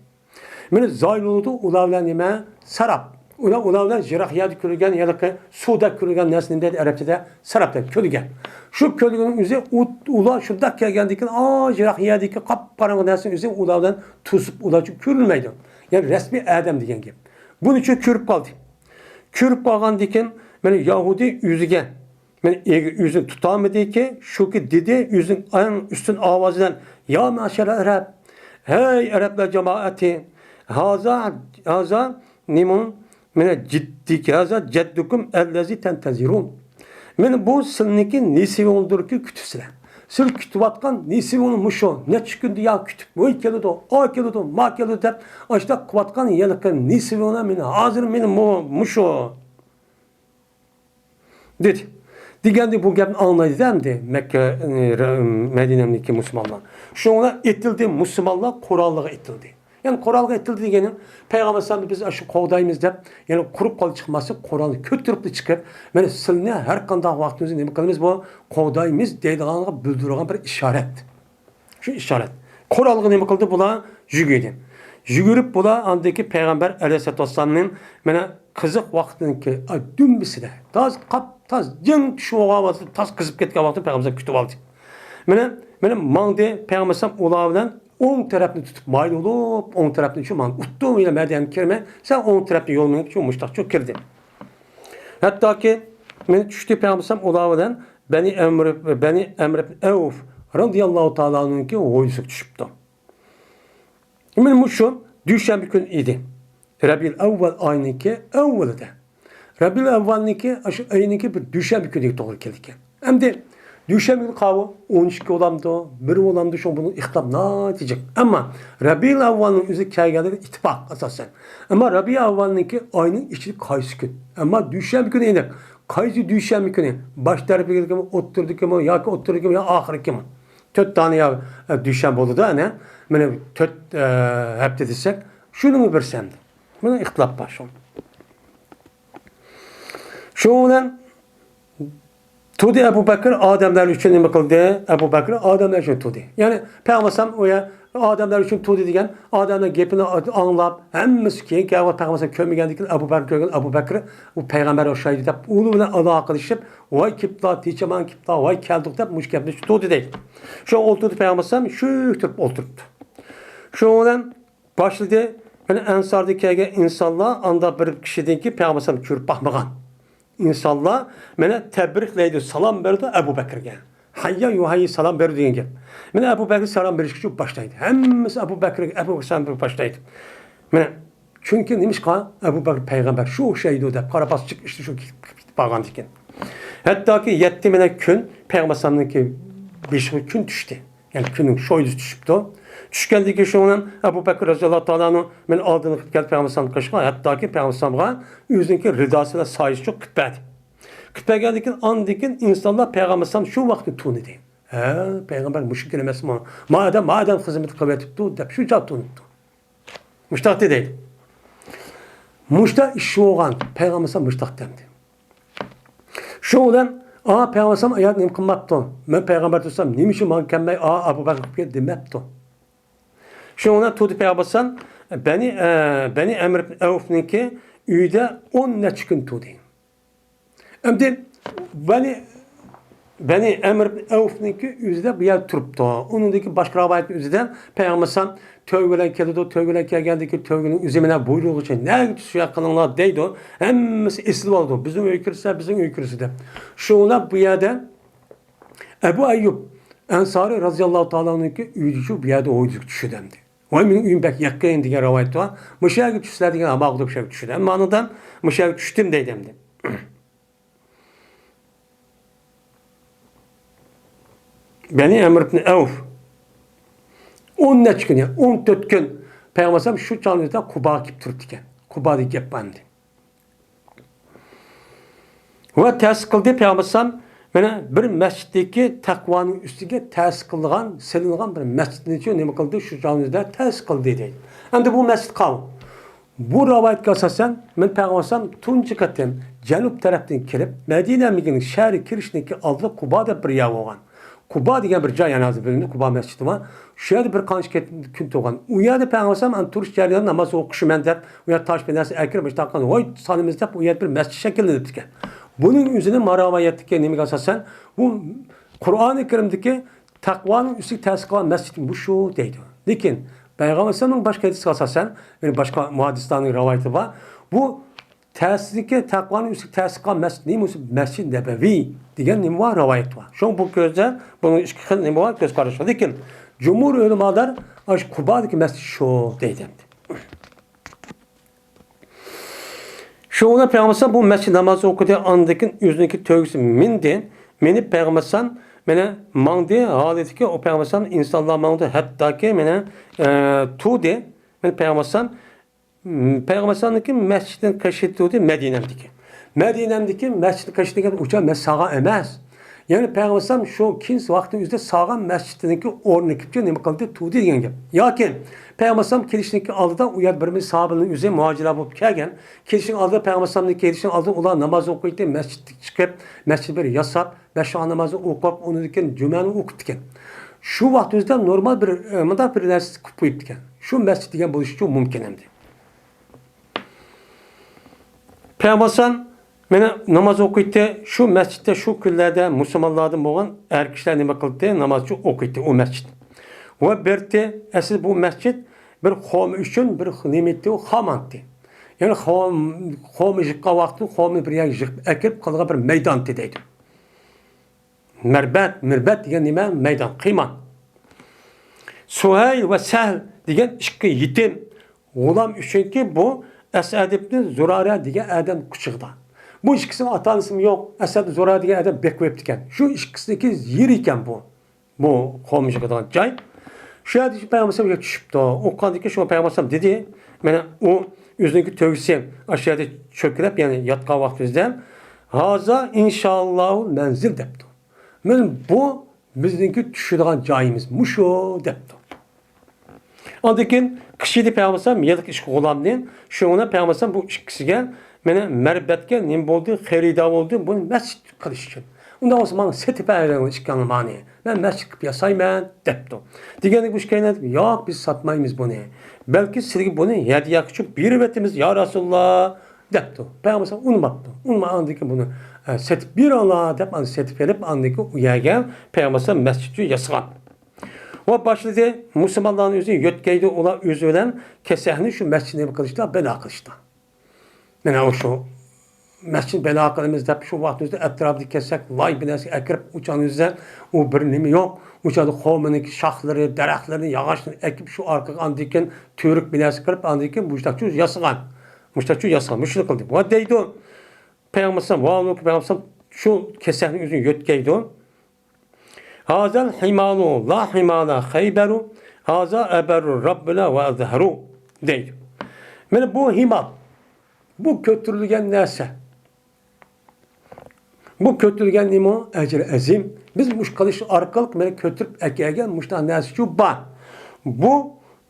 مانا زايلۇلۇدا ئۇلار بىلەن نېمە؟ ساراپ. ئۇلار، ئۇلار بىلەن يىراق يەردە كۆرۈلگەن، ھېلىقى سۇدا كۆرۈلگەن نەرسە نېمە دەيدۇ ئەرەبچىدە؟ ساراپ دەيدۇ، كۆرۈلگەن. شۇ كۆرۈلگەننىڭ ئۆزى ئۇ، ئۇلار شۇنداق كەلگەندىن كېيىن، ئا، يىراق يەردىكى قاپقاراڭغۇ نەرسىنىڭ ئۆزى ئۇلار بىلەن توسۇپ، ئۇلارچە كۆرۈنمەيدۇ. يەنى رەسمىي ئادەم دېگەن گەپ. بۇنى شۇ كۆرۈپ قالدى. كۆرۈپ قالغاندىن كېيىن، مانا يەھۇدىي ئۆزىگە مانا ئۆزىنى تۇتالمىدىكى، شۇكى دېدى، ئۆزىنىڭ ئەڭ ئۈستۈن ئاۋازى بىلەن، يا مەشەرەل ئەرەب، ھەي ئەرەبلەر جامائىتى، ھازا، ھازا نېمۇ، مانا جىددىك، ھازا جەددۇكۇم ئەللەزى تەنتەزىرۇن. مانا بۇ سىلىنىڭكى نېسىۋىڭدۇركى كۈتۈپسىلەر. سىل كۈتۈۋاتقان نېسىۋىڭ مۇشۇ. نەچچە كۈندە يا كۈتۈپ، ۋاي كېلىدۇ، ئا كېلىدۇ، ما كېلىدۇ دەپ، ئاشۇنداق قىلىۋاتقان ھېلىقى نېسىۋىڭلار مانا ھازىر مانا مۇ-، مۇشۇ. دېدى. دېگەندە بۇ گەپنى ئاڭلايدۇ ئەمدى مەككە، ئى، رە-، مەدىنەمدىكى مۇسۇلمانلار. شۇڭا ئېتىلدى، مۇسۇلمانلار قوراللىققا ئېتىلدى. يەنى قوراللىققا ئېتىلدى دېگىنى، پەيغەمبەر ئەلەيھىسسالامنى بىز ئاشۇ قوغدايمىز دەپ، يەنى قۇرۇق قول چىقماسلىق، قورالنى كۆتۈرۈپلا چىقىپ، مانا سىلىنى ھەر قانداق ۋاقتىمىزدا نېمە قىلىمىز، بۇ قوغدايمىز دەيدىغانغا بىلدۈرىدىغان بىر ئىشارەت. شۇ ئىشارەت. قورالغا نېمە قىلدى بۇلار؟ يۈگۈردى. يۈگۈرۈپ بۇلار ئاندىكى پەيغەمبەر ئەلەيھىسسالاتۇ ۋەسسالامنىڭ مانا قىزىق ۋاقتىنىڭكى، ئا، دۈمبىسىدە، تاز قاپ-تاز جىڭ چۈشۈۋالغان ۋاقتىدا، تاز قىزىپ كەتكەن ۋاقتىدا پەيغەمبەر كۈتۈۋالدى. مانا، مانا ماڭدى پەيغەمبەر ئەلەيھىسسالام ئۇلار بىلەن ئوڭ تەرەپنى تۇتۇپ مايىل بولۇپ، ئوڭ تەرەپنى شۇ ماڭا ئۇتتۇم، يەنە مەدەنگە كىرمەي، سەن ئوڭ تەرەپنى يول مېڭىپ شۇ مۇشتاق چۇ كىردى. ھەتتاكى مانا چۈشتى پەيغەمبەر ئەلەيھىسسالام ئۇلار بىلەن بەنى ئەمر، بەنى ئەمر ئىبن ئەۋف رەزىياللاھۇ تائالا ئەنھۇنىڭكى ھويلىسىغا چۈشۈپتۇ. مانا مۇشۇ دۈشەنبە كۈنى ئىدى. رەبىئۇل ئەۋۋەل ئاينىڭكى ئەۋۋىلىدە. رەبىئۇل ئەۋۋەلنىڭكى، ئاشۇ ئاينىڭكى بىر دۈشەنبە كۈنىگە توغرا كېلىدىكەن. ئەمدى دۈشەنبە كۈنى قاۋۇ ئون ئىككى بولامدۇ، بىر بولامدۇ، شۇڭا بۇنىڭ ئىختىلاپ ناھايىتى جىق. ئەمما رەبىئۇل ئەۋۋەلنىڭ ئۆزى كەلگەنلىكى ئىتتىپاق ئاساسەن. ئەمما رەبىئۇل ئەۋۋەلنىڭكى ئاينىڭ ئىچى قايسى كۈن؟ ئەمما دۈشەنبە كۈنى ئېنىق. قايسى دۈشەنبە كۈنى؟ باش تەرىپىدىكىمۇ، ئوتتۇرىدىكىمۇ ياكى ئوتتۇرىدىكىمۇ يا ئاخىرىدىكىمۇ؟ تۆت دانە يا، ئە، دۈشەنبە بولىدۇ، ئەنە. مانا تۆت، ئە، ھەپتە دېسەك، شۇنىڭ بىرسى ئەمدى. مانا ئىختىلاپ بار شۇ. شۇنىڭ بىلەن تۇردى ئەبۇ بەكرى ئادەملەر ئۈچۈن نېمە قىلدى؟ ئەبۇ بەكرى ئادەملەر ئۈچۈن تۇردى. يەنى پەيغەمبەر ئەلەيھىسسالام ئۇ يە ئادەملەر ئۈچۈن تۇردى دېگەن، ئادەملەر گېپىنى ئاڭلاپ، ھەممىسى كېيىن كەلگەن پەيغەمبەر ئەلەيھىسسالام كۆرمىگەندىن كېيىن ئەبۇ بەكرى كۆرگەن، ئەبۇ بەكرى ئۇ پەيغەمبەر ئوخشايدۇ دەپ ئۇنىڭ بىلەن ئالاقىلىشىپ، ۋاي كېپلا، تېچەمان كېپلا، ۋاي كەلدۇق دەپ مۇشۇ گەپنى تۇردى دەيدۇ. شۇ ئولتۇردى پەيغەمبەر ئەلەيھىسسالام شۈك تۇرۇپ ئولتۇرۇپتۇ. شۇنىڭ بىلەن باشلىدى. مانا ئەنساردىن كەلگەن ئىنسانلار ئاندا بىر كىشىدىن كېيىن پەيغەمبەر ئەلەيھىسسالام كۆرۈپ باقمىغان. ئىنسانلار مانا تەبرىكلەيدۇ، سالام بېرىدۇ ئەبۇ بەكرىگە. ھەييا يۇھەيي سالام بېرىدۇ دېگەن گەپ. مانا ئەبۇ بەكرى سالام بېرىشكە شۇ باشلايدۇ. ھەممىسى ئەبۇ بەكرىگە، ئەبۇ بەكرى سالام بېرىپ باشلايدۇ. مانا چۈنكى نېمىشقا ئەبۇ بەكرى پەيغەمبەر شۇ ئوخشايدۇ دەپ قارا باس چىقىپ ئىشتە شۇ كېتىپ، كېتىپ بارغاندىكىن. ھەتتاكى يەتتە مانا كۈن پەيغەمبەر ئەلەيھىسسالامنىڭكى بېشىغا كۈن چۈشتى. يەنى كۈننىڭ شويلىسى چۈشۈپتۇ. چۈشكەندىن كېيىن شۇنىڭ بىلەن ئەبۇ بەكرى رەزىياللاھۇ تائالا ئەنھۇ مەن ئالدىنقى كېلىپ پەيغەمبەر ئەلەيھىسسالامغا قېشىغا، ھەتتاكى پەيغەمبەر ئەلەيھىسسالامغا ئۆزىنىڭكى رىداسى بىلەن سايىسى چوق قىلىپ بەردى. قىلىپ بەرگەندىن كېيىن ئاندىن كېيىن ئىنسانلار پەيغەمبەر ئەلەيھىسسالامنى شۇ ۋاقىتتا تونۇدى. ھە، پەيغەمبەر مۇشۇ كۈن ئەمەسمۇ؟ ما ئادەم، ما ئادەم خىزمىتى قىلىۋېتىپتۇ دەپ شۇ چاغ تونۇپتۇ. مۇشتاق دېدى. مۇشتاق ئىش بولغان پەيغەمبەر ئەلەيھىسسالام مۇشتاق دەمدى. شۇنىڭ بىلەن، ئا، پەيغەمبەر ئەلەيھىسسالام ئايات نېمە قىلماپتۇ؟ مەن پەيغەمبەر تۇرسام، نېمە ئۈچۈن ماڭا كەلمەي، ئا، ئەبۇ بەكرى قىلىپ كەل دېمەپتۇ. شۇنىڭ بىلەن تۇردى پەيغەمبەر ئەلەيھىسسالام، بەنى، ئە، بەنى ئەمر ئىبن ئەۋفنىڭكى ئۆيىدە ئون نەچچە كۈن تۇردى. ئەمدى بەنى، بەنى ئەمر ئىبن ئەۋفنىڭكى ئۆزىدە بۇ يەردە تۇرۇپتۇ. ئۇنىڭدىكى باشقا رىۋايەتنىڭ ئۆزىدە پەيغەمبەر ئەلەيھىسسالام تۆگە بىلەن كېلىدۇ، تۆگە بىلەن كەلگەندىن كېيىن تۆگىنىڭ ئۆزى مانا بۇيرۇغۇچى، نەگە تۇتۇش قىلىڭلار دەيدۇ. ھەممىسى ئېسىلىۋالىدۇ. بىزنىڭ ئۆيگە كىرسە، بىزنىڭ ئۆيگە كىرسە دەپ. شۇڭا بۇ يەردە ئەبۇ ئەييۇب ئەنسارى رەزىياللاھۇ تائالا ئەنھۇنىڭكى ئۆيىدە شۇ بۇ يەردە ھويلىسىغا چۈشىدۇ ئەمدى. ۋاي، مېنىڭ ئۆيۈم بەك يېقىن دېگەن رىۋايەت بار. مۇشۇ يەرگە چۈشسىلەر دېگەن ھاماغۇدا شۇ يەرگە چۈشىدۇ. ھەممە ئانىدىن مۇشۇ يەرگە چۈشتۈم دەيدۇ ئەمدى. بەنى ئەمر ئىبن ئەۋف ئون نەچچە كۈن، يەنى ئون تۆت كۈن پەيغەمبەر ئەلەيھىسسالام شۇ چاغنىڭ ئۆزىدە قۇباغا كېلىپ تۇرۇپتىكەن. قۇبادىكى گەپ ئەمدى. ۋە تەسىس قىلدى پەيغەمبەر ئەلەيھىسسالام، مانا بىر مەسچىتتىكى تەقۋانىڭ ئۈستىگە تەسىس قىلىدىغان، سېلىنغان بىر مەسچىتنىچۇ نېمە قىلدى؟ شۇ چاغنىڭ ئۆزىدە تەسىس قىلدى دەيدۇ. ئەمدى بۇ مەسچىت قاۋۇ. بۇ رىۋايەتكە ئاساسەن، مەن پەيغەمبەر ئەلەيھىسسالام تۇنجى قېتىم جەنۇب تەرەپتىن كېلىپ، مەدىنە مەككىنىڭ شەھىرىگە كىرىشنىڭكى ئالدىدا قۇبا دەپ بىر يەر بولغان. قۇبا دېگەن بىر جاي، يەنە ھازىر بىلىنىدۇ، قۇبا مەسچىتى بار. شۇ يەردە بىر قانچە كۈن تۇرغان. ئۇ يەردە پەيغەمبەر ئەلەيھىسسالام ئەنە تۇرۇش جەريانىدا ناماز ئوقۇشى مەن دەپ، ئۇ يەردە تاش بىر نەرسە ئەكىرىپ، مۇشۇنداق قىلغان، ھوي، سالىمىز دەپ، ئۇ يەردە بىر مەسچىت شەكىللىنىپتىكەن. بۇنىڭ ئۆزىنى مانا رىۋايەتتىكى نېمىگە ئاساسەن، بۇ قۇرئانى كەرىمدىكى تەقۋانىڭ ئۈستىگە تەسىس قىلغان مەسچىت مۇشۇ دەيدۇ. لېكىن پەيغەمبەر ئەلەيھىسسالامنىڭ باشقا ھەدىسىگە ئاساسەن، يەنى باشقا مۇھەددىسلارنىڭ رىۋايىتى بار. بۇ تەسىستىكى تەقۋانىڭ ئۈستىگە تەسىس قىلغان مەسچىت نېمە؟ مەسچىت نەبەۋىي دېگەن نېمە بار؟ رىۋايەت بار. شۇڭا بۇ كۆزدە بۇنىڭ ئىككى خىل نېمە بار؟ كۆز قارىشى بار. لېكىن جۇمھۇر ئۆلىمالار ئاشۇ قۇبادىكى مەسچىت شۇ دەيدۇ ئەمدى. شۇ ئۇنى پەيغەمبەر بۇ مەسچىت نامازى ئوقۇدى، ئاندىن كېيىن ئۆزىنىڭكى تۆگىسى مىندى، مېنى پەيغەمبەر مېنى ماڭدى، ھالىتىكى ئۇ پەيغەمبەر ئىنسانلار ماڭدى، ھەتتاكى مېنى، ئە، تۇردى، مېنى پەيغەمبەر پەيغەمبەر ئەلەيھىسسالامنىڭكى مەسچىتىنىڭ قېشىدا تۇردى، مەدىنەمدىكى. مەدىنەمدىكى مەسچىتنىڭ قېشىدا دېگەن ئۇچا مەسچىت سالغان ئەمەس. يەنى پەيغەمبەر ئەلەيھىسسالام شۇ كېيىنكى ۋاقىتنىڭ ئۆزىدە سالغان مەسچىتىنىڭكى ئورنىنى كېلىپچۇ نېمە قىلدى؟ تۇردى دېگەن گەپ. ياكى پەيغەمبەر ئەلەيھىسسالام كېلىشنىڭكى ئالدىدا ئۇ يەردە بىر مىل ساھابىلەرنىڭ ئۆزى مۇھاجىرلار بولۇپ كەلگەن. كېلىشنىڭ ئالدىدا پەيغەمبەر ئەلەيھىسسالامنىڭ كېلىشىنىڭ ئالدىدا ئۇلار ناماز ئوقۇيتتى، مەسچىتكە چىقىپ، مەسچىت بىر ياساپ، بەش ۋاقىت نامازنى ئوقۇپ، ئۇنىڭدىن كېيىن جۈمەنى ئوقۇپتىكەن. شۇ ۋاقىت ئۆزىدە نورمال بىر، ئە، مۇنداق بىر نەرسە قىلىپ قويۇپتىكەن. شۇ مەسچىت دېگەن بولۇشىچۇ مۇمكىن ئەمدى. پەيغەمبەر مانا ناماز ئوقۇيتتى. شۇ مەسچىتتە شۇ كۈنلەردە مۇسۇلمانلاردىن بولغان ئەر كىشىلەر نېمە قىلدى؟ ناماز ئوقۇيتتى ئۇ مەسچىت. ۋە بىرتى، ئەسلى بۇ مەسچىت بىر قوم ئۈچۈن بىر نېمە ئىدى؟ ئۇ خامانتى. يەنى قوم، قومى يىغقان ۋاقتىدا قومنى بىر يەرگە يىغىپ ئەكىرىپ قىلغان بىر مەيدان دەيدۇ. مەربەت، مىربەت دېگەن نېمە؟ مەيدان، قىيمان. سۇھەيل ۋە سەھل دېگەن ئىككى يېتىم غۇلام ئۈچۈنكى بۇ ئەسئەد ئىبنى زۇرارە دېگەن ئادەم قۇچىقىدا. بۇ ئىككىسىنىڭ ئاتا-ئانىسىمۇ يوق. ئەسئەد زۇرارە دېگەن ئادەم بېقىۋېپتىكەن. شۇ ئىككىسىنىڭكى يېرى ئىكەن بۇ. بۇ قوم يىغىدىغان جاي. شۇ يەردە پەيغەمبەر ئەلەيھىسسالام چۈشۈپتۇ. ئۇ قاندىكىن شۇ پەيغەمبەر ئەلەيھىسسالام دېدى، مانا ئۇ ئۆزىنىڭكى تۆگىسى ئاشۇ يەردە چۆكۈرەپ، يەنى ياتقان ۋاقتىمىزدا، ھازا ئىنشائاللاھۇل مەنزىل دەپتۇ. مانا بۇ بىزنىڭكى چۈشىدىغان جايىمىز مۇشۇ دەپتۇ. ئاندىن كېيىن قىچىدى پەيغەمبەر ئەلەيھىسسالام يېلىق ئىككى غۇلامنى، شۇنىڭ بىلەن پەيغەمبەر ئەلەيھىسسالام بۇ ئىككىسىگە، مانا مەربەتكە نېمە بولدى؟ خېرىدار بولدى، بۇنى مەسچىت قىلىش ئۈچۈن. ئۇنداق بولسا ماڭا سېتىپ بەرىڭلار ئىككىڭلار مانى. مەن مەسچىت قىلىپ ياسايمەن، دەپتۇ. دېگەندىكىن مۇشۇ كەينىدىن، ياق، بىز ساتمايمىز بۇنى. بەلكى سىزگە بۇنى ھەدىيە قىلىپ بېرىۋېتىمىز، يا رەسۇلاللا، دەپتۇ. پەيغەمبەر ئەلەيھىسسالام ئۇنىماپتۇ. ئۇنىماي ئاندىن كېيىن بۇنى، ئە، سېتىپ بېرىڭلار دەپ، ئاندىن سېتىپ ئېلىپ، ئاندىن كېيىن ئۇ يەرگە پەيغەمبەر ئەلەيھىسسالام مەسچىت ياسىغان. ۋە باشلىدى، مۇسۇلمانلارنىڭ ئۆزىنى يۆتكەيدۇ، ئۇلار ئۆزى بىلەن كېسەكنى شۇ مەسچىتنى نېمە قىلىشتا، بىنا قىلىشتا. مانا شۇ مەسچىت بىنا قىلىمىز دەپ، شۇ ۋاقىتنىڭ ئۆزىدە ئەتراپىدا كېسەك، لاي بىر نەرسە ئەكىرىپ، ئۇچان ئۆزىدە ئۇ بىر نېمە يوق. ئۇچاندا قومىنىڭكى شاخلىرى، دەرەخلىرىنى، ياغاچلىرىنى ئەكىپ، شۇ ئارقىغا ئاندىن كېيىن تۈۋرۈك بىر نەرسە قىلىپ، ئاندىن كېيىن مۇشتاقچۇ ياسىغان. مۇشتاقچۇ ياسىغان. مۇشۇنى قىلدى. ۋە دەيدۇ، پەيغەمبەر ئەلەيھىسسالام، ۋە پەيغەمبەر ئەلەيھىسسالام شۇ كېسەكنى ئۆزىنى يۆتكەيدۇ. ھازال ھىمالۇ، لا ھىمالا خەيبەرۇ، ھازا ئەبەررۇ رەببىنا ۋە ئەزھەرۇ دەيدۇ. مانا بۇ ھىمال، بۇ كۆتۈرۈلگەن نەرسە. بۇ كۆتۈرۈلگەن نېمە؟ ئەجرى ئەزىم. بىز مۇشۇ قىلىش ئارقىلىق مانا كۆتۈرۈپ ئەكەلگەن مۇشۇنداق نەرسىچۇ بار. بۇ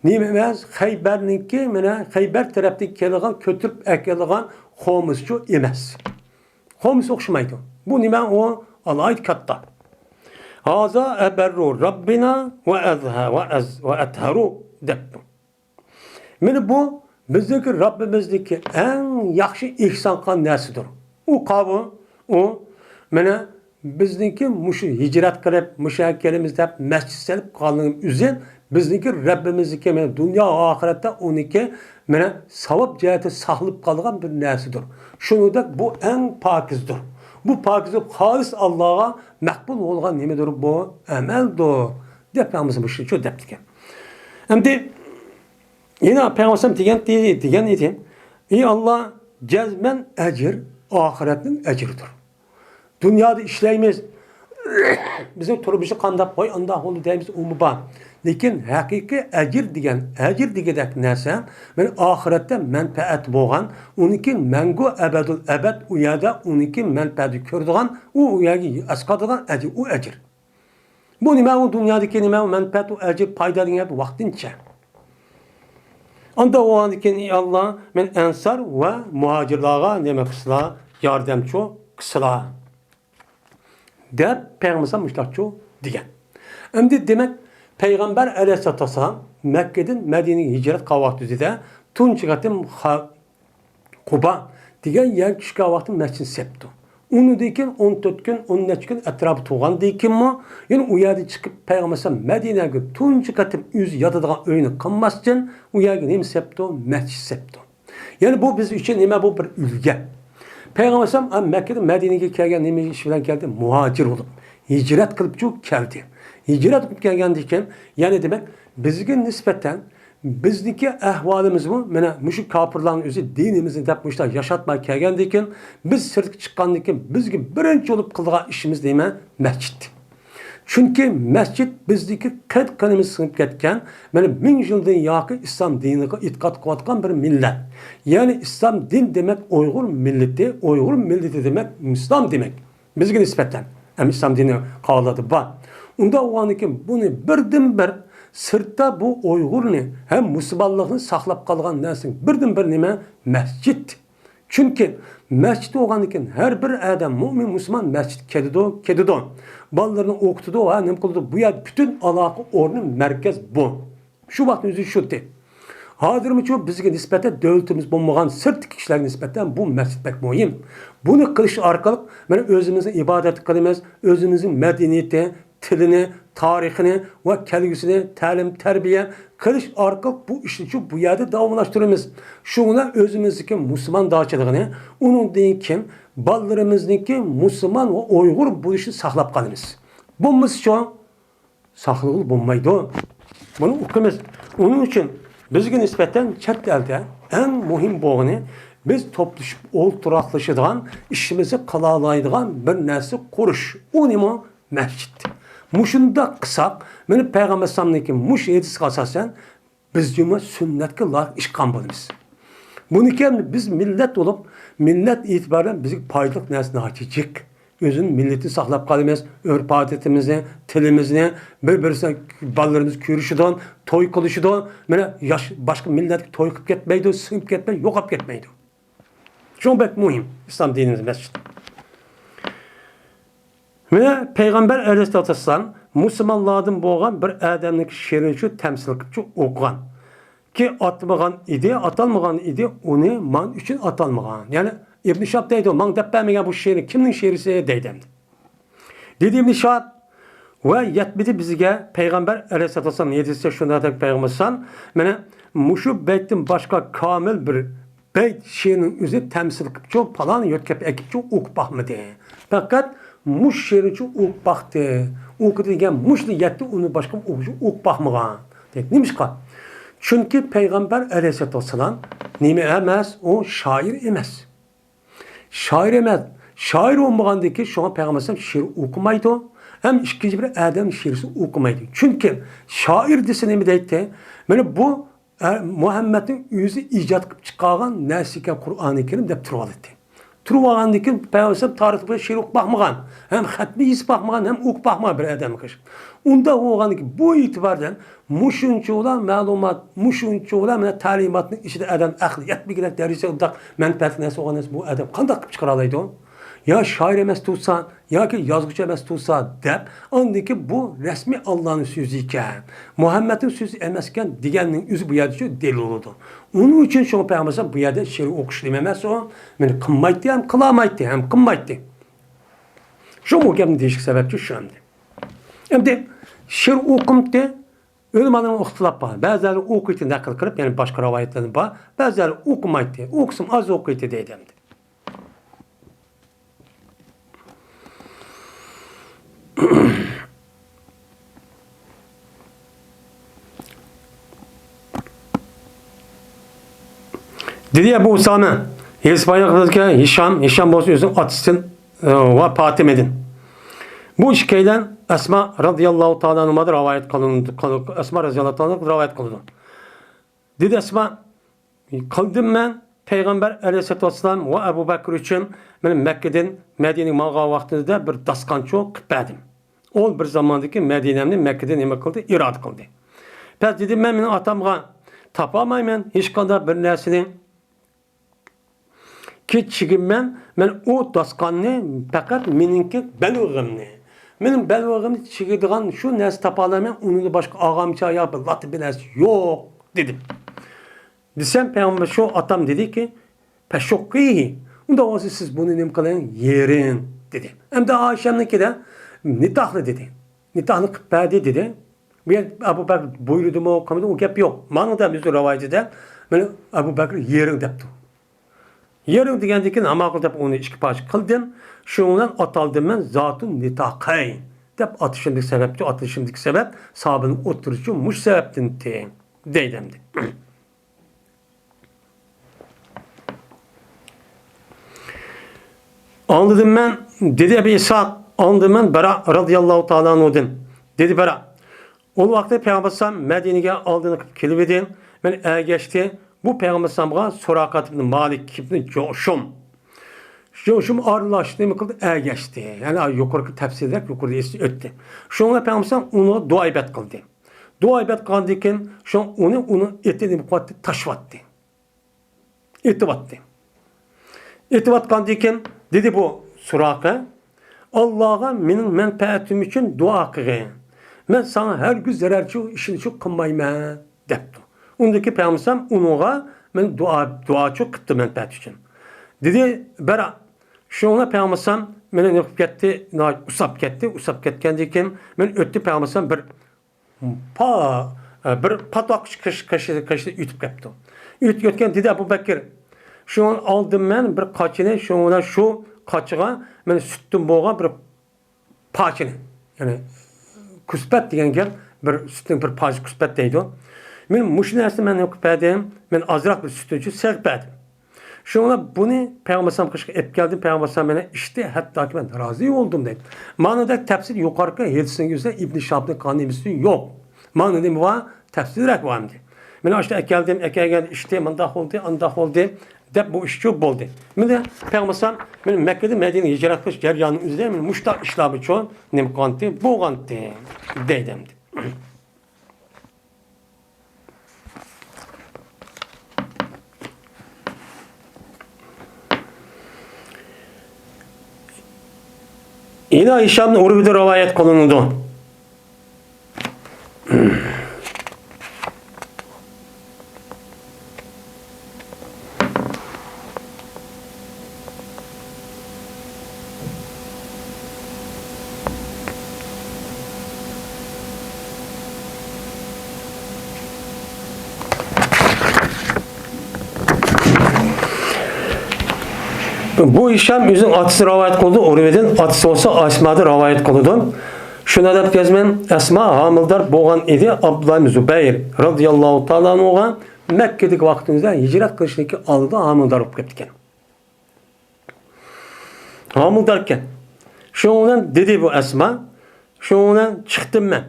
نېمە ئەمەس؟ خەيبەرنىڭكى، مانا خەيبەر تەرەپتىن كېلىدىغان، كۆتۈرۈپ ئەكېلىدىغان خۇمۇسچۇ ئەمەس. خۇمۇس ئوخشىمايدۇ. بۇ نېمە؟ ئۇ ئالاھىدە كاتتا. ھازا ئەبەررۇ رەببىنا ۋە ئەزھە-، ۋە ئەز-، ۋە ئەتھەرۇ دەپتۇ. مانا بۇ بىزنىڭكى رەببىمىزنىڭكى ئەڭ ياخشى ئېھسان قىلغان نەرسىدۇر. ئۇ قاۋۇ، ئۇ مانا بىزنىڭكى مۇشۇ ھىجرەت قىلىپ، مۇشۇ يەرگە كېلىمىز دەپ مەسچىت سېلىپ قالغىنىمىز ئۆزى بىزنىڭكى رەببىمىزنىڭكى مانا دۇنيا ۋە ئاخىرەتتە ئۇنىڭكى مانا ساۋاب جەھەتتە ساقلىنىپ قالغان بىر نەرسىدۇر. شۇنىڭدەك بۇ ئەڭ پاكىزدۇر. بۇ پاكىز بولۇپ خالىس ئاللاغا مەقبۇل بولغان نېمىدۇر؟ بۇ ئەمەلدۇر، دەپ ھەممىسى مۇشۇنچە دەپتىكەن. ئەمدى يەنە پەيغەمبەر دېگەن، دېگەن ئىدى، ئى ئاللا، جەزمەن ئەجىر ئاخىرەتنىڭ ئەجرىدۇر. دۇنيادا ئىشلەيمىز، بىزنىڭ تۇرمۇشى قانداق، ۋاي ئانداق بولدى دەيمىز، ئۇمۇ بار. لېكىن ھەقىقىي ئەجىر دېگەن، ئەجىر دېگۈدەك نەرسە، مانا ئاخىرەتتە مەنپەئەت بولغان، ئۇنىڭكى مەڭگۈ ئەبەدۇل ئەبەد ئۇ يەردە ئۇنىڭكى مەنپەئەتنى كۆرىدىغان، ئۇ، ئۇ يەرگە ئەسقاتىدىغان ئەجىر، ئۇ ئەجىر. بۇ نېمە؟ ئۇ دۇنيادىكى نېمە؟ ئۇ مەنپەئەت، ئۇ ئەجىر، پايدا دېگەن گەپ ۋاقتىنچە. ئاندا بولغاندىن كېيىن، ئى ئاللا، مەن ئەنسار ۋە مۇھاجىرلارغا نېمە قىلسىلا، ياردەمچۇ قىلسىلا، دەپ پەيغەمبەر مۇشۇنداقچۇ دېگەن. ئەمدى دېمەك، پەيغەمبەر ئەلەيھىسسالاتۇ ۋەسسالام مەككىدىن مەدىنىگە ھىجرەت قىلغان ۋاقتىدا تۇنجى قېتىم قۇبا دېگەن يەرگە چۈشكەن ۋاقتى مەسچىت سەپتۇ. ئۇنىڭدىن كېيىن ئون تۆت كۈن، ئون نەچچە كۈن ئەتراپى تۇرغاندىن كېيىنمۇ، يەنە ئۇ يەردىن چىقىپ، پەيغەمبەر ئەلەيھىسسالام مەدىنەگە تۇنجى قېتىم ئۆزى ياتىدىغان ئۆينى قىلماستىن، ئۇ يەرگە نېمە سەپتۇ؟ مەسچىت سەپتۇ. يەنى بۇ بىز ئۈچۈن نېمە؟ بۇ بىر ئۈلگە. پەيغەمبەر ئەلەيھىسسالام مەككىدىن مەدىنىگە كەلگەن نېمە ئىش بىلەن كەلدى؟ مۇھاجىر بولۇپ، ھىجرەت قىلىپچۇ كەلدى. ھىجرەت قىلىپ كەلگەندىن كېيىن، يەنى دېمەك، بىزگە نىسبەتەن بىزنىڭكى ئەھۋالىمىزمۇ، مانا مۇشۇ كاپىرلارنىڭ ئۆزى دىنىمىزنى دەپ مۇشۇنداق ياشاتماي كەلگەندىن كېيىن، بىز سىرتقا چىققاندىن كېيىن بىزگە بىرىنچى بولۇپ قىلىدىغان ئىشىمىز نېمە؟ مەسچىت. چۈنكى مەسچىت بىزدىكى قەد-قېنىمىز سىڭىپ كەتكەن، مانا مىڭ يىلدىن ياقى ئىسلام دىنىغا ئېتىقاد قىلىۋاتقان بىر مىللەت. يەنى ئىسلام دىن دېمەك ئۇيغۇر مىللىتى، ئۇيغۇر مىللىتى دېمەك ئىسلام دېمەك. بىزگە نىسبەتەن ھەم ئىسلام دىنى قاۋۇللاردا بار. ئۇنداق بولغاندىن كېيىن بۇنى بىردىنبىر سىرتتا بۇ ئۇيغۇرنى ھەم مۇسۇلمانلىقنى ساقلاپ قالغان نەرسىنىڭ بىردىنبىر نېمە؟ مەسچىت. چۈنكى مەسچىت بولغاندىن كېيىن ھەر بىر ئادەم، مۇئمىن مۇسۇلمان مەسچىتكە كېلىدۇ، كېتىدۇ. بالىلىرىنى ئوقۇتىدۇ ۋە نېمە قىلىدۇ؟ بۇ يەردە پۈتۈن ئالاقە ئورنى، مەركەز بۇ. شۇ ۋاقىتنىڭ ئۆزى شۇتى. ھازىرمۇچۇ بىزگە نىسبەتەن، دۆلىتىمىز بولمىغان سىرتتىكى كىشىلەرگە نىسبەتەن بۇ مەسچىت بەك مۇھىم. بۇنى قىلىش ئارقىلىق مانا ئۆزىمىزنىڭ ئىبادەت قىلىمىز، ئۆزىمىزنىڭ مەدەنىيىتى، تىلىنى، تارىخىنى ۋە كەلگۈسىنى تەلىم-تەربىيە قىلىش ئارقىلىق بۇ ئىشنىچۇ بۇ يەردە داۋاملاشتۇرىمىز. شۇڭا ئۆزىمىزدىكى مۇسۇلماندارچىلىقىنى، ئۇنىڭدىن كېيىن بالىلىرىمىزنىڭكى مۇسۇلمان ۋە ئۇيغۇر بولۇشىنى ساقلاپ قالىمىز. بولمىسىچۇ؟ ساقلىغىلى بولمايدۇ. بۇنى ئۇقىمىز. ئۇنىڭ ئۈچۈن بىزگە نىسبەتەن چەت ئەلدە ئەڭ مۇھىم بولغىنى، بىز توپلىشىپ ئولتۇراقلىشىدىغان، ئىشىمىزنى قىلالايدىغان بىر نەرسە قۇرۇش. ئۇ نېمە؟ مەسچىت. مۇشۇنداق قىلساق، مانا پەيغەمبەر ئەلەيھىسسالامنىڭكى مۇشۇ ھەدىسىگە ئاساسەن، بىز جۇمۇ سۈننەتكە لايىق ئىش قىلغان بولىمىز. بۇنى كەينى بىز مىللەت بولۇپ، مىللەت ئېتىبارى بىلەن بىزگە پايدىلىق نەرسە ناھايىتى جىق. ئۆزىنىڭ مىللىتىنى ساقلاپ قالىمىز، ئۆرپ-ئادىتىمىزنى، تىلىمىزنى، بىر-بىرسى، بالىلىرىمىز كۆرۈشىدۇ، توي قىلىشىدۇ. مانا ياش، باشقا مىللەتكە توي قىلىپ كەتمەيدۇ، سىڭىپ كەتمەيدۇ، يوقاپ كەتمەيدۇ. شۇڭا بەك مۇھىم ئىسلام دىنىمىز مەسچىت. مانا پەيغەمبەر ئەلەيھىسسالاتۇ ۋەسسالام مۇسۇلمانلاردىن بولغان بىر ئادەمنىڭ شېئىرىنى شۇ تەمسىل قىلىپ شۇ ئوقۇغان. كى ئاتمىغان ئىدى، ئاتالمىغان ئىدى، ئۇنى ماڭا ئۈچۈن ئاتالمىغان. يەنى ئىبن شىھاب دەيدۇ، ماڭا دەپ بەرمىگەن بۇ شېئىرنى، كىمنىڭ شېئىرى دەيدۇ ئەمدى. دېدى ئىبن شىھاب، ۋە يەتمىدى بىزگە پەيغەمبەر ئەلەيھىسسالاتۇ ۋەسسالام ھەدىسى شۇنداق دەپ پەيغەمبەر ئەلەيھىسسالام، مانا مۇشۇ بەيتتىن باشقا كامىل بىر بەيت شېئىرنىڭ ئۆزى تەمسىل قىپچۇ، پالان يۆتكەپ ئەكىپچۇ، ئوقۇپ باقمىدى. پەقەت مۇشۇ شېئىرنىچۇ ئوقۇپ باقتى. ئوقۇدى دېگەن مۇشۇلا يەتتە، ئۇنى باشقا ئوقۇپ، ئوقۇپ باقمىغان. دەيدۇ. نېمىشقا؟ چۈنكى پەيغەمبەر ئەلەيھىسسالاتۇ ۋەسسالام نېمە ئەمەس؟ ئۇ شائىر ئەمەس. شائىر ئەمەس. شائىر بولمىغاندىن كېيىن شۇڭا پەيغەمبەر ئەلەيھىسسالام شېئىر ئوقۇمايدۇ. ھەم ئىككىنچى بىر ئادەم شېئىرسىز ئوقۇمايدۇ. چۈنكى شائىر دېسە نېمە دەيتتى؟ مانا بۇ ئە، مۇھەممەدنىڭ ئۆزى ئىجاد قىلىپ چىقارغان نەرسە ئىكەن قۇرئانى كەرىم دەپ تۇرۇۋالاتتى. تۇرۇۋالغاندىن كېيىن پەيغەمبەر تارىختا بىر شېئىر ئوقۇپ باقمىغان، ھەم خەتنى يېزىپ باقمىغان، ھەم ئوقۇپ باقمىغان بىر ئادەمگە ئوخشاش. ئۇنداق بولغاندىن كېيىن بۇ ئېتىباردىن مۇشۇنچىۋالا مەلۇمات، مۇشۇنچىۋالا مانا تەلىماتنىڭ ئىچىدە ئادەم ئەقلى يەتمىگۈدەك دەرىجىدە ئۇنداق مەنپەئەتلىك نەرسە بولغان نەرسە بۇ ئادەم قانداق قىلىپ چىقىرالايدۇ؟ يا شائىر ئەمەس تۇرسا، ياكى يازغۇچى ئەمەس تۇرسا دەپ، ئاندىن كېيىن بۇ رەسمىي ئاللانىڭ سۆزى ئىكەن، مۇھەممەدنىڭ سۆزى ئەمەسكەن دېگەننىڭ ئۆزى بۇ يەردىچۇ دەلىل بولىدۇ. ئۇنىڭ ئۈچۈن شۇڭا پەيغەمبەر ئەلەيھىسسالام بۇ يەردە شېئىر ئوقۇش نېمە ئەمەس ئۇ، مېنى قىلمايتتى ھەم قىلالمايتتى، ھەم قىلمايتتى. شۇ بۇ گەپنى دېيىشلىك سەۋەبچۇ شۇ ئەمدى. ئەمدى شېئىر ئوقۇمتى، ئۆلىمالارنىڭ ئىختىلاپ بار. بەزىلەر ئوقۇيتتى نەقىل قىلىپ، يەنى باشقا رىۋايەتلەردە بار. بەزىلەر ئوقۇمايتتى، ئوقۇسىمۇ ئاز ئوقۇيتتى دەيدۇ ئەمدى. دېدى ئەبۇ ئۇسامە، ھېسبايلىقتىكى ھىشام، ھىشام بولسا ئۆزىنىڭ ئاتىسىدىن، ئە، ۋە پاتىمىدىن. بۇ ئىككىيلەن ئەسما رەزىياللاھۇ تائالا ئەنھۇدىن رىۋايەت قىلىنىدۇ، قىل-، ئەسما رەزىياللاھۇ تائالا ئەنھۇدىن رىۋايەت قىلىدۇ. دېدى ئەسما، قىلدىم مەن پەيغەمبەر ئەلەيھىسسالاتۇ ۋەسسالام ۋە ئەبۇ بەكرى ئۈچۈن، مەن مەككىدىن مەدىنىگە ماڭغان ۋاقتىمىزدا بىر داستىخانچۇ قىلىپ بەردىم. ئۇ بىر زاماندىكى مەدىنەمنى مەككىدىن نېمە قىلدى؟ ئىرادە قىلدى. بەس دېدىم مەن، مېنىڭ ئاتامغا تاپالمايمەن ھېچقانداق بىر نەرسىنى. كېچىگىمەن، مەن ئۇ داستىخاننى پەقەت مېنىڭكى بەلبېغىمنى، مېنىڭ بەلبېغىمنى چىگىدىغان شۇ نەرسە تاپالايمەن، ئۇنىڭدىن باشقا ئالغانچە يا بىر لاتا بىر نەرسە يوق، دېدىم. دېسەم، پەيغەمبەر شۇ ئاتام دېدىكى، پەشۇققىھى، ئۇنداق بولسا سىز بۇنى نېمە قىلىڭ، يېرىڭ، دېدى. ئەمدى ئائىشەمنىڭكىدە نىتاھنى دېدى. نىتاھنى قىلىپ بەردى، دېدى. بۇ يەر ئەبۇ بەكرى بۇيرۇدىمۇ، قىلمىدىمۇ، ئۇ گەپ يوق. مانا دە بىزنىڭ رىۋايىتىدە، مانا ئەبۇ بەكرى يېرىڭ دەپتۇ. يېرىڭ دېگەندىن كېيىن، ھاماقۇل دەپ ئۇنى ئىككى پارچە قىلدىم. شۇنىڭ بىلەن ئاتالدىم مەن زاتۇ نىتاقەين دەپ ئاتىلىشىمدىكى سەۋەبچۇ، ئاتىلىشىمدىكى سەۋەب ساھابىنىڭ ئوتتۇرىسىچۇ مۇشۇ سەۋەبتىن تېڭ دەيدۇ ئەمدى. ئاڭلىدىم مەن، دېدى ئەبى ئىسھاق، ئاڭلىدىم مەن بەرا رەزىياللاھۇ تائالا ئەنھۇدىن. دېدى بەرا، ئۇ ۋاقىتتا پەيغەمبەر ئەلەيھىسسالام مەدىنىگە ئالدىنقى كېلىۋىدى، مەن ئەگەشتى، بۇ پەيغەمبەر ئەلەيھىسسالامغا سۇراقەت ئىبن مالىك ئىبن جۇشۇم، جۇشۇم ئارىلاشتى، نېمە قىلدى؟ ئەگەشتى. يەنى يۇقىرىقى تەپسىرلەر يۇقىرىدا ئۆتتى. شۇڭا پەيغەمبەر ئەلەيھىسسالام ئۇنىڭغا دۇئا ئىبادەت قىلدى. دۇئا ئىبادەت قىلغاندىن كېيىن، شۇ ئۇنى، ئۇنىڭ ئېتى نېمە قىلىۋاتتى؟ تاشلىۋاتتى. ئېتىۋاتتى. ئېتىۋاتقاندىن كېيىن دېدى بۇ سۇراقە، ئاللاغا مېنىڭ مەنپەئەتىم ئۈچۈن دۇئا قىلغىن. مەن ساڭا ھەرگىز زەرەرچۇ ئىشنىچۇ قىلمايمەن، دەپتۇ. ئۇندىكى پەيغەمبەر ئۇنىڭغا مەن دۇئا، دۇئاچۇ قىپتۇ مەنپەئەت ئۈچۈن. دېدى بەرا، شۇڭا پەيغەمبەر مېنى نېمە قىلىپ كەتتى، ناھايىتى ئۇساپ كەتتى. ئۇساپ كەتكەندىن كېيىن مەن ئۆتتى پەيغەمبەر بىر پا-، بىر پاتاق قېشى-، قېشى-، قېشىدىن ئۆتۈپ كەپتۇ. ئۆتۈپ كەتكەن دېدى ئەبۇ بەكرى، شۇنىڭ ئالدىم مەن بىر قاچىنى، شۇنىڭ بىلەن شۇ قاچىغا مەن سۈتتىن بولغان بىر پارچىنى، يەنى كۇسپەت دېگەن گەپ، بىر سۈتنىڭ بىر پارچىسى كۇسپەت دەيدۇ. مەن مۇشۇ نەرسىنى مەن نېمە قىلىپ بەردىم؟ مەن ئازراق بىر سۈتنى سېغىپ بەردىم. شۇڭا بۇنى پەيغەمبەر ئەلەيھىسسالام قېشىغا ئېلىپ كەلدىم، پەيغەمبەر ئەلەيھىسسالام مېنى ئىچتى، ھەتتاكى مەن رازى بولدۇم دەيدۇ. مانىدەك تەپسىر يۇقىرىقى ھەدىسنىڭ ئۆزىدە ئىبن شىھابنىڭ قىلغان نېمىسى يوق. مانا نېمە بار؟ تەپسىررەك بار ئەمدى. مېنى ئاشۇ ئەكەلدىم، ئەكەلگەن ئىچتى، مۇنداق بولدى، ئانداق بولدى دەپ بۇ ئىشچۇ بولدى. مېنى پەيغەمبەر ئەلەيھىسسالام مېنى مەككىدىن مەدىنىگە ھىجرەت قىلىش جەريانىنىڭ ئۆزىدە مېنى مۇشۇنداق ئىشلار بىلەن نېمە قىلغانتى، بولغانتى دەيدۇ ئەمدى. يەنە ھىشامدىن ئۇرۋىدىن رىۋايەت قىلىنىدۇ. بۇ ھىشام ئۆزىنىڭ ئاتىسى رىۋايەت قىلىدۇ، ئۇرۋىدىن، ئاتىسى بولسا ئەسمادىن رىۋايەت قىلىدۇ. شۇنداق دەپ يازىمەن، ئەسما ھامىلىدار بولغان ئىدى، ئابدۇللا ئىبن زۇبەير رەزىياللاھۇ تائالا ئەنھۇغا مەككىدىكى ۋاقتىمىزدا ھىجرەت قىلىشتىكى ئالدىدا ھامىلىدار بولۇپ كەپتىكەن. ھامىلىداركەن. شۇنىڭ بىلەن دېدى بۇ ئەسما، شۇنىڭ بىلەن چىقتىم مەن.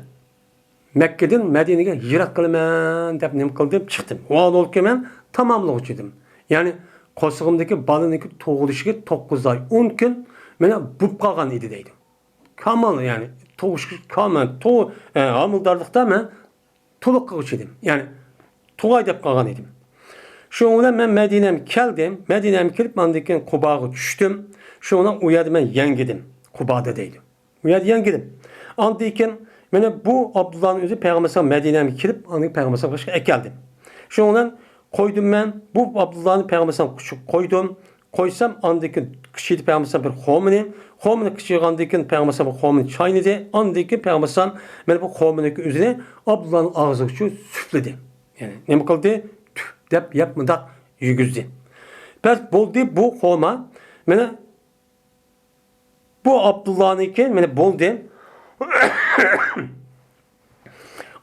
مەككىدىن مەدىنىگە ھىجرەت قىلىمەن دەپ نېمە قىلدىم؟ چىقتىم. ۋاھالەنكى مەن تاماملىغۇچى ئىدىم. يەنى قورسىقىمدىكى بالىنىڭكى تۇغۇلۇشىغا توققۇز ئاي، ئون كۈن مانا بولۇپ قالغان ئىدى دەيدۇ. كامىل، يەنى تۇغۇش-، كامىل، تۇغ-، ئە، ھامىلىدارلىقتا مەن تولۇق قىلغۇچى ئىدىم. يەنى تۇغاي دەپ قالغان ئىدىم. شۇنىڭ بىلەن مەن مەدىنەمگە كەلدىم. مەدىنەمگە كېلىپ، ئاندىن كېيىن قۇباغا چۈشتۈم. شۇنىڭ بىلەن ئۇ يەردە مەن يەڭگىدىم. قۇبادا دەيدۇ. ئۇ يەردە يەڭگىدىم. ئاندىن كېيىن مانا بۇ ئابدۇللانىڭ ئۆزى پەيغەمبەر ئەلەيھىسسالام مەدىنەمگە كېلىپ، ئاندىن پەيغەمبەر ئەلەيھىسسالام قېشىغا ئەكەلدىم. شۇنىڭ بىلەن قويدۇم مەن. بۇ ئابدۇللانى پەيغەمبەر ئەلەيھىسسالام قېشىغا قويدۇم. قويسام، ئاندىن كېيىن قىچىيدى پەيغەمبەر ئەلەيھىسسالام بىر خورمىنى. خورمىنى قىچىيغاندىن كېيىن پەيغەمبەر ئەلەيھىسسالام بىر خورمىنى چاينىدى. ئاندىن كېيىن پەيغەمبەر ئەلەيھىسسالام مانا بۇ خورمىنىڭكى ئۆزىنى ئابدۇللانىڭ ئاغزىغىچە سۈپلىدى. يەنى نېمە قىلدى؟ تۈف دەپ يەپ مۇنداق يېگۈزدى. بەس بولدى بۇ خورما. مانا بۇ ئابدۇللانىڭكى، مانا بولدى.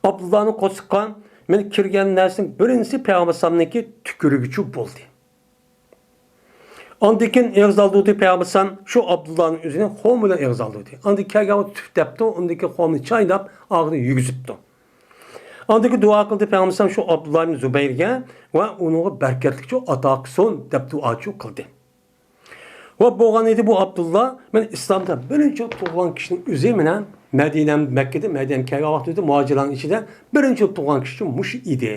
ئابدۇللانىڭ قورسىقىغا مانا كىرگەن نەرسىنىڭ بىرىنچىسى پەيغەمبەر ئەلەيھىسسالامنىڭكى تۈكۈرۈكىچۇ بولدى. ئاندىن كېيىن ئېغىز ئالدۇردى پەيغەمبەر ئەلەيھىسسالام شۇ ئابدۇللانىڭ ئۆزىنى خورما بىلەن ئېغىز ئالدۇردى. ئاندىن كېيىن كەلگەن ۋاقىت تۈف دەپتۇ، ئاندىن كېيىن خورمىنى چايناپ، ئاغزىنى يېگۈزۈپتۇ. ئاندىن كېيىن دۇئا قىلدى پەيغەمبەر ئەلەيھىسسالام شۇ ئابدۇللا ئىبن زۇبەيرگە ۋە ئۇنىڭغا بەرىكەتلىكچۇ ئاتا قىلسۇن دەپ دۇئاچۇ قىلدى. ۋە بولغان ئىدى بۇ ئابدۇللا، مەن ئىسلامدا بىرىنچى بولۇپ تۇغۇلغان كىشىنىڭ ئۆزى مەن مەدىنەم، مەككىدە مەدىنەم كەلگەن ۋاقتىدا مۇھاجىرلارنىڭ ئىچىدە بىرىنچى بولۇپ تۇغۇلغان كىشى مۇشۇ ئىدى،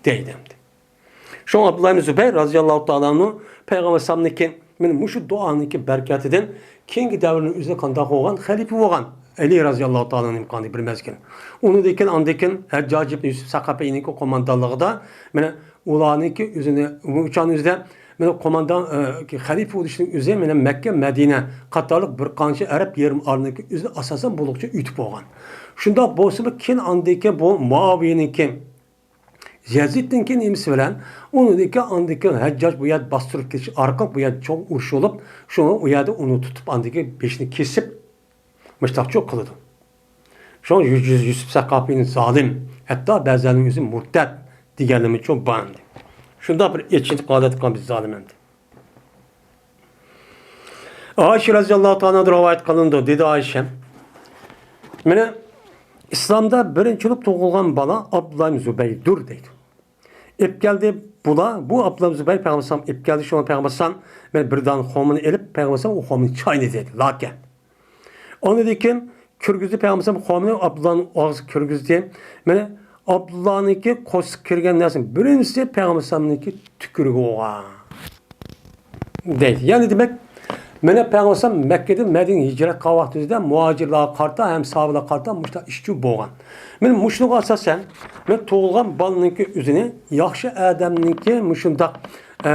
دەيدۇ ئەمدى. شۇڭا ئابدۇللا ئىبن زۇبەير رازىياللاھۇ تائالا ئەنھۇ پەيغەمبەر ئەلەيھىسسالامنىڭكى، مانا مۇشۇ دۇئانىڭكى بەرىكىتىدىن كېيىنكى دەۋرنىڭ ئۆزىدە قانداق بولغان؟ خەلىپە بولغان ئەلى رازىياللاھۇ تائالا ئەنھۇ بىر مەزگىل. ئۇنىڭدىن كېيىن، ئاندىن كېيىن ھەججاج ئىبن يۈسۈپ سەقەپىنىڭكى قوماندانلىقىدا، مانا ئۇلارنىڭكى ئۆزىنى، ئۇ چاغنىڭ ئۆزىدە، مانا قوماندان، ئە، خەلىپە بولۇشنىڭ ئۆزى، مانا مەككە، مەدىنە قاتارلىق بىر قانچە ئەرەب يېرىم ئارىلىنىڭكى ئۆزىدە ئاساسەن بولۇقچە ئۆتۈپ بولغان. شۇنداق بولسىمۇ، كېيىن ئاندىن كېيىن بۇ مۇئاۋىيەنىڭكى يەزىدنىڭكى نېمىسى بىلەن، ئۇنىڭدىن كېيىن ئاندىن كېيىن ھەججاج بۇ يەردە باستۇرۇپ كېتىش ئارقىلىق بۇ يەردە چوڭ ئۇرۇش بولۇپ، شۇڭا ئۇ يەردە ئۇنى تۇتۇپ، ئاندىن كېيىن بېشىنى كېسىپ، مۇشتاقچۇ قىلىدۇ. شۇڭا يۈ-، يۈ-، يۈسۈپ سەقەفىنى زالىم، ھەتتا بەزىلەرنىڭ ئۆزى مۇرتەت دېگەنلىرىمۇچۇ بار ئەمدى. شۇنداق بىر ئېچىنىپ قالىدىغان بىر زالىم ئەمدى. ئائىشە رەزىياللاھۇ تائالا ئانھادىن رىۋايەت قىلىنىدۇ، دېدى ئائىشە، مانا ئىسلامدا بىرىنچى بولۇپ تۇغۇلغان بالا ئابدۇللا ئىبن زۇبەيردۇر، دەيدۇ. ئېلىپ كەلدى بۇلار، بۇ ئابدۇللا ئىبن زۇبەير پەيغەمبەر ئەلەيھىسسالام ئېلىپ كەلدى، شۇڭا پەيغەمبەر ئەلەيھىسسالام مانا بىر دانە خورمىنى ئېلىپ، پەيغەمبەر ئەلەيھىسسالام ئۇ خورمىنى چاينىدى، دېدى، لاكەن. ئاندىن كېيىن كىرگۈزدى پەيغەمبەر ئەلەيھىسسالام خورمىنى ئابدۇللانىڭ ئاغزىغا كىرگۈزدى. مانا ئابدۇللانىڭكى قورسىقىغا كىرگەن نەرسىنىڭ بىرىنچىسى پەيغەمبەر ئەلەيھىسسالامنىڭكى تۈكۈرۈكى بولغان. دەيدۇ. يەنى دېمەك، مانا پەيغەمبەر ئەلەيھىسسالام مەككىدىن مەدىنىگە ھىجرەت قىلغان ۋاقتىمىزدا مۇھاجىرلارغا قارىتا ھەم ساھابىلارغا قارىتا مۇشۇنداق ئىشچۇ بولغان. مانا مۇشۇنىڭغا ئاساسەن، مانا تۇغۇلغان بالىنىڭكى ئۆزىنى ياخشى ئادەمنىڭكى مۇشۇنداق، ئە،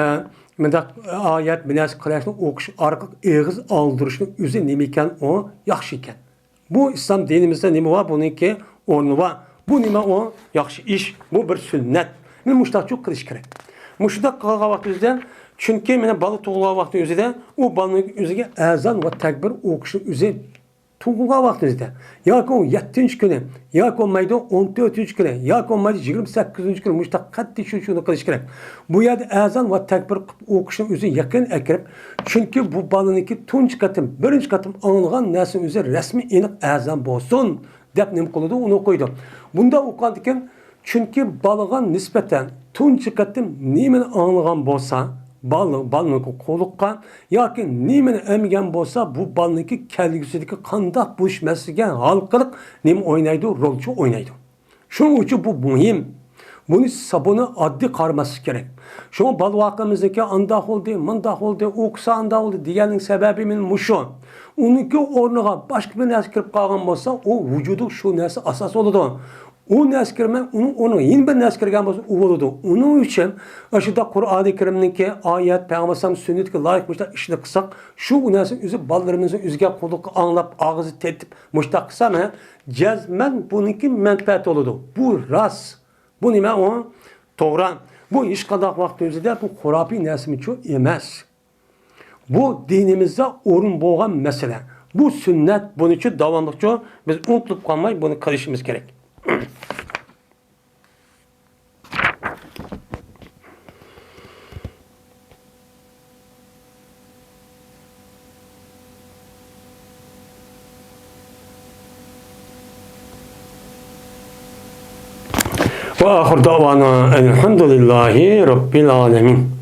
مۇنداق ئايەت، بىر نەرسە قىلىشنى ئوقۇش ئارقىلىق ئېغىز ئالدۇرۇشنىڭ ئۆزى نېمە ئىكەن، ئۇ ياخشى ئىكەن. بۇ ئىسلام دىنىمىزدا نېمە بار؟ بۇنىڭكى ئورنى بار. بۇ نېمە؟ ئۇ ياخشى ئىش. بۇ بىر سۈننەت. مانا مۇشۇنداقچۇ قىلىش كېرەك. مۇشۇنداق قىلغان ۋاقتى ئۆزىدە، چۈنكى مانا بالا تۇغۇلغان ۋاقتى ئۆزىدە، ئۇ بالىنىڭ ئۆزىگە ئەزان ۋە تەكبىر ئوقۇشنىڭ ئۆزى تۇغۇلغان ۋاقتى ئۆزىدە، ياكى ئۇ يەتتىنچى كۈنى، ياكى بولمايدۇ ئون تۆتىنچى كۈنى، ياكى بولمايدۇ يىگىرمە سەككىزىنچى كۈنى، مۇشۇنداق قەتئىي شۇ، شۇنى قىلىش كېرەك. بۇ يەردە ئەزان ۋە تەكبىر قىلىپ ئوقۇشنىڭ ئۆزى يېقىن ئەكىرىپ، چۈنكى بۇ بالىنىڭكى تۇنجى قېتىم، بىرىنچى قېتىم ئاڭلىغان نەرسىنىڭ ئۆزى رەسمىي ئېنىق ئەزان بولسۇن دەپ نېمە قىلىدۇ، ئۇنى قويىدۇ. بۇنداق ئوقۇغاندىكىن، چۈنكى بالىغا نىسبەتەن تۇنجى قېتىم نېمىنى ئاڭلىغان بولسا، بالا، بالىنىڭكى قۇلىقىغا ياكى نېمىنى ئەمگەن بولسا، بۇ بالىنىڭكى كەلگۈسىدىكى قانداق بولۇش مەسىلىسىگە ھالقىلىق نېمە ئوينايدۇ؟ رولچۇ ئوينايدۇ. شۇنىڭ ئۈچۈن بۇ مۇھىم. بۇنى سا-، بۇنى ئاددىي قارىماسلىق كېرەك. شۇڭا بالا ۋاقتىمىزدىكى ئانداق بولدى، مۇنداق بولدى، ئۇ كىشى ئانداق بولدى دېگەننىڭ سەۋەبى مانا مۇشۇ. ئۇنىڭكى ئورنىغا باشقا بىر نەرسە كىرىپ قالغان بولسا، ئۇ ۋۇجۇدىغا شۇ نەرسە ئاساس بولىدۇ. ئۇ نەرسە كىرمەي، ئۇنىڭ ئورنىغا يەنە بىر نەرسە كىرگەن بولسا، ئۇ بولىدۇ. ئۇنىڭ ئۈچۈن ئاشۇنداق قۇرئانى كەرىمنىڭكى ئايەت، پەيغەمبەر ئەلەيھىسسالام سۈننىتىگە لايىق مۇشۇنداق ئىشنى قىلساق، شۇ نەرسىنى ئۆزى بالىلىرىمىزنىڭ ئۆزىگە قۇلىقىغا ئاڭلاپ، ئاغزى تېتىپ مۇشۇنداق قىلسا، مانا جەزمەن بۇنىڭكى مەنپەئەتى بولىدۇ. بۇ راست. بۇ نېمە ئۇ؟ توغرا. بۇ ھېچقانداق ۋاقىت ئۆزىدە بۇ خۇراپىي نەرسىمۇچۇ ئەمەس. بۇ دىنىمىزدا ئورۇن بولغان مەسىلە. بۇ سۈننەت، بۇنىچۇ داۋاملىقچۇ بىز ئۇنتۇلۇپ قالماي بۇنى قىلىشىمىز كېرەك. وآخر دعوانا أن الحمد لله رب العالمين.